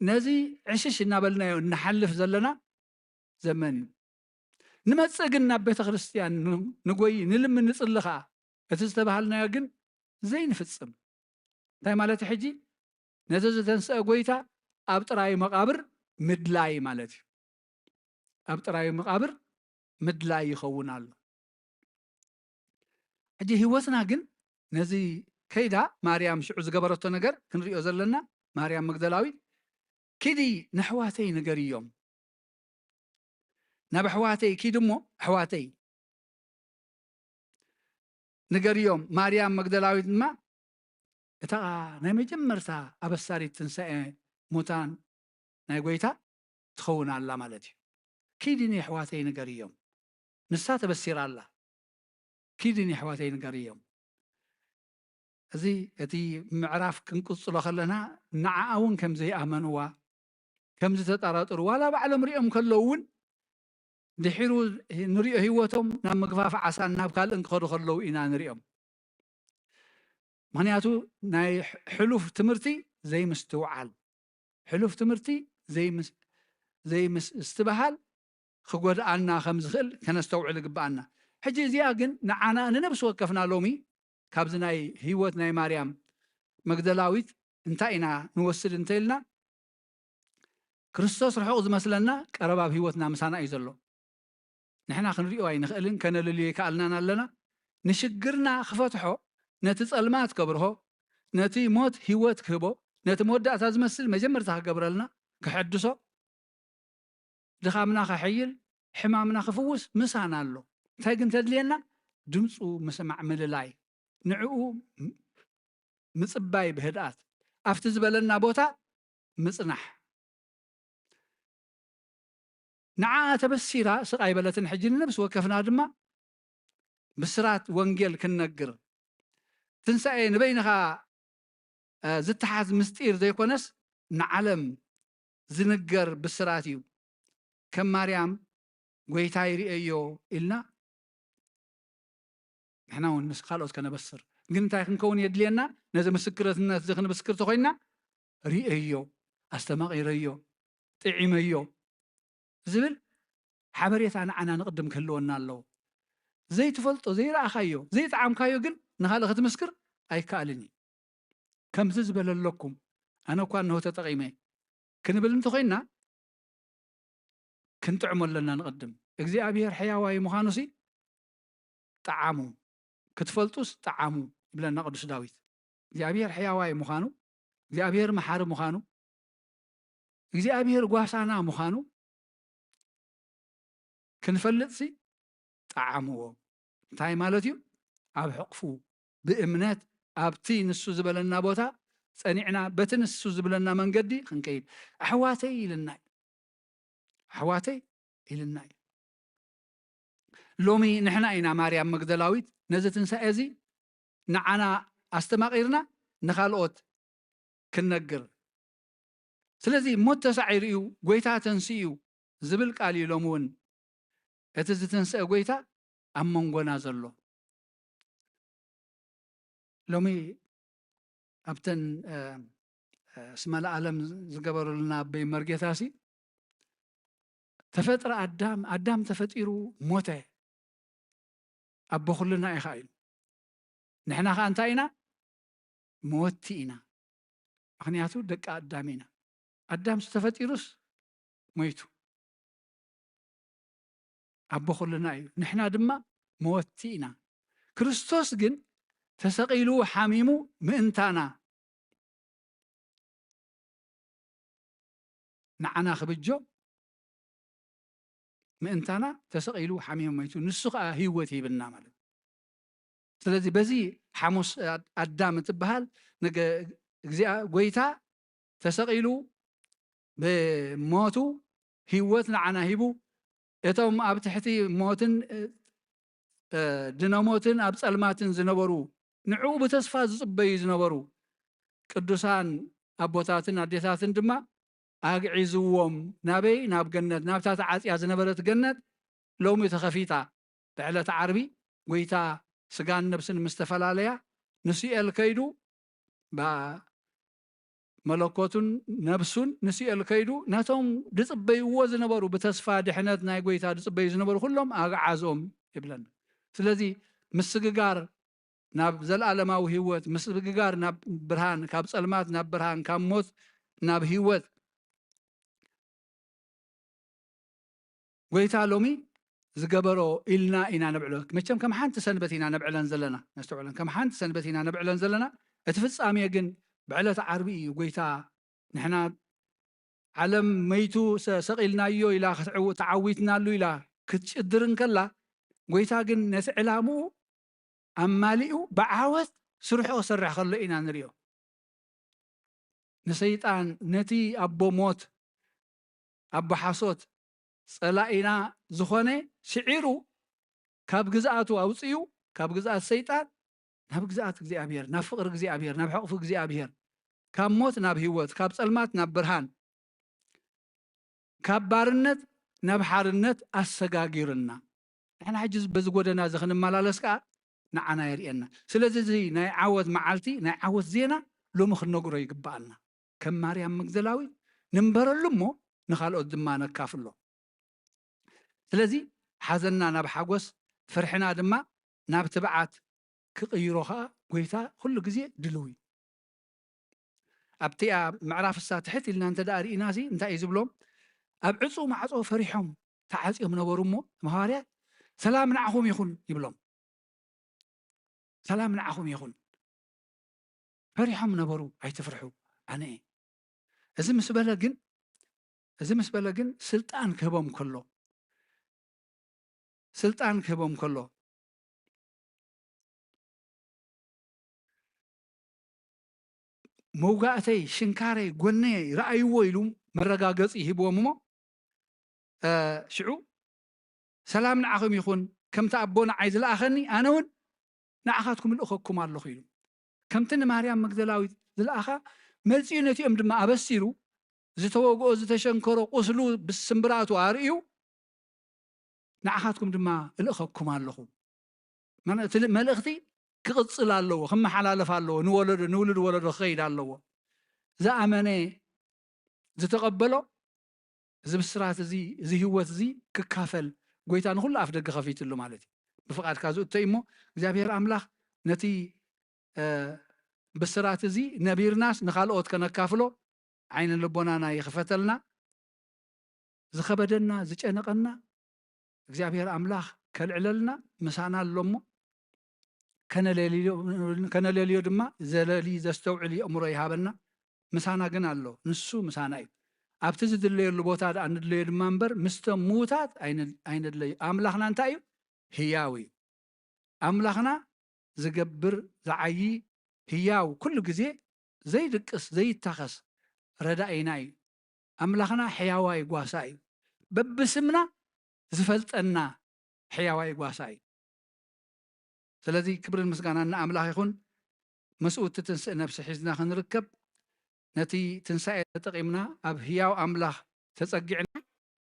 ነዚ ዕሽሽ እናበልናዮ እንሓልፍ ዘለና ዘመን እዩ። ንመጽእ ግን ናብ ቤተ ክርስቲያን ን-፣ ንጎይ፣ ንልምን፣ ንጽሊ ኸዓ፣ እቲ ዝተባሃልናዮ ግን ዘይንፍጽም። እንታይ ማለት እዩ ሕጂ? ነዚ ዝተንስአ ጎይታ ኣብ ጥራይ መቓብር ምድላይ ማለት እዩ። ኣብ ጥራይ መቓብር ምድላይ ይኸውን ኣሎ። ሕጂ ህይወትና ግን ነዚ ከይዳ ማርያም ሽዑ ዝገበረቶ ነገር ክንሪኦ ዘለና፣ ማርያም መግደላዊት፣ "ኪዲ ንኣሕዋተይ ንገርዮም፣ ናብ ኣሕዋተይ ኪዲ እሞ ኣሕዋተይ ንገርዮም"። ማርያም መግደላዊት ድማ እታ ናይ መጀመርታ ኣበሳሪት ትንሳኤ ሙታን ናይ ጎይታ ትኸውን ኣላ ማለት እዩ። "ኪዲ ንኣሕዋተይ ንገርዮም፣ ንሳ ተበሲራ ኣላ፣ ኪዲ ንኣሕዋተይ ንገርዮም"። እዚ እቲ ምዕራፍ ክንቅጽሎ ከለና ንዓኣ እውን ከም ዘይኣመንዋ፣ ከም ዝተጠራጠሩ፣ ዋላ ባዕሎም ሪኦም ከለዉ እውን ድሒሩ ንሪኦ ህይወቶም ናብ ምግፋፍ ዓሳን ናብ ካልእን ክኸዱ ከለዉ ኢና ንሪኦም። ምኽንያቱ ናይ ሕሉፍ ትምህርቲ ዘይምስትውዓል፣ ሕሉፍ ትምህርቲ ዘይምስ-፣ ዘይምስ-፣ ምስትብሃል ክጎድኣና ከም ዝኽእል ከነስተውዕል ይግብኣና። ሕጂ እዚኣ ግን ንዓና ንነብሲ ወከፍና ሎሚ ካብዚ ናይ ህይወት ናይ ማርያም መግደላዊት እንታይ ኢና ንወስድ እንተኢልና፣ ክርስቶስ ርሑቕ ዝመስለና ቀረብ ኣብ ህይወትና ምሳና እዩ ዘሎ። ንሕና ክንሪኦ ኣይንኽእልን፣ ከነልልዮ ኣይከኣልናን ኣለና። ንሽግርና ክፈትሖ፣ ነቲ ጸልማት ከብርሆ፣ ነቲ ሞት ህይወት ክህቦ፣ ነቲ መወዳእታ ዝመስል መጀመርታ ክገብረልና፣ ክሐድሶ፣ ድኻምና ከሐይል፣ ሕማምና ክፍውስ ምሳና ኣሎ። እንታይ ግን ተድልየና? ድምፁ ምስማዕ፣ ምልላይ፣ ንዕኡ ም-፣ ምጽባይ ብህድኣት፣ ኣብቲ ዝበለና ቦታ ምጽናሕ። ንዓኣ ተበሲራ ስቕ ኣይበለትን። ሕጂ ንነብሲ ወከፍና ድማ ብስራት ወንጌል ክንነግር፣ ትንሳኤ ንበይንኻ፣ እ፣ ዝተሓዝ ምስጢር ዘይኮነስ ንዓለም ዝንገር ብስራት እዩ። ከም ማርያም "ጎይታይ ርእየዮ" ኢልና ንሕና እውን ምስ ካልኦት ከነበስር። ግን እንታይ ክንከውን የድልየና? ነዚ ምስክርነት እዚ ክንምስክር ተኾይንና፣ "ርእየዮ፣ ኣስተማቒረዮ፣ ጥዒመዮ" ዝብል ሓበሬታ ንዓና ንቕድም ክህልወና ኣለዎ። ዘይትፈልጦ፣ ዘይረኣኻዮ፣ ዘይጠዓምካዮ ግን ንኻልእ ክትምስክር ኣይከኣልን እዩ። "ከምዚ ዝበለ ኣለኩም፣ ኣነ እኳ እንሆ ተጠቒመ" ክንብል እንተኾይንና፣ ክንጥዕሞ ኣለና ንቕድም። እግዚኣብሔር ሕያዋይ ምዃኑሲ ጠዓሙ፣ ክትፈልጡስ ጠዓሙ ይብለና ቅዱስ ዳዊት። እግዚኣብሔር ሕያዋይ ምዃኑ፣ እግዚኣብሔር መሓሪ ምዃኑ፣ እግዚኣብሔር ጓሳና ምዃኑ ክንፈልጥሲ ጠዓምዎ። እንታይ ማለት እዩ? ኣብ ሕቕፉ ብእምነት ኣብቲ ንሱ ዝበለና ቦታ ጸኒዕና በቲ ንሱ ዝብለና መንገዲ ክንከይድ። "ኣሕዋተይ" ኢልና እዩ። "ኣሕዋተይ" ኢልና እዩ። ሎሚ ንሕና ኢና ማርያም መግደላዊት ነዚ ትንሳኤ እዚ ንዓና ኣስተማቒርና ንኻልኦት ክንነግር። ስለዚ "ሞት ተሳዒሩ እዩ፣ ጎይታ ተንሲኡ" ዝብል ቃል እዩ ሎሚ እውን እቲ ዝትንስአ ጎይታ ኣብ መንጎና ዘሎ። ሎሚ ኣብተን፣ እ፣ እ፣ ስመ ለዓለም ዝገበሩልና ኣቦይ መርጌታሲ ተፈጥረ ኣዳም፣ ኣዳም ተፈጢሩ ሞተ። ኣቦ ኩልና ኢኻ ኢሉ። ንሕና ኸኣ እንታይ ኢና? መወቲ ኢና። ምኽንያቱ ደቂ ኣዳም ኢና። ኣዳም ተፈጢሩስ ሞይቱ። ኣቦ ኩልና እዩ። ንሕና ድማ መወቲ ኢና። ክርስቶስ ግን ተሰቒሉ ሓሚሙ ምእንታና፣ ንዓና ክብጆ ምእንታና ተሰቒሉ ሓሚሙ ሞይቱ። ንሱ ኸኣ ህይወት ሂብና ማለት እዩ። ስለዚ በዚ ሓሙስ ኣድ-፣ ኣዳም እትበሃል ነገ-፣ እግዚኣብ-፣ ጎይታ ተሰቒሉ ብሞቱ ህይወት ንዓና ሂቡ፣ እቶም ኣብ ትሕቲ ሞትን፣ እ፣ እ፣ ድነ ሞትን ኣብ ጸልማትን ዝነበሩ፣ ንዕኡ ብተስፋ ዝጽበዩ ዝነበሩ ቅዱሳን ኣቦታትን ኣዴታትን ድማ ኣግዒዝዎም። ናበይ? ናብ ገነት፣ ናብታ ተዓጽያ ዝነበረት ገነት ሎሚ ተኸፊታ። ብዕለተ ዓርቢ ጎይታ ስጋን ነብስን ምስ ተፈላለያ፣ ንሲኦል ከይዱ፣ ባ-፣ መለኮቱን ነብሱን ንሲኦል ከይዱ፣ ነቶም ዝጽበይዎ ዝነበሩ፣ ብተስፋ ድሕነት ናይ ጎይታ ዝጽበዩ ዝነበሩ ኩሎም ኣግዓዞም ይብለና። ስለዚ ምስግጋር ናብ ዘለኣለማዊ ህይወት፣ ምስግጋር ናብ ብርሃን፣ ካብ ጸልማት ናብ ብርሃን፣ ካብ ሞት ናብ ህይወት፣ ጎይታ ሎሚ ዝገበሮ ኢልና ኢና ነብዕሎ። መቸም ከም ሓንቲ ሰንበት ኢና ነብዕለን ዘለና፣ ነስተውዕለን፣ ከም ሓንቲ ሰንበት ኢና ነብዕለን ዘለና። እቲ ፍጻሜ ግን ብዕለተ ዓርቢ እዩ። ጎይታ ንሕና ዓለም መይቱ ሰ-፣ ሰቒልናዮ ኢላ ክትዕው-፣ ተዓዊትናሉ ኢላ ክትጭድር እንከላ፣ ጎይታ ግን ነቲ ዕላምኡ ኣማሊኡ ብዓወት ስርሑ ክሰርሕ ከሎ ኢና ንሪኦ። ንሰይጣን፣ ነቲ ኣቦ ሞት፣ ኣቦ ሓሶት፣ ጸላኢና ዝኾነ ስዒሩ፣ ካብ ግዝኣቱ ኣውጺኡ፣ ካብ ግዝኣት ሰይጣን ናብ ግዝኣት እግዚኣብሔር፣ ናብ ፍቕሪ እግዚኣብሔር፣ ናብ ሕቕፊ እግዚኣብሔር፣ ካብ ሞት ናብ ህይወት፣ ካብ ጸልማት ናብ ብርሃን፣ ካብ ባርነት ናብ ሓርነት ኣሰጋጊሩና። ንሕና ሕጂ በዚ ጎደና እዚ ክንመላለስ ከኣ ንዓና የርእየና። ስለዚ እዚ ናይ ዓወት መዓልቲ፣ ናይ ዓወት ዜና ሎሚ ክንነግሮ ይግብኣና። ከም ማርያም መግደላዊት ንንበረሉ እሞ ንኻልኦት ድማ ነካፍሎ። ስለዚ ሓዘንና ናብ ሓጎስ፣ ፍርሕና ድማ ናብ ትብዓት ክቕይሮ ኸኣ ጎይታ ኩሉ ግዜ ድልው እዩ። ኣብቲ ኣብ ምዕራፍ እሳ ትሕት ኢልና እንተ ደኣ ርኢና፣ እዚ እንታይ እዩ ዝብሎም? ኣብ ዕጹው ማዕጾ ፈሪሖም ተዓጽዮም ነበሩ እሞ፣ እቶም ሃዋርያት፣ "ሰላም ንዓኹም ይኹን" ይብሎም። "ሰላም ንዓኹም ይኹን።" ፈሪሖም ነበሩ፣ "ኣይትፍርሑ፣ ኣነ እየ።" እዚ ምስ በለ ግን፣ እዚ ምስ በለ ግን ስልጣን ክህቦም ከሎ፣ ስልጣን ክህቦም ከሎ፣ "መውጋእተይ፣ ሽንካረይ፣ ጎነይ ረኣይዎ" ኢሉ መረጋገጺ ሂብዎም እሞ፣ እ፣ ሽዑ "ሰላም ንዓኹም ይኹን፣ ከምቲ ኣቦ ንዓይ ዝለኣኸኒ፣ ኣነ እውን ንዓኻትኩም እልእኸኩም ኣለኹ" ኢሉ። ከምቲ ንማርያም መግደላዊት ዝለኣኻ መጺኡ ነቲኦም ድማ ኣበሲሩ፣ ዝተወግኦ፣ ዝተሸንከሮ፣ ቁስሉ ብስምብራቱ ኣርእዩ፣ "ንዓኻትኩም ድማ እልእኸኩም ኣለኹ።" ማለት እቲ መልእኽቲ ክቕጽል ኣለዎ፣ ክመሓላለፍ ኣለዎ፣ ንወለዶ፣ ንውሉድ ወለዶ ክኸይድ ኣለዎ። ዝኣመነ፣ ዝተቐበሎ፣ እዚ ብስራት እዚ፣ እዚ ህይወት እዚ ክካፈል፣ ጎይታ ንኹሉ ኣፍ ደገ ከፊትሉ ማለት እዩ። ብፍቓድካ ዝእቶ እዩ እሞ፣ እግዚኣብሔር ኣምላኽ ነቲ፣ እ፣ ብስራት እዚ ነቢርናስ ንኻልኦት ከነካፍሎ ዓይነ ልቦናና ይኽፈተልና። ዝኸበደና፣ ዝጨነቐና እግዚኣብሔር ኣምላኽ ከልዕለልና ምሳና ኣሎ እሞ፣ ከነለልዮ፣ ከነለልዮ ድማ ዘለሊ ዘስተውዕል የእምሮ ይሃበና። ምሳና ግን ኣሎ፣ ንሱ ምሳና እዩ። ኣብቲ ዝድለየሉ ቦታ ደኣ ንድለዮ ድማ እምበር፣ ምስቶም ምዉታት ኣይን-፣ ኣይንድለዩ። ኣምላኽና እንታይ እዩ? ህያው እዩ። ኣምላኽና ዝገብር፣ ዝዓዪ፣ ህያው፣ ኩሉ ግዜ ዘይድቅስ፣ ዘይታኸስ ረዳኢና እዩ። ኣምላኽና ሕያዋይ ጓሳ እዩ። በብስምና ዝፈልጠና ሕያዋይ ጓሳ እዩ። ስለዚ ክብርን ምስጋናን ንኣምላኽ ይኹን። ምስኡ እትትንስእ ነብሲ ሒዝና ክንርከብ፣ ነቲ ትንሳኤ ተጠቒምና ኣብ ህያው ኣምላኽ ተጸጊዕና፣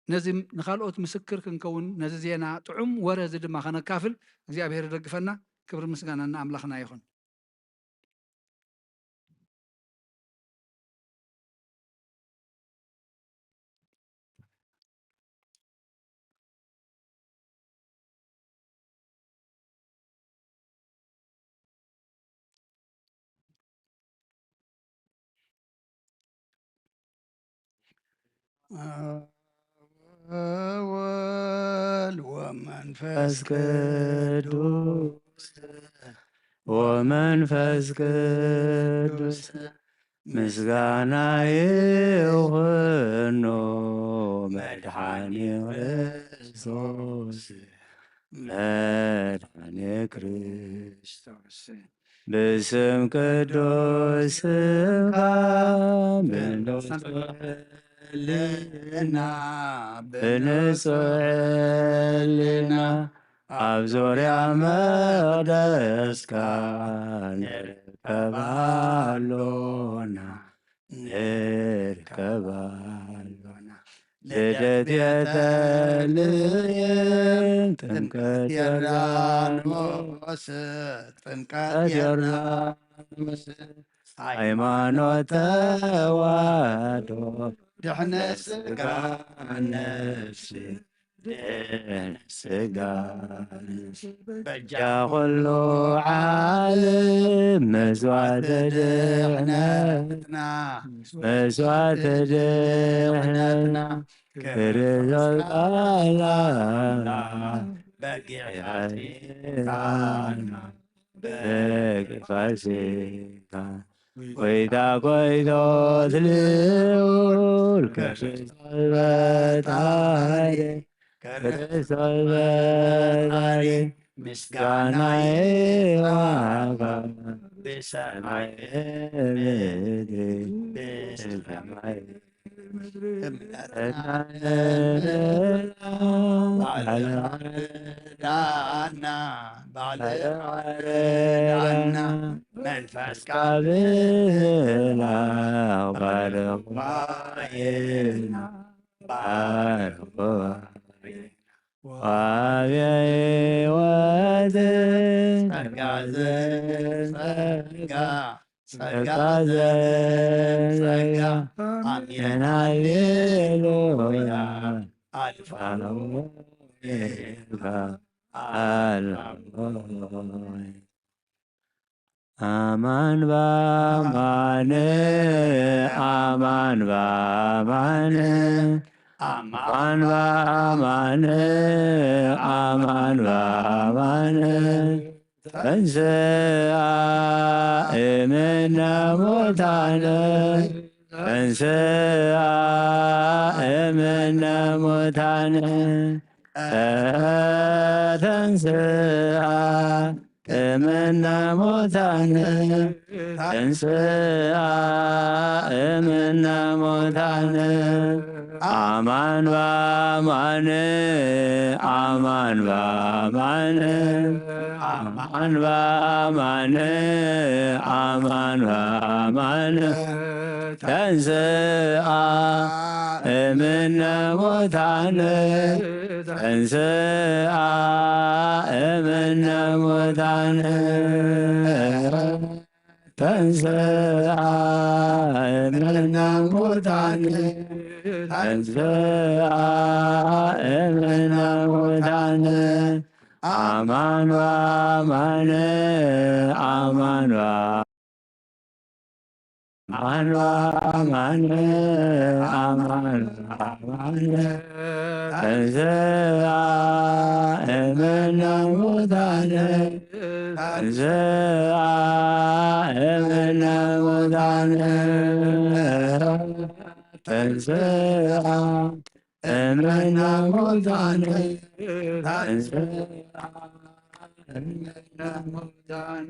ነዚ ንኻልኦት ምስክር ክንከውን፣ ነዚ ዜና ጥዑም ወረ እዚ ድማ ከነካፍል እግዚኣብሔር ይደግፈና። ክብርን ምስጋናን ንኣምላኽና ይኹን። ወወልድ ወመንፈስ ቅዱስ ወመንፈስ ቅዱስ ምስጋና ይኹኖ መድሓኒ ክርስቶስ መድሓኒ ክርስቶስ። ብስም ቅዱስ ስምካ ብንጹህ ሕልና ብንጹህ ሕልና ኣብ ዙርያ መቕደስካ ንርከብ ኣሎና ንርከብ ኣሎና። ልደት ቤተልሔም ጥምቀት ዮርዳኖስ ጥምቀት ዮርዳኖስ ሃይማኖት ተዋህዶ ድሕነት ስጋ ነፍሲ ድሕነት ስጋ ነፍሲ በጃ ኩሉ ዓለም መስዋዕቲ ድሕነትና መስዋዕቲ ድሕነትና ክርስቶስ ቃል ኣምላኽ በጊዕ ፋሲካና በጊዕ ፋሲካ ጎይታ ጎይቶት ልዑል ክርስቶስ ፈጣሪ ክርስቶስ ፈጣሪ ምስጋና ይግባእካ ብሰማይ ምድሪ ብሰማይ እምነትና ባዕልኻ ርዳእና ባዕልኻ ርዳእና መንፈስ ካብ ላኽ ባርኽ ጉባኤና ባርኽ ጉባኤና ወሃቢ ሕይወት ጸጋ ዘጸጋ ጸጋ ዘጸጋ ኣሜን ሃሌሉያ ኣልፋ ኦሜጋ ኣልፋ ኦሜጋ። ኣማን በኣማን ኣማን በኣማን ኣማን በኣማን ኣማን በኣማን ተንሥአ እምነ ሙታን ተንሥአ እምነ ሙታን ተንሥአ እምነ ሙታን ተንሥአ እምነ ሙታን ኣማን በኣማን ኣማን በኣማን ኣማን በኣማን ኣማን በኣማን ተንሥአ እምነ ሙታን ተንሥአ እምነ ሙታን ተንሥአ እምነ ሙታን ተንሥአ እምነ ሙታን አማን በአማን አማን በአማን አማን በአማን ተንሥአ እምነ ሙታን ተንሥአ እምነ ሙታን ተንሥአ እምነ ሙታን ተንሥአ እምነ ሙታን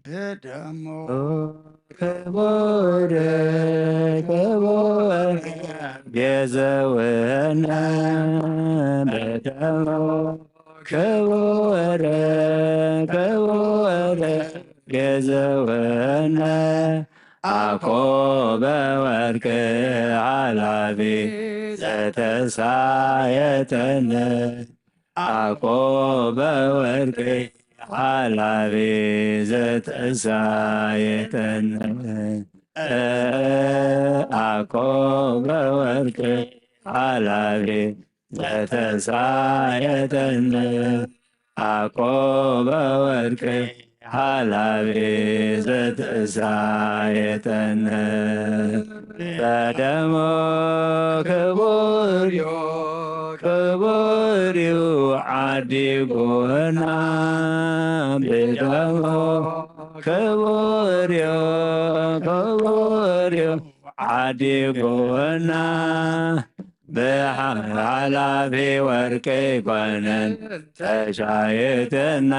በደሙ ክቡር ክቡር ቤዘወነ በደሙ ክቡር ክቡር ቤዘወነ አኮ በወርቅ ኃላፊ ዘተሳየጠነ አኮ በወርቅ ኃላፊ ዘተሳየጠነ አኮ በወርቅ ኃላፊ ዘተሳየጠነ አኮ በወርቅ ሓላፊ ዘተሳየጠነ በደሞ ክቡር ዩ፣ ክቡር ዩ ዓዲጉና ብደሞ ክቡር ዩ፣ ክቡር ዩ ዓዲጉና ብሓላፊ ወርቂ ኮነን ተሻይጥና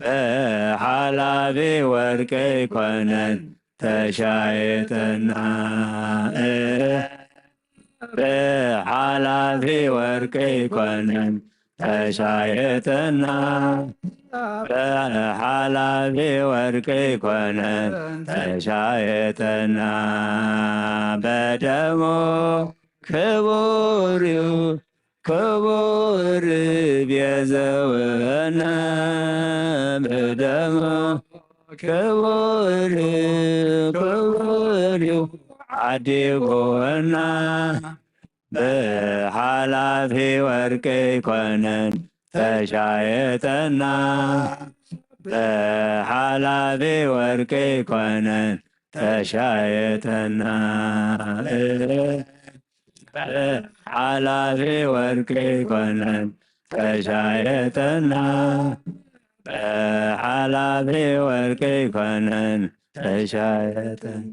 ብሓላፊ ወርቂ ኮነን ተሻይጥና ብሓላፊ ወርቂ ኮነን ተሻየጠና ብሓላፊ ወርቂ ኮነን ተሻየጠና በደሞ ክቡር ዩ ክቡር ቤዘወነ ብደሞ ክቡር ክቡር ዩ ዓዲጎና ብሓላፊ ወርቂ ኮነን ተሻየጠና ብሓላፊ ወርቂ ኮነን ተሻየጠና ብሓላፊ ወርቂ ኮነን ተሻየጠና ብሓላፊ ወርቂ ኮነን ተሻየጠና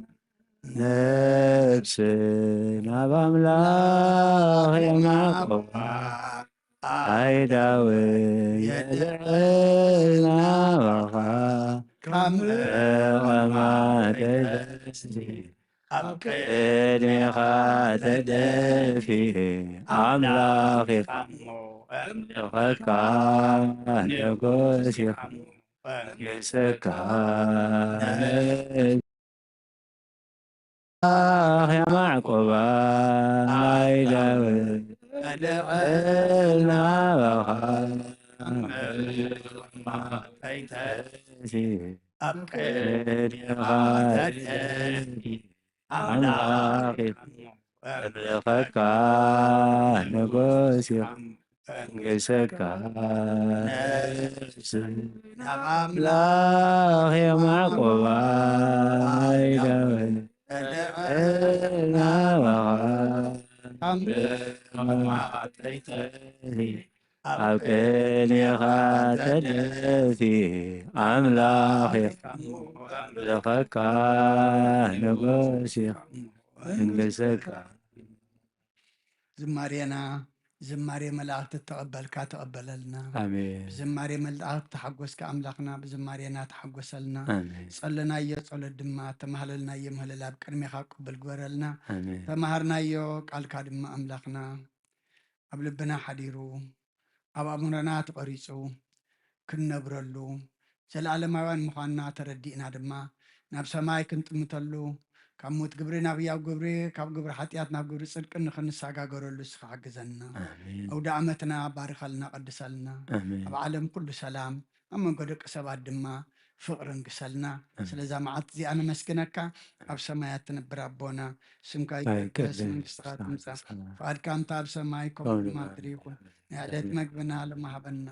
ነፍስ ናብ ኣምላኽ የማቆባ ኣይዳዊ የድዕል ናባኻ ካብ መቐማ ተይፈሲ ኣብ ቅድሜኻ ተደፊ ኣምላኽ ኢኻ እሞ እምልኸካ ንጉስ ኢኻ እሞ እምልኸካ ኣምላኽ ያማዕቆባ ኣይዳዊ እድዕል ናባኻ እምልኸካ ተይፈሲ ኣብ ቅድሜኻ ተደፊ ኣምላኽ እምልኸካ ንጉስ መንግሰካ ነፍስ ናብ ኣምላኽ የማዕቆባ ኣይዳወ ናባኻ ኣብ ቅድሜኻ ተደፊ ኣምላኽ የምልኸካ ንጉስ መንግሰካ ዝማሬና ዝማሬ መላእክቲ ተቐበልካ ተቐበለልና። ኣሜን። ብዝማሬ መላእክቲ ተሓጎስካ ኣምላኽና ብዝማሬና ተሓጎሰልና። ኣሜን። ጸለናዮ ጸሎት ድማ ተማህለልናዮ ምህለላ ኣብ ቅድሜኻ ቅብል ግበረልና። ኣሜን። ተማሃርናዮ ቃልካ ድማ ኣምላኽና ኣብ ልብና ሓዲሩ ኣብ ኣእምሮና ተቐሪጹ ክንነብረሉ፣ ዘለኣለማውያን ምዃንና ተረዲእና ድማ፣ ናብ ሰማይ ክንጥምተሉ፣ ካብ ሞት ግብሪ ናብ ህያው ግብሪ፣ ካብ ግብሪ ሓጢኣት ናብ ግብሪ ጽድቂ ንኽንሰጋገረሉ ንስኻ ሓግዘና። ኣሜን። ኣውደ ዓመትና ባርኸልና፣ ቀድሰልና። ኣሜን። ኣብ ዓለም ኩሉ ሰላም፣ ኣብ መንጎ ደቂ ሰባት ድማ ፍቕርን ግሰልና። ኣሜን። ስለዛ መዓልቲ እዚኣ ነመስግነካ። ኣብ ሰማያት ትነብር ኣቦና፣ ስምካ ይቀደስ፣ መንግስትኻ ትምጻእ፣ ፍቓድካ ከምታ ኣብ ሰማይ ከምኡ ድማ ምድሪ ይኹን። ናይ ዕለት መግብና ሎሚ ሃበና።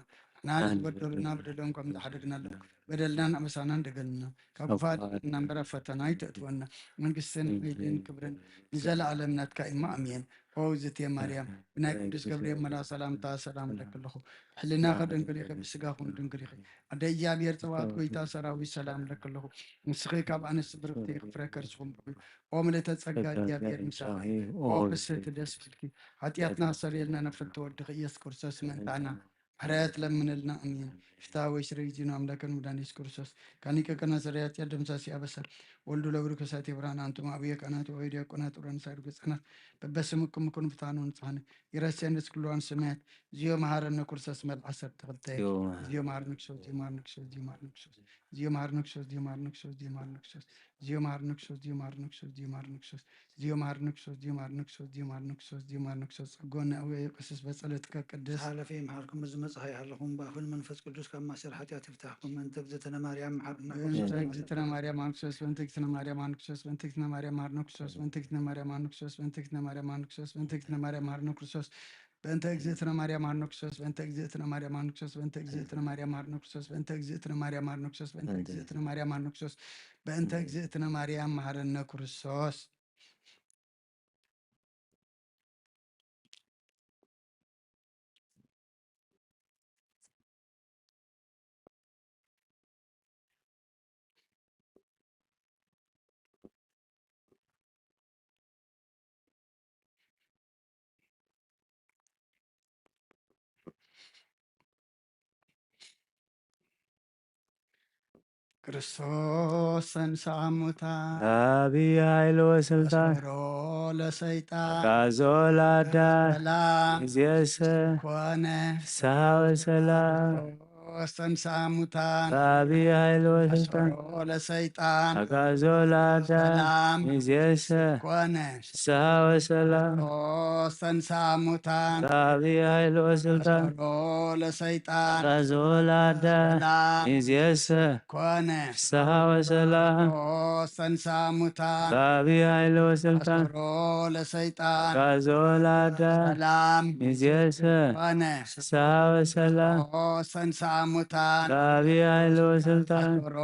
ንሕና ንዝበደሉና በደሎም ከም ዝሓደግና ኣለዉ። በደልናን ኣበሳናን ደገልልና። ካብ ክፉኣት ኣድሕነና እምበር ኣብ ፈተና ኣይተእትወና። መንግስትን ሓይልን ክብርን ንዘለኣለም ናትካ እዩ። ኣሜን። ኦ እግዝእትየ ማርያም፣ ብናይ ቅዱስ ገብርኤል መልኣኽ ሰላምታ ሰላም እለኪ ኣለኹ። ብሕልናኺ ድንግል ኢኺ፣ ብስጋኺ እውን ድንግል ኢኺ። ኣደ እግዚኣብሔር ጽባኦት፣ ጎይታ ሰራዊት፣ ሰላም እለኪ ኣለኹ። ንስኺ ካብ ኣንስቲ ብርኽቲ ኢኺ፣ ፍረ ከርስኺ እውን ብሩኽ እዩ። ኦ ምልእተ ጸጋ፣ እግዚኣብሔር ምሳኺ። ኦ ፍስሕቲ ደስ በልኪ፣ ሓጢኣትና ኣስተሰርየልና፣ ነፍልቲ ወድኺ ኢየሱስ ክርስቶስ ምእንታና ምሕረት ለምንልና። ኣሜን። ፍትሐ ወይ ስረይ ዚኑ ኣምላክን መድኃኒት ኢየሱስ ክርስቶስ ካኒቀ ከና ስረይ ኃጢአት ደምሳሲ ኣበሰር ወልዱ ለብሩ ከሳቴ ብርሃን ኣንቱም አብየ ካህናት ወይ ዲያቆናት ኡራን ሳይድ ገጻናት በበስምኩም ኩኑ ብታኑ ንጽሐነ ይረሴን ርስ ኩሉ ሰማያት ዚዮ መሐረነ ክርስቶስ መልክ ዓሰርተ ክልተ ዚዮ መሐረነ ክርስቶስ ዚዮ መሐረነ ክርስቶስ ዚዮ መሐረነ ክርስቶስ ዚዮ መሐረነ ክርስቶስ ዚዮ መሐረነ ክርስቶስ ዚዮ መሐረነ ክርስቶስ ዚዮ መሐረነ ክርስቶስ ዚዮ መሐረነ ክርስቶስ ዚዮ መሐረነ ክርስቶስ ዚዮ መሐረነ ክርስቶስ ዚዮ መሐረነ ክርስቶስ ዚዮ መሐረነ ክርስቶስ ጸጎና ወይ ቀስስ በጸሎትከ ቅድስት ሓለፈ ይምሓርኩም፣ ዝመጽእ ይሃለኹም፣ ብኣፍን መንፈስ ቅዱስ ካብ ማእሰር ሓጢኣት ይፍታሕኩም። እንተ እግዝእትነ ማርያም መሓረነ በእንተ እግዝእትነ ማርያም ኣንክሶስ በእንተ እግዝእትነ ማርያም ኣንክሶስ በእንተ እግዝእትነ ማርያም ማርነ ክርስቶስ በእንተ እግዝእትነ ማርያም ኣንክሶስ በእንተ እግዝእትነ ማርያም ኣንክሶስ በእንተ እግዝእትነ ማርያም ማርነ ክርስቶስ በእንተ እግዝእትነ ማርያም መሐረነ ክርስቶስ፣ በእንተ እግዝእትነ ማርያም መሐረነ ክርስቶስ፣ በእንተ እግዝእትነ ማርያም መሐረነ ክርስቶስ፣ በእንተ እግዝእትነ ማርያም መሐረነ ክርስቶስ፣ በእንተ እግዝእትነ ማርያም መሐረነ ክርስቶስ፣ በእንተ እግዝእትነ ማርያም መሐረነ ክርስቶስ። ክርስቶስ ተንሥአ እሙታን። በዐቢይ ኃይል ወስልጣን። አሰሮ ለሰይጣን። አግዓዞ ለአዳም። ሰላም። ይእዜሰ። ኮነ። ፍስሐ ወሰላም። ክርስቶስ ተንሥአ እሙታን። በዐቢይ ኃይል ወስልጣን። አሰሮ ለሰይጣን። አግዓዞ ለአዳም። ሰላም። ይእዜሰ። ኮነ። ፍስሐ ወሰላም። ክርስቶስ ተንሥአ እሙታን። በዐቢይ ኃይል ወስልጣን። አሰሮ ለሰይጣን። አግዓዞ ለአዳም። ሰላም። ይእዜሰ። ኮነ። ፍስሐ ወሰላም። ክርስቶስ ተንሥአ እሙታን። በዐቢይ ኃይል ወስልጣን። አሰሮ ለሰይጣን። አግዓዞ ለአዳም። ሰላም። ይእዜሰ። ኮነ። ፍስሐ ወሰላም። ክርስቶስ ተንሥአ እሙታን። በዐቢይ ኃይል ወስልጣን። አሰሮ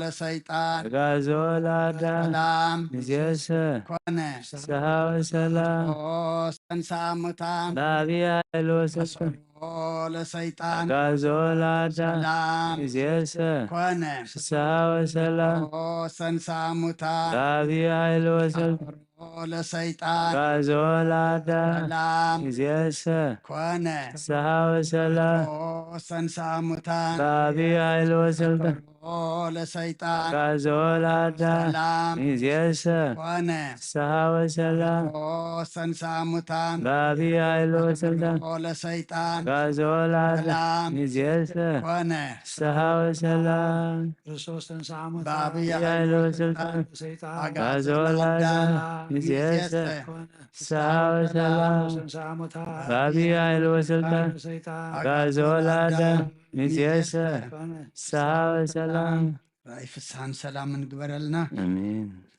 ለሰይጣን። አግዓዞ ለአዳም። ሰላም። ይእዜሰ። ኮነ። ፍስሐ ወሰላም። ክርስቶስ ተንሥአ እሙታን። በዐቢይ ኃይል ወስልጣን። አሰሮ ለሰይጣን። አግዓዞ ለአዳም። ሰላም። ይእዜሰ። ኮነ። ፍስሐ ወሰላም። ክርስቶስ ተንሥአ እሙታን። በዐቢይ ኃይል ወስልጣን። አሰሮ ለሰይጣን። አግዓዞ ለአዳም። ሰላም። ይእዜሰ። ኮነ። ፍስሐ ወሰላም። ክርስቶስ ተንሥአ እሙታን። በዐቢይ ኃይል ወስልጣን። አሰሮ ለሰይጣን። አግዓዞ ለአዳም። ሰላም። ይእዜሰ። ኮነ። ፍስሐ ወሰላም። ክርስቶስ ተንሥአ እሙታን። በዐቢይ ኃይል ወስልጣን። አሰሮ ለሰይጣን። አግዓዞ ለአዳም። ሰላም። ይእዜሰ። ኮነ። ፍስሐ ወሰላም። ክርስቶስ ተንሥአ እሙታን። በዐቢይ ኃይል ወስልጣን። ሰይጣን። አግዓዞ ለአዳም። ይእዜሰ። ኮነ። ፍስሐ ወሰላም። ክርስቶስ ተንሥአ እሙታን። በዐቢይ ኃይል ወስልጣን። ሰይጣን። አግዓዞ ለአዳም። ይእዜሰ። ኮነ። ፍስሐ ወሰላም። ራእይ ፍስሐን ሰላምን ግበረልና። አሜን።